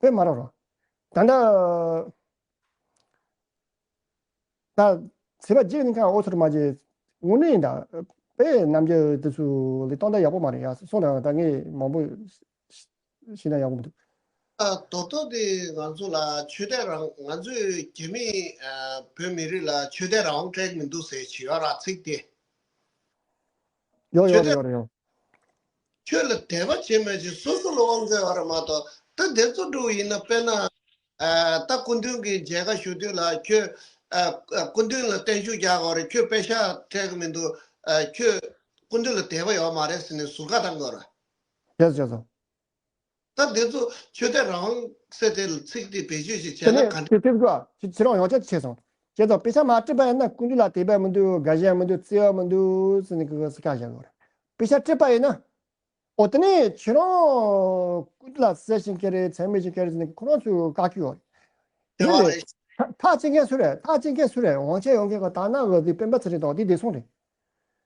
དཔེ་མ་རེད་རོ། ད་ལྟ། ད་ཚེས་པ་བརྒྱད་ཉིན་ཁ་ཨོ་ཚོར་མ་བརྗེད། དངོས་གནས་ད་དཔེ་རྣམ་འགྱུར་དེ་ཚོ་ལས་སྟངས་ད་ཡག་པོ་མ་རེད་ཡ། སོང་ད་ད་ངས་མང་པོ་ཤེས་ན་ཡག་པོ་མི་འདུག་ཨ་ད་ལྟ་དེ་ང་ཚོ་ལ་ཆོས་དད་རང་ང་ཚོའི་རྒྱ་མི་ཨ་བོད་མི་རིགས་ལ་ཆོས་དད་རང་དབང་སྤྲད་མི་འདུག་ཟེར་བྱས་ཡོད་ར་ཚིག་དེ། ཡོད་ཡོད་ཆོས་དད་ཡོད་ཡོད། ཁྱོད་ལ་དད་པ་བྱེད་མེད་ཅིག་སོ་སོ་ལ་དབང་བཙན་ཡོད་རེད་མ་གཏོགས་ད་དེ་ཚོ་འགྲོ་ཡིན་ན་དཔེར་ན། ཨ་ད་སྐུ་མདུན་གྱི་མཇལ་ཁ་ཞུ་དུས་ལ་ཁྱོད་ཨ་ཨ་སྐུ་མདུན་ལ་བརྟན་བཞུགས་རྒྱག་དགོས་རེད། ཁྱོད་པེ་ཤག་སྤྲད་གི་མི་འདུག་ཨ་ཁྱོད་སྐུ་མདུན་ལ་དད་པ་ཡོད་མ་རེད་ཟེར་ནས་ཟུར་བཀག་བཏང་དགོས་རེད། ཡོད་ཡོད་སོ། ད་དེ་ཚོ་ཆོས་དད་རང་དབང་ཟེར་དེ་ལ་ཚིག་དེ་བེད་སྤྱོད་ཞིག་དེ་བྱས་ན་ནས་ག་འདྲ། དེ་དེ་ཚོ་ཁྱེད་ཁྱེད་རང་ཡོངས་ཁྱབ་བྱས་སོང་། བྱས་ཙང་པེ་ཤག་མ་སྤྲད་པ་ཡིན་ན་སྐུ་མདུན་ལ་དད་པ་མི་འདུག་དགའ་ཞེན་མི་འདུག་བརྩེ་བ་མི་འདུག་ཟེར་ནས་ཀི་ཟེར་ཁ་བཞག་ཡོད་རེད། པེ་ཤག་སྤྲད་པ་ཡིན་ན། ཨོ་དེ་ནས་ཁྱེད་རང་སྐུ་མདུན་ལ་གསལ་བཤད་ཀྱི་རེད། མཚན་སྨད་བྱེད་ཀྱི་རེད་ཟེར་ནས་ཁོ་རང་ཚོས་བཀག་གི་ཡོད་རེད། དེ་བ་རེད། ཐག་བཅད་མཁན་སུ་རེད། ཐག་བཅད་མཁན་སུ་རེད། དབང་ཆ་ཡོད་མཁན་གྱི་ད་ནང་གི་དེ་སྤེན་པ་ཚེ་རིང་དང་དེ་བདེ་སྲུང་རེད།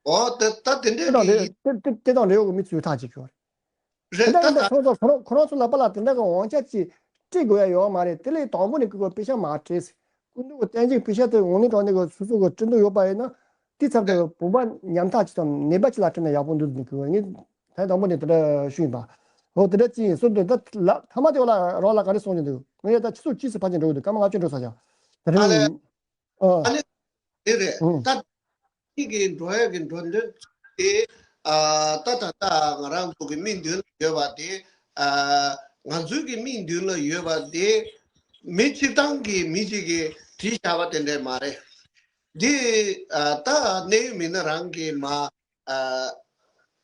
ཨོ་དེ་ད་དེ་འདྲས་དེ་དང་འབྲེལ་དེ་དེ་དེ་དང་འབྲེལ་ཡོད་ཀྱི་མི་ཚོས་ཐག་བཅད་ཀྱི་ཡོད་རེད། རེད། ད་ད་ལྟ་ད་ཁོ་ཚོ་ཁོ་རང་ཁོ་རང་ཚོ་ལ་པ་ལ་དེ་འདྲ་གི་དབང་ཆ་ཅིག་སྤྲད་དགོས་ཡ་ཡོད་མ་རེད། དེ་ལས་དང་པོ་ནས་ཁོ་ཚོ་པེ་ཤ་མ་སྤྲད། སྐུ་མདུན་གྱི་བསྟན་བཅོས་པེ་ཤ་དེ་དངོས་གནས་དྲང་གནས་ཀྱི་སོ་སོ་གི་སྤྲད་འདོད་ཡོད་པ་ཡིན་ན། དེའི་ཚབ་ཏུ་བུམ་པ་ཉམ་ཐག་ཅིག་དང་ནད་པ་ཅིག་ལ་སྤྲད་ན་ཡག་པོ་འདུག་ཟེར་ནས་ཁོ་ངས་ཐེངས་དང་པོ་ནས་དེ་འདྲ་ཞུས་ཡིན་པ། འོ་དེ་འདྲ་ཅིག་ཡིན་སོང་དུས་ད་ལ་ཐ་མ་དེ་བ་ལ་རོགས་ལ་ག་རེ་གསུངས་ཀྱི་འདུག་ངས་ད་ཆུ་ཚོད་གཅིག་ཙམ་ཕལ་ཆེར་འགྲོ་གི་འདུག་སྐར་མ་ལྔ་བཅུ་འགྲོ་ས་ཆགས། དེ་རིང་ཨ་ནི་དེ་རེད། ད་གཅིག་གི་འགྲོ་ཡ་གི་འགྲོ་དོན་དེ། ཨ་ད་ད་ལྟ་ང་རང་ཚོ་གི་མིག་མདུན་ལ་ཡོད་པ་དེ། ཨ་ང་ཚོའི་གི་མིག་མདུན་ལ་ཡོད་པ་དེ་མི་སྤྱིར་བཏང་གི་མི་གཅིག་གིས་བྲིས་བཞག་པ་དེ་འདྲ་མ་རེད། འདི་ཨ་ད་གནད་ཡོད་མི་སྣ་རང་གིས་མ་ཨ་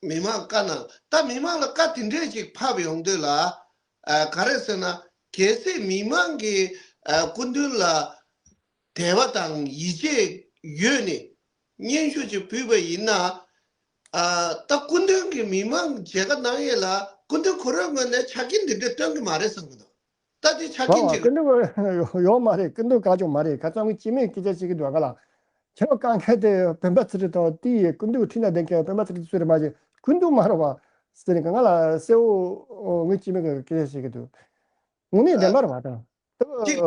མི་མང་བཀའ་གནང་། ད་མི་མང་ལ་བཀའ་དེ་འདྲས་ཅིག་ཕབ་ཡོང་དུས་ལ། ཨ་ག་རེ་ཟེར་ན། གལ་སྲིད་མི་མང་གིས་ཨ་སྐུ་མདུན་ལ་དད་པ་དང་ཡིད་ཆེས་ཡོད་ནས་སྙན་ཞུ་ཅིག་ཕུལ་བ་ཡིན་ན། ཨ་ད་སྐུ་མདུན་གྱིས་མི་མང་མཇལ་ཁ་གནང་ཡས་ལ་སྐུ་མདུན་ཁོ་རང་ངོས་ནས་ཆ་རྐྱེན་འདི་འདྲ་སྟོན་གྱི་མ་རེད་བསམ་གྱི་འདུག་ད་དེ་ཆ་རྐྱེན་ཅིག་རེད། སྐུ་མདུན་ཡོད་མ་རེད། སྐུ་མདུན་ག་ཅུང་མ་རེད། ཁ་སང་ངའི་སྐྱེ་དམན་སྐད་ཆ་བཤད་ཀྱི་འདུག་ག་ལ། ཁྱེད་རང་བཀའ་འཁེལ་དེ་སྤེན་པ་ཚེ་རིང་དང་དེ་ཡི་སྐུ་མདུན་ཁྲི་ན་ལྡན་མཁན་སྤེན་པ་ཚེ་རིང་སུ་རེད་མ་བྱེད། སྐུ་མདུན་མ་རེད་བ། ཟེར་ནས་ང་ལ་གསལ་བོ་ངའི་སྐྱེ་དམན་གྱི་སྐད་ཆ་བཤད་ཀྱི་འདུག་དངོས་གནས་བདེན་པ་རེད་བ་དང་། གཅིག་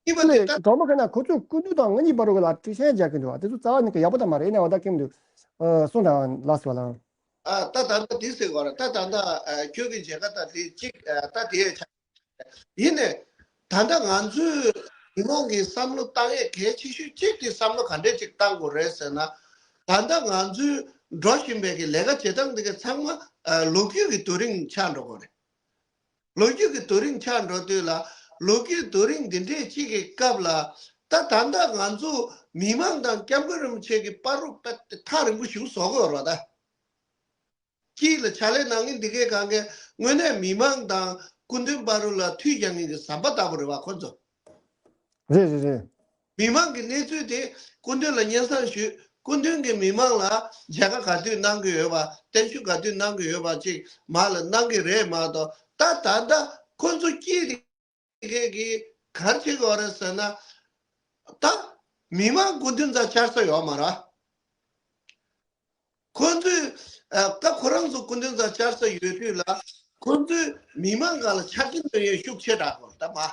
གཅིག་པ་དེ་ལས་ད་གྲོགས་མོ་ཁ་ན་ཁོ་ཚོས་སྐུ་མདུན་དང་ང་གཉིས་བར་རུ་ལ་དཀྲུག་ཤིང་རྒྱག་གི་འདུག་བ། དེ་ཚོ་རྩ་བ་ཉིད་ཀྱི་ཡག་པོ་དང་མ་རེད། ཡིན་ནའང་ད་ཁྱིམ་དུ་གསུང་དང་ལགས་སོ་ལ། ཨ་ད་ད་ལྟ་དེ་ཟེར་དགོས་རེད། ད་ད་ལྟ་ཨ་ཁྱོད་ཀྱི་མཇལ་ཁ་ད་དེ་གཅིག་ཨ་ད་དེ་ཡས་ཆགས། ཡིན་ནས་ད་ལྟ་ང་ཚོས་མི་མང་གི་བསམ་བློ་བཏང་ཡས་གལ་ཆེ་ཤོས་གཅིག་དེ་བསམ་བློ་ག་འདྲས་ཅིག་བཏང་དགོས་རེད་ཟེར་ན། ད་ལྟ་ང་ཚོའི་འགྲོ་བཞིན་པའི་གི་ལས་ཀ་བྱེད་སྟངས་འདི་ག་ཚང་མ་ཨ་ལོ་རྒྱུས་ཀྱི་རྡོ་རིང་ཆགས་འགྲོ་དགོས་རེད། ལོ་རྒྱུས་ཀྱི་རྡོ་རིང་ཆགས་འགྲོ་དུས་ལ། ལོ་རྒྱུས་རྡོ་རིང་འདི་འདྲས་གཅིག་གི་སྐབས་ལ། ད་ད་ལྟ་ང་ཚོ་མི་མང་དང་སྐྱབས་མགོན་རིན་པོ་ཆེ་གི་བར་དུ་ཐག་རིང་པོ་ཞིག་བཟོ་དགོས་རེད་བ་ད། དཀྱིལ་ལ་ཕྱག་ལས་གནང་མཁན་འདི་གའི་གང་གའི་དངོས་གནས་མི་མང་དང་སྐུ་མདུན་བར་དུ་ལ་མཐུད་རྒྱག་མཁན་གྱི་ཟམ་པ་ལྟ་བུ་རེད་བ་ཁོ་ཚོ། རེད་རེད་རེད། མི་མང་གི་གནས་ཚུལ་དེ་སྐུ་མདུན་ལ་སྙན་སེང་ཞུས། སྐུ་མདུན་གྱིས་མི་མང་ལ་མཇལ་ཁ་ག་དུས་གནང་གི་ཡོད་པ། བརྟན་བཞུགས་ག་དུས་གནང་གི་ཡོད་པ་ཅིག་མ་ལ་གནང་གི་རེད་མ་གཏོགས། ད་ད་ལྟ་ཁོ་ཚོ་དཀྱིལ་དེ་གའི་གི་ག་རེ་བྱེད་དགོས་རེད་ཟེར་ན། ད་མི་མང་སྐུ་མདུན་རྩ་བཅར་ས་ཡོད་མ་རེད། ཁོ་ཚོས་ཨ་ད་ཁོ་རང་ཚོ་སྐུ་མདུན་རྩ་བཅར་ས་ཡོད་དུས་ལ། ཁོ་ཚོས་མི་མང་སྒང་ལ་ཆ་རྐྱེན་འདོན་ཡས་ཤུགས་ཆེ་དྲགས་པ་རེད་ད་མ།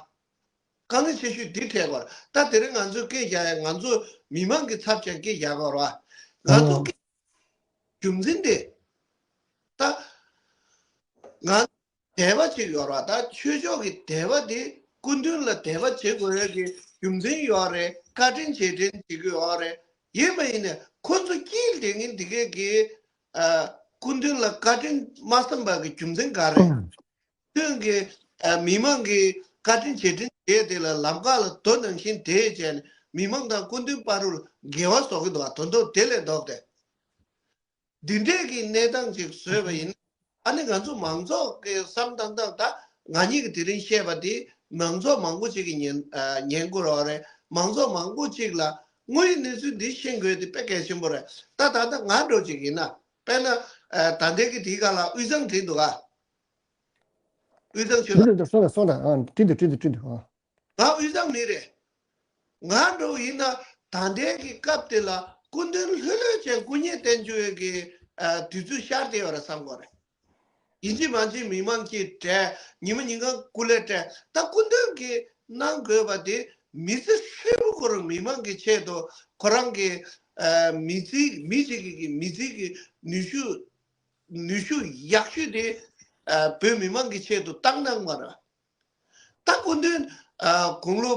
དཀའ་ངལ་ཆེ་ཤོས་འདི་འཕྲད་པ་རེད། ད་དེ་རིང་ང་ཚོས་སྐད་རྒྱག་ཡ། ང་ཚོ་མི་མང་གི་ཚབ་བྱས་སྐད་རྒྱག་དགོས་རེད་བ། ང་ཚོ་སྐད་རྒྱུ་མཚན་དེ། ད་ང་དད་པ་ཅིག་ཡོད་རེད་བ། ད་ཆོས་ཕྱོགས་ཀྱི་དད་པ་དེ། སྐུ་མདུན་ལ་དད་པ་བྱེད་དགོས་ཡ་གི་རྒྱུ་མཚན་ཡོད་རེད། བཀའ་དྲིན་རྗེས་དྲན་བྱེད་དགོས་ཡོད་རེད། ཡིན་པ་ཡིན་ནའི་ཁོ་ཚོ་དཀྱིལ་དེ་ངན་འདི་གས་ཀྱི་ཨ་སྐུ་མདུན་ལ་བཀའ་དྲིན་མ་བསམ་པ་གི་རྒྱུ་མཚན་ག་རེད། ཁྱོད་ཀྱིས་ཨ་མི་མང་གི་བཀའ་དྲིན་རྗེས་དྲན་བྱས་དེ་ལ་ལམ་ཁ་ལ་རྡོ་ནང་བཞིན་དེད་བྱས་ནས་མི་མང་དང་སྐུ་མདུན་བར་དུ་འགལ་བ་བཟོ་གི་འདུག་བ། དོན་དག་དེ་ལས་ལྡོག་སྟེ། འདི་འདྲས་ཀྱི་གནས་སྟངས་ཅིག་བཟོས་པ་ཡིན། ཨ་ནི་ང་ཚོ་མང་ཚོགས་ཀྱི་བསམ་སྟངས་དང་། ད་ང་གཉིས་ཀྱིས་དེ་རིང་བཤད་པ་དེ་མང་ཚོགས་མང་པོ་ཅིག་གིས་ཉན་ཨ་ཉན་དགོས་རེད། མང་ཚོགས་མང་པོ་ཅིག་ལ་དངོས་ཡོད་གནས་ཚུལ་འདི་ཤེས་དགོས་དེ་དཔེ་གལ་ཆེན་པོ་རེད། ད་ད་ལྟ་ང་འདྲ་ཅིག་ཡིན་ན། དཔེར་ན་ཨ་ད་ལྟའི་གི་དེའི་སྒང་ལ་དབུས་གཙང་བྲིས་འདུག་ག་དབུས་གཙང་ཆོས་བྲིས་འདུག་སོང་ལ་སོང་ལ་ཨ་བྲིས་འདུག་བྲིས་འདུག་བྲིས་འདུག་ཨ། ང་དབུས་གཙང་མི་རེད། ང་འདྲ་བོ་ཡིན་ན་ད་ལྟའི་གི་སྐབས་དེ་ལ་སྐུ་མདུན་ལྷོད་ལྷོད་བྱས་སྐུ་ཉིད་བསྟན་བཅོས་ཀྱི་ཨ་དུས་ཚོད་ཤར་བསྡད་ཡོད་རེད་བསམ་གྱི་ཡོད་རེད། ཡིན་གཅིག་མིན་གཅིག་མི་མང་གིས་བྲེལ། ཉི་མ་ཉིན་གང་སྐུ་ལས་བྲེལ། ད་སྐུ་མདུན་གྱིས་གནང་དགོས་པ་དེ་མི་ཚེ་ཧྲིལ་པོ་ཁོ་རང་མི་མང་གི་ཆེད་དུ། ཁོ་རང་གི་ཨ་མི་ཚེ་མི་གཅིག་གི་གི་མི་ཚེ་གི་ནུས་ཤུགས་ནུས་ཤུགས་ཡག་ཤོས་དེ་ཨ་བོད་མི་མང་གི་ཆེད་དུ་བཏང་གནང་བ་རེད། ད་སྐུ་མདུན་ཨ་དགུང་ལོ་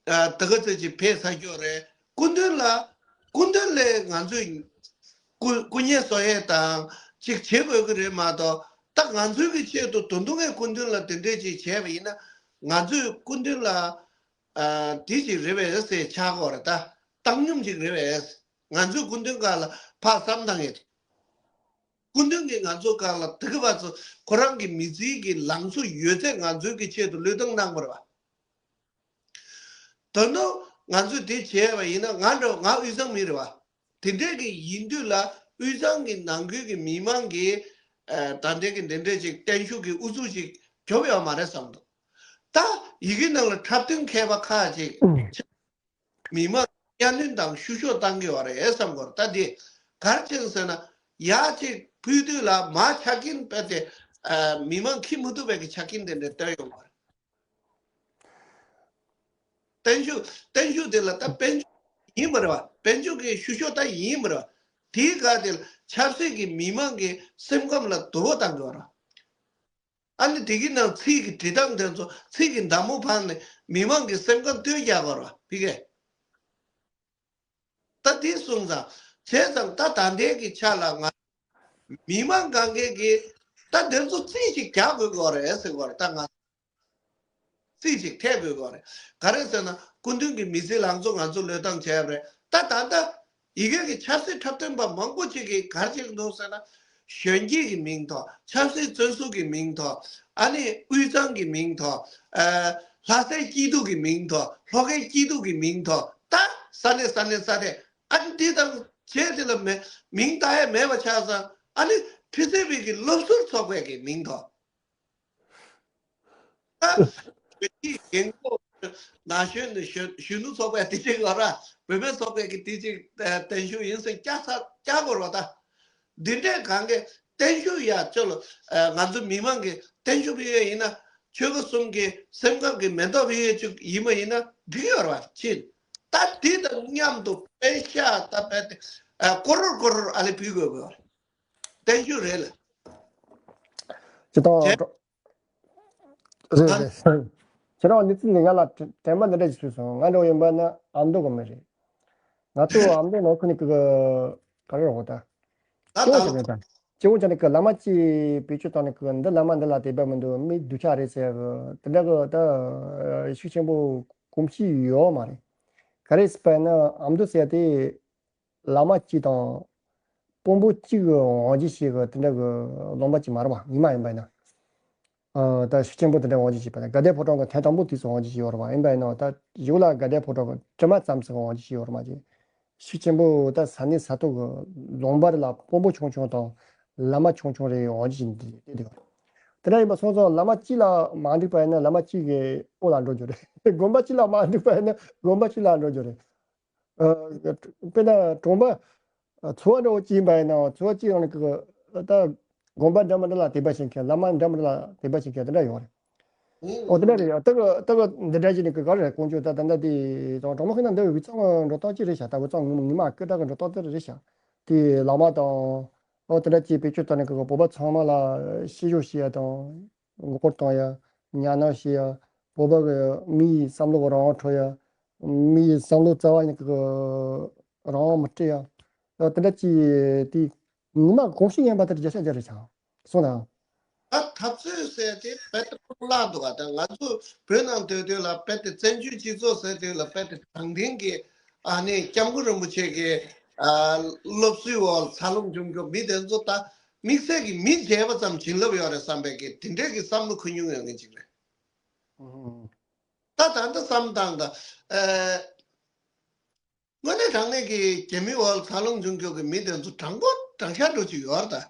ཨ་ད་ག་ཚོད་ཅིག་ཕེབས་ཚར་ཡོད་རེད། སྐུ་མདུན་ལ་སྐུ་མདུན་ལས་ང་ཚོས་སྐུ་སྐུ་ཉིད་གསོ་ཡས་དང་ཅིག་བྱེད་དགོས་ཀྱི་རེད་མ་གཏོགས། ད་ང་ཚོའི་གི་ཆེད་དུ་ད་དུང་ངས་སྐུ་མདུན་ལ་དེ་འདྲས་ཅིག་བྱས་པ་ཡིན་ན། ང་ཚོས་སྐུ་མདུན་ལ་ཨ་དེ་ཅིག་རེད་པས་ཟེར་ཆགས་ཀྱི་ཡོད་རེད། ད་བཏང་སྙོམས་ཅིག་རེད་པས། ང་ཚོས་སྐུ་མདུན་སྒང་ལ་ཕར་བསམ་བཏང་ཡས་དེ། སྐུ་མདུན་གྱིས་ང་ཚོ་སྒང་ལ་དེ་ག་བར་དུ་ཁོ་རང་གི་མི་ཚེའི་གི་ལང་ཚོ་ཡོད་ཚད་ང་ཚོའི་གི་ཆེད་དུ་བློས་བཏང་གནང་བ་རེད་བ། ད་དུང་ང་ཚོས་དེ་བྱས་པ་ཡིན་ན། ང་འདྲ་བོ་ང་དབུས་གཙང་མི་རེད་བ། དེ་འདྲས་ཀྱི་ཡིན་དུས་ལ་དབུས་གཙང་གི་ནང་ཁུལ་གྱི་མི་མང་གིས་ཨ་ད་འདྲས་ཀྱི་འདི་འདྲས་ཅིག་བརྟན་བཞུགས་ཀྱི་ཨུ་ཚུགས་ཅིག་རྒྱོབ་ཡོད་མ་རེད་བསམ་འདུག་ད་ཡི་གེ་ནང་ལ་འཁྲབ་སྟོན་མཁས་པ་ཁག་ཅིག་མི་མང་གཉའ་གནོན་དང་བཤུ་གཞོག་བཏང་གི་ཡོད་རེད་བསམ་གྱི་ཡོད་རེད། ད་དེ་ག་རེ་བྱས་ཟེར་ན། ཡག་ཅིག་ཕུལ་དུས་ལ་མར་ཆ་རྐྱེན་རྦད་དེ་ ཨ་མི་མང་འཁྱེར་མི་ཐུབ་པའི་གི་ཆ་རྐྱེན་དེ་འདྲ་བཏོན་ཡོང་བ་རེད། བརྟན་བཞུགས་བརྟན་བཞུགས་དེ་ལ་ད་དཔལ་འབྱོར་ཡིན་པ་རེད་བ། དཔལ་འབྱོར་གྱི་ཤུ་ཤོ་ད་ཡིན་པ་རེད་བ། དེའི་སྒང་དེ་ལ་ཆབ་སྲིད་ཀྱི་མི་མང་གི་སེམས་ཁམས་ལ་དུ་བ་བཏང་གི་བ་རེད། ཨ་ནི་དེ་གི་ནང་ཚིག་གི་འབྲི་སྟངས་དེ་ཚོ་ཚིག་གི་མདའ་མོ་འཕངས་ནས་མི་མང་གི་སེམས་ཁམས་བཏོན་རྒྱག་གི་བ་རེད་བ་ཕི་གེ། ད་དེ་སོང་ཙང་བྱས་ཙང་ད་ད་ལྟའི་གི་ཆ་ལ་ང་མི་མང་གང་གས་ཀྱི་ད་དེ་ཚོ་རྩིས་ཅིག་རྒྱག་དགོས་ཀྱི་རེད་ཟེར་གྱི་རེད། ད་ང་རྩིས་ཅིག་ཐེབས་དགོས་ཀྱི་རེད། ག་རེ་ཟེར་ན་སྐུ་མདུན་གྱི་མི་ཚེ་ལང་ཚོ་ང་ཚོ་བློས་བཏང་བྱས་པ་རེད། ད་ད་ལྟ་ཡི་གེ་གི་ཆབ་སྲིད་འཁྲབ་སྟོན་པ་མང་པོ་ཅིག་གིས་ག་རེ་བྱེད་ཀྱི་འདུག་ཟེར་ན། གཞོན་སྐྱེས་ཀྱི་མིང་ཐོགས། ཆབ་སྲིད་བཙོན་ཟུར་གྱི་མིང་ཐོགས། ཨ་ནི་དབུས་གཙང་གི་མིང་ཐོགས། ཨ་ལྷ་སའི་སྐྱིད་སྡུག་གི་མིང་ཐོགས། ལྷོ་ཁའི་སྐྱིད་སྡུག་གི་མིང་ཐོགས། ད་ས་གནས་ས་གནས་ས་གནས་ཨ་ནི་འདི་དང་བྱས་དེ་ལ་མེ་མིང་བཏགས་ཡ་མེད་པ་ཆགས་ཙང་། ཨ་ནི་ཁྲི་སེ་བི་གི་སློབ་ཟུར་ཚོགས་པའི་གི་མིང་ཐོགས། ད་བོད་ཀྱི་རྒན་གོག་ན་གཞོན་ནས་གཞོན་གཞོན་ནུ་ཚོགས་པའི་དེ་གཅིག་ལ་ར། བུད་མེད་ཚོགས་པའི་གི་དེ་གཅིག་བརྟན་བཞུགས་ཡིན་ཟེར་སྐྱ་ཚར་སྐྱ་དགོས་རོགས་ད། འདི་འདྲས་གང་གི་བརྟན་བཞུགས་ཡ་ཅོ་ལ་ང་ཚོ་མི་མང་གི་བརྟན་བཞུགས་ཕུལ་ཡས་ཡིན་ན། ཆོལ་ཁ་གསུམ་གི་སེམས་ཁམས་ཀྱི་མེ་ཏོག་ཕུལ་ཡས་ཅིག་ཡིན་པ་ཡིན་ན་འགྲིག་ཡོད་ར་ཕྱིན། ད་དེ་དང་མཉམ་དུ་དཔེ་ཤ་ད་དཔེ་དེ་ཀོ་རོར་ཀོ་རོར་ཨ་ལེ་ཕུལ་དགོས་དགོས་ར། བརྟན་བཞུགས་རེད་ལ། ཅི་ཏོ། རེད་རེད། ཁྱེད་རང་གནས་ཚུལ་འདི་ང་ལ་དྲན་པ་འདི་འདྲ་ཞིག་ཚུད་སོང་། ང་འདྲ་བོ་ཡིན་པ་ན་ཨ་མདོ་གི་མི་རེད། ང་ཚོ་ཨ་མདོ་ནང་ཁུལ་ནས་གི་ག་རེ་རོགས་ད། ད་ལྟ་ལ་ཅི་བོ་ཅི་ནས་གི་བླ་མ་གཅིག་བེད་སྤྱོད་བཏང་ནས་གི་འདི་བླ་མ་འདི་ལ་དད་པ་མི་འདུག་མི་སྡུག་ཅག་རེད་ཟེར་གི་དེ་འདྲ་གི་ད་ཤུགས་ཆེན་པོ་གོམས་གཤིས་ཡོད་མ་རེད། ག་རེ་ཟེར་བ་ན་ཨ་མདོ་ཟེར་དེ། བླ་མ་གཅིག་དང་། དཔོན་པོ་གཅིག་གི་དབང་ཆ་ཞིག་གི་དེ་འདྲ་གི་ལུང་པ་ཅིག་མ་རེད་པ། ངོ་མ་ཡིན་པ་ཡིན་ན། ཨ་ད་ཤུགས་ཆེན་པོ་དེ་འདྲ་དབང་ཆ་ཞིག་པ་ན་དགའ་ལྡན་ཕོ་བྲང་གི་ཐེངས་དང་པོ་དུས་སུ་དབང་ཆ་ཞིག་ཡོད་རེད་པ། ཡིན་པ་ཡིན་ན་ད་གཞུག་ལ་དགའ་ལྡན་ཕོ་བྲང་གི་དྲི་མ་ཙམ་ཞིག་དབང་ཆ་ཞིག་ཡོད་རེད་མ་གཅིག་ཤུགས་ཆེན་པོ་ད་ས་གནས་ས་ཐོག་གི་ལུང་པ་རེ་ལ་དཔོན་པོ་ཆུང་ཆུང་དང་བླ་མ་ཆུང་ཆུང་རེ་དབང་ཆ་ཞིག་འདི་དེ་འདུག་དེ་འདྲ་ཡིན་པ་སོང་ཙང་བླ་མ་གཅིག་ལ་མ་འགྲིག་པ་ཡིན་ན་བླ་མ་གཅིག་གི་འོག་ལ་འགྲོ་རྒྱུ་རེད། དགོན་པ་གཅིག་ལ་མ་འགྲིག་པ་ཡིན་ན་དགོན་པ་གཅིག་ལ་འགྲོ་རྒྱུ་རེད། ཨ་དཔེར་ན་གྲོང་པ་ཚོ་བ་འདྲ་བོ་གཅིག་ཡིན་པ་ཡིན་ན་ཚོ་བ་གཅིག་ནང་ནས་ཀྱི་ད་དགོན་པ་འདྲ་མི་འདྲ་ལ་དད་པ་བྱེད་མཁན་བླ་མ་འདྲ་མི་འདྲ་ལ་དད་པ་བྱེད་མཁན་དེ་འདྲ་ཡོད་རེད། ཨོ་དེ་འདྲ་རེད། ད་གི་ད་གི་འདི་འདྲ་བྱས་ནས་ཀྱི་ག་རེ་ཀོང་ཇོ་ད་ད་ལྟ་དེ་དང་གྲོང་པ་ཁེ་ན་འདི་བི་ཚང་འགྲོ་སྟངས་གཅིག་རེད་ཤག་ད་བི་ཚང་ངོ་མ་སྐད་གྲགས་ཀྱི་འགྲོ་སྟངས་དེ་རེད་ཤག་དེ་བླ་མ་དང་ཨོ་དེ་འདྲ་ཅིག་བེད་སྤྱོད་བཏང་ནས་ཀྱི་བོད་པ་ཚང་མ་ལ་ཤེས་ཞོར་བྱེད་ཡ་དང་། ངོ་རྒོལ་གཏོང་ཡ། ཉམས་སྣང་བྱེད་ཡ། བོད་པ་གི་མི་ཡི་བསམ་བློ་རང་དབང་འཕྲོག་ཡ། མི་ཡི་བསམ་བློ་རྩ་བ་ཉིད་ཀྱི་རང་དབང་མི་སྤྲད་ཡ། ད་དེ་འདྲ་ཅིག་དེ་ངོ་མ་གོམས་གཤིས་ངན་པ་དེར་བརྒྱ་ཆ་བརྒྱ་རེད་ཆགས་སོང་ན། ད་འཐབ་རྩོད་ཟེར་དེ་རྦད་དེ་ཕུང་བརླག་འདུག་ག་ད་ང་ཚོ་བོད་ནང་སྡོད་དུས་ལ་རྦད་དེ་བཙན་བྱོལ་སྤྱི་ཚོགས་ཟེར་དུས་ལ་རྦད་དེ་དྲང་བདེན་གྱི་ཨ་ནི་སྐྱབས་མགོན་རིན་པོ་ཆེ་གི་ཨ་སློབ་གསོའི་འོག་འཚར་ལོངས་བྱུང་མཁན་མི་དེ་ཚོ་ད། དམིགས་བསལ་གྱི་མི་མཇལ་བ་ཙམ་བྱིན་རླབས་ཡོད་རེད་བསམ་པའི་གི་དེ་འདྲའི་གི་བསམ་བློ་འཁོར་མྱོང་ཡོད་མཁན་ཅིག་རེད། ཨུ། ད་ད་ལྟ་བསམ་སྟངས་ད། ཨེ། དངོས་གནས་དྲང་གནས་ཀྱི་རྒྱ་མི་འོག་འཚར་ལོངས་བྱུང་མཁན་གྱི་མི་དེ་ཚོ་དྲང་པོ་དྲང་བཞག་འགྲོ་གི་ཡོད་རེད་ད།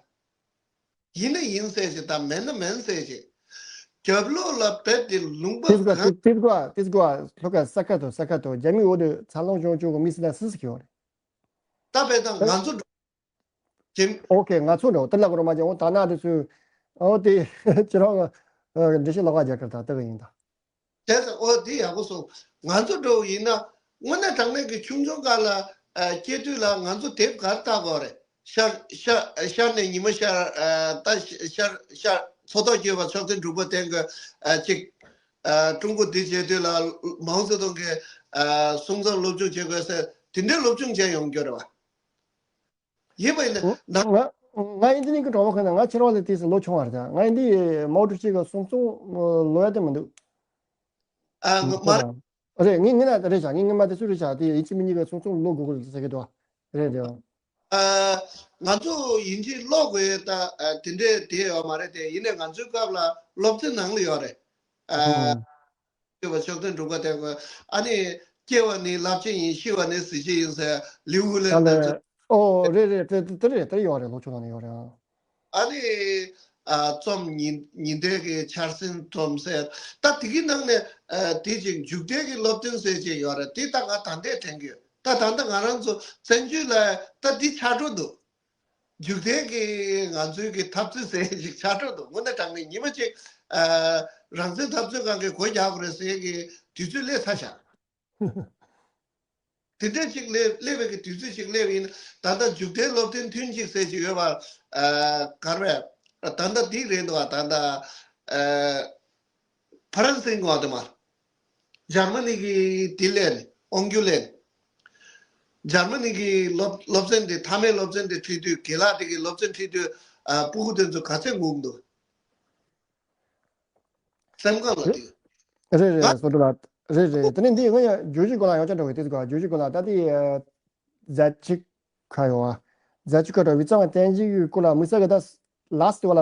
ཡིན་ན་ཡིན་ཟེར་ཅིག་ད་མེད་ན་མེད་ཟེར་ཅིག་རྒྱབ་ལོགས་ལ་རྦད་དེ་ལུང་པ་གང་། དེ་ཀ་དེ་ཀ་དེ་ཀ་ལྷོ་ཁ་ས་ཁ་དོ་ས་ཁ་དོ་རྒྱ་མི་འོག་ཏུ་འཚར་ལོངས་བྱུང་མཁན་གྱི་མི་སུ་དང་སུ་སུ་གི་ཡོད་རེད། ད་བས་ད་ང་ཚོ་འགྲོ། ཨོ་ཁེ། ང་ཚོ་འགྲོ་དེ་ལ་གོ་རོ་མ་ཅན་འོ་ད་ན་དེ་ཚོས་ཨོ་དེ་ཁྱེད་རང་འགྲེལ་བཤད་ལོག་ག་རྒྱག་གི་ད་ལྟ་གི་ཡིན་ད། དེ་ཚོ་ཨོ་དེ་ཡག་པོ་སོང་། ང་ཚོ་འགྲོ་ཡིན་ན་དངོས་གནས་དྲང་གནས་ཀྱི་ཆུང་ཆུང་སྒང་ལ་སྐྱེས་དུས་ལ་ང་ཚོ་དེབ་གར་བལྟ་དགོས་རེད། ཤར་ཤར་ཤར་ནས་ཉི་མ་ཤར་ད་ཤར་ཤར་མཚོ་ཐོག་བསྐྱོད་པ་མཆོག་ཐུན་དྲུག་པ་བསྟེན་དགོས་ཅིག་ཀྲུང་གོ་འདི་བྱེད་དུས་ལ་མའོ་ཙེ་ཏུང་གི་གསུང་རྩོམ་སློབ་སྦྱོང་བྱེད་དགོས་ཟེར་དེ་འདྲའི་སློབ་སྦྱོང་བྱས་ཡོང་རྒྱུ་རེད་བ། ཡིན་པ་ཡིན་ན་ང་ང་ཡིན་དེ་ནི་གི་གྲོགས་པོ་ཁོ་ན་ང་ཁྱེད་རང་ལ་དེས་ལོ་ཆུང་བ་རེད། ང་ཡིན་དེ་མའོ་ཀྲུའུ་ཞི་གི་གསུང་རྩོམ་ལོ་ཡ་དེ་མི་འདུག་ཨ་ང་མ་རེད། ངས་ངས་ན་རེད་བྱ་ངས་ངས་མ་དེ་སུ་རེད་བྱ་དེ་ཡིན་གཅིག་མིན་གཉིས་ཀྱི་གསུང་རྩོམ་ལོ་དགོས་དགོས་ཟེར་གི་འདུག་རེད་རེད། ཨ་ང་ཚོ་ཡིན་གཅིག་ཀློག་དགོས་ད་དེ་འདྲས་དེ་ཡོད་མ་རེད་དེ། ཡིན་ནའི་ང་ཚོའི་སྐབས་ལ་སློབ་ཚན་ནང་ལ་ཡོད་རེད། ཨ། སྐྱོབ་པ་མཆོག་ཐུན་དྲུག་པ་དེ་ཁོ་ཨ་ནི་སྐྱེ་བ་ནི་རླབས་ཆེན་ཡིན། ཤི་བ་ནི་གཟི་བརྗིད་ཡིན་ཟེར་ལིའུ་ཧུ་ལེ་ཨ་ལེ། ལེ་ཚོ། ཨོ་རེད་རེད་དེ་དེ་རེད་དེ་ཡོད་རེད། ལོ་ཆུང་ནང་ནས་ཡོད་རེད་ཨ། ཨ་ནི་ཨ་རྩོམ་ཉིན་ཉིན་དེ་གི་འཆར་ཟིན་རྩོམ་ཟེར་ད་དེ་གི་ནང་ནས་ཨ་དེ་ཅིག་འཇུག་འབྲས་ཀྱི་སློབ་སྟོན་ཟེར་ཅིག་ཡོད་རེད། དེ་ད་ང་ད་ལྟའི་དྲན་གི་ཡོད། ད་ད་ལྟ་ང་རང་ཚོ་བཙན་བྱོལ་ལ་ད་འདི་ཆགས་འགྲོ་འདུག་འཇིག་རྟེན་གྱི་ང་ཚོའི་གི་འཐབ་རྩོད་ཟེར་ཞིག་ཆགས་འགྲོ་འདུག་དངོས་གནས་དྲང་གནས་ཉི་མ་གཅིག་ཨ། རང་བཙན་འཐབ་རྩོད་ཁང་གི་སྒོ་རྒྱག་དགོས་རེད་ཟེར་གི་དུས་ཚོད་སླེབས་ཚར་ཤག་དེ་འདྲ་ཅིག་སླེབས་སླེབས་པའི་གི་དུས་ཚོད་ཅིག་སླེབས་ཡིན། ད་ལྟ་འཇིག་རྟེན་སློབ་ཚན་ཐུན་གཅིག་ཟེར་ཅིག་ཡོད་པ། ཨ། ག་རེ་རེད། ད་ལྟ་འདི་རེད་འདུག་ད་ལྟ་ཨ། ཕ་རན་སིའི་ངོ་དེ་མ། འཇར་མ་ནི་གི་དེ་ལེན་ཨོང་རྒྱུ་ལེན། འཇར་མ་ནི་གི་སློབ་སློབ་ཚན་དེ་མཐའ་མའི་སློབ་ཚན་དེ་ཁྲིད་དུས། རྒན་ལགས་དེ་གི་སློབ་ཚན་ཁྲིད་དུས་ཨ། སྤུ་གུ་དེ་ཚོ་ག་ཚད་ངུ་གི་འདུག་སེམས་ཁམས་ལ་དེ། རེད་རེད། ང་སོ་ཏོ་ལགས། རེད་རེད། དེ་ནས་འདི་ང་ཡང་བརྗོད་གཞི་སྐོར་ལ་ཡང་བསྐྱར་འགྲོ་གི། དེ་ཚོ་བརྗོད་གཞི་སྐོར་ལ་ད་དེ་ཨ། མཛད་ཅིག་ཁ་ཡོད་ཨ། མཛད་ཅིག་ཁ་འགྲོ་བི་ཙང་བསྟན་འཇིག་གི་སྐོར་ལ་དམིགས་བསལ་གི་ད་ལཱསི་ཊི་དེ་བ་ལ་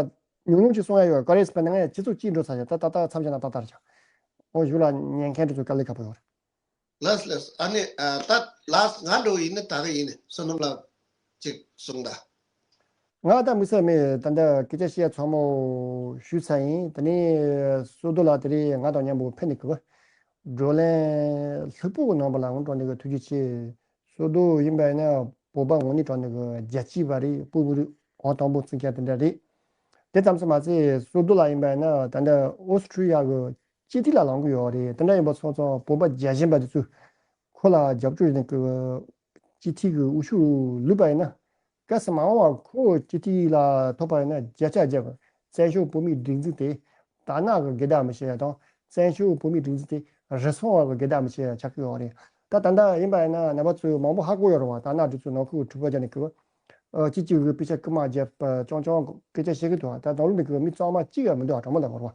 ཉུང་ཉུང་ཅིག་གསུང་ཡ་ཡོད། ག་རེ་ཟེར་བ་ན་ང་ཡང་སྤྱི་ཚོགས་སྐྱིད་འགྲོ་ཚར་ཡ། ད་ད་ལྟ་མཚམས་བཞག་ན་ཏག་ཏག་རེད་ཀྱང་། འོ་གཞུག་ལ་ཉན་མཁན་དེ་ཚོ་དཀའ་ལས་ཁག་པོ་ཡོད་རེད། ལགས་ལགས། ཨ་ནི་ཨ། ད་ལགས་ང་འགྲོ་ཡིན་ན་ད་ག་ཡིན་ནི་བསོད་ནམས་ལགས་ཅིག་གསུང་ད། ང་ད་དམིགས་བསལ་མེད། ད་ལྟ་སྐད་ཆ་བཤད་ཚང་མ་ཞུས་ཚར་ཡིན། དེ་ནས་བསོད་རྡོར་ལགས་དེ་རིང་ང་དང་མཉམ་པོ་ཕེབས་ནས་གི་བགྲོ་གླེང་ལྷུག་པོ་གི་ནང་པ་ལ་ངོ་སྤྲོ་ནས་གི་ཐུགས་རྗེ་ཆེ། བསོད་རྡོར་ཡིན་པ་ཡིན་ན་བོད་པ་ངོས་ནས་དྲངས་ནས་གི་རྒྱལ་གཅེས་པ་རེད། བོད་མི་རིགས་འོས་དང་པོ་བརྩི་མཁན་དེ་འདྲ་རེད། དེ་ཙམ་དུ་མ་ཟད་བསོད་རྡོར་ལགས་ཡིན་པ་ཡིན་ན་ད་ལྟ་ཨོ་སི་ཁྲུ་ལི་ཡ་གི་སྤྱི་འཐུས་ལ་ལངས་ཀྱི་ཡོད་རེད། དེ་འདྲ་ཡིན་པ་སོང་ཙང་བོད་པ་རྒྱལ་ཞེན་པ་དེ་ཚོས་ཁོ་ལ་རྒྱབ་སྐྱོར་ཡིན་གི་སྤྱི་འཐུས་ཀྱི་དབུ་ཤུགས་ལུས་པ་ཡིན་ན། གལ་སྲིད་མ་འོངས་པ་ཁོ་སྤྱི་འཐུས་ལ་ཐོབ་པ་ཡིན་ན་བརྒྱ་ཆ་བརྒྱ་བཙན་བྱོལ་བོད་མིའི་སྒྲིག་འཛུགས་དེ་དར་ནག་གི་སྒེར་བདག་མི་བྱེད་ཡ་དང་། བཙན་བྱོལ་བོད་མིའི་སྒྲིག་འཛུགས་དེ་རུལ་སུངས་པ་གི་སྒེར་བདག་མི་བྱེད་ཡ་ཆགས་ཀྱི་ཡོད་རེད། ད་ད་ལྟ་ཡིན་པ་ཡིན་ན་རྣམ་པ་ཚོས་མང་པོ་ཧ་གོ་ཡོད་རེད་བ། དར་ནག་དེ་ཚོའི་ནང་ཁུལ་གྱི་གྲུ་པ་རྒྱག་ནས་གི་ཨ། གཅིག་གཅིག་གི་དཔེ་ཆ་རྐུ་མ་བརྒྱབ་པ་རྐྱང་རྐྱང་སྐད་ཆ་བཤད་གི་འདུག་ད་ནང་ལོགས་ནས་གི་མི་གཙང་མ་གཅིག་ཡང་མི་འདུག་གྲོགས་མོ་ལ་བར་བ།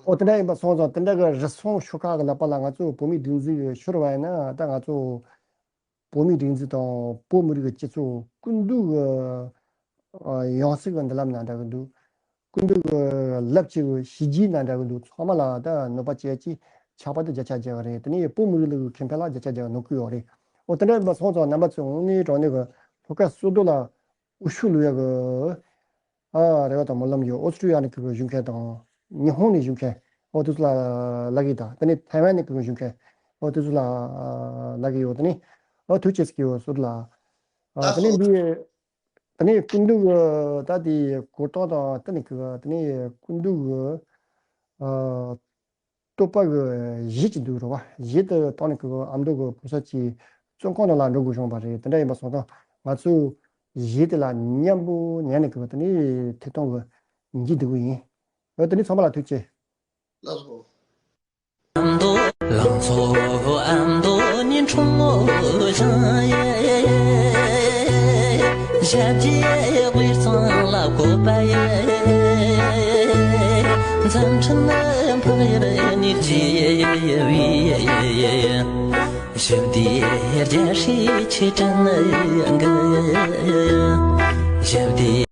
ཨོ་དེ་འདྲ་ཡིན་པ་སོང་ཙང་དེ་འདྲ་གི་རུལ་སུངས་ཤོག་ཁག་གི་ལག་པ་ལ་ང་ཚོ་བོད་མིའི་སྒྲིག་འཛུགས་ཤོར་བ་ཡིན་ན། ད་ང་ཚོ་བོད་མིའི་སྒྲིག་འཛུགས་དང་བོད་མི་རིགས་ཀྱི་སྤྱི་ཚོགས་སྐུ་མདུན་གྱི་ཡང་སྲིད་ཀྱི་མདུན་ལམ་ནང་འདྲ་གི་འདུག་སྐུ་མདུན་གྱི་རླབས་ཆེ་བའི་གཞི་རྒྱའི་ནང་འདྲ་གི་འདུག་ཚང་མ་ལ་ད་གནོད་པ་བྱེད་ཀྱི་ཆགས་པ་དེ་བརྒྱ་ཆ་བརྒྱ་རེད། དེ་ནས་བོད་མི་རིགས་ལ་ཁེ་ཕན་ལ་བརྒྱ་ཆ་བརྒྱ་གནོད་ཀྱི་ཡོད་རེད། འོ་དེ་འདྲ་ཡིན་པ་སོང་ཙང་རྣམ་པ་ཚོས་དངོས་གནས་དྲང་གནས་ཀྱི་ལྷོ་ཁ་བསོད་རྡོར་ལ་དབུ་ཤུགས་ལུས་ཡ་གི་ཨ། རེ་བ་དང་སྨོན་ལམ་ཡོད། ཨོ་སི་ཀྲི་ཡ་ནས་ཁུར་གི་བཞུགས་མཁན་དང་། ཉི་ཧོང་ནས་བཞུགས་མཁན་ཨོ་དེ་ཚོ་ལ་ལབ་ཀྱི་ཡིན། ད་དེ་ནས་ཐའེ་ཝན་ནས་ཁུར་གི་བཞུགས་མཁན་ཨོ་དེ་ཚོ་ལ་ལབ་ཀྱི་ཡོད། དེ་ནས་ཨོ་ཐུགས་རྗེ་ཆེ་ཡོད་བསོད་རྡོར་ལགས། ཨ། དེ་ནས་འདི་དེ་ནས་སྐུ་མདུན་གྱི་ད་དེ་གོ་རྟོགས་དང་། དེ་ནས་ཁུར་དེ་ནས་སྐུ་མདུན་གྱི་ཨ། བསྟོད་པ་གི་གཞས་ཅིག་འདུག་རེད་བ། གཞས་དེ་བཏང་ནས་ཁུར་ཨ་མདོ་གི་ཕོ་གསར་གྱི་བཙོན་ཁང་ནང་ལ་འགྲོ་དགོས་བྱུང་བ་རེད། དེ་འདྲ་ཡིན་པ་སོང་ཙང་ང་ཚོས་གཞས་དེ་ལ་མཉམ་པོ་ཉན་ནས་ཁུར་དེ་ནས་ཐད་གཏོང་གི་འཇིག་འདུག་གི་ཡིན། འོ་དེ་ནས་ཚང་མ་ལ་ཐུགས་རྗེ་ཆེ། ལགས་སོ། ལང་ཚོ་ཨ་མདོ་ནས་འཁྲུངས་ཤིང་། ཞབས་ཀྱི་དབུས་གཙང་ལ་བཀོད་པ་ཡི། འཛམ་འཕྲིན་འཕགས་ཡུལ་ནས་སྐྱེས་པའི། ཞབས་འདེགས་རྒྱལ་སྲས་ཆོས་སྒྲོན་གྱི། ཞབས་འདེགས།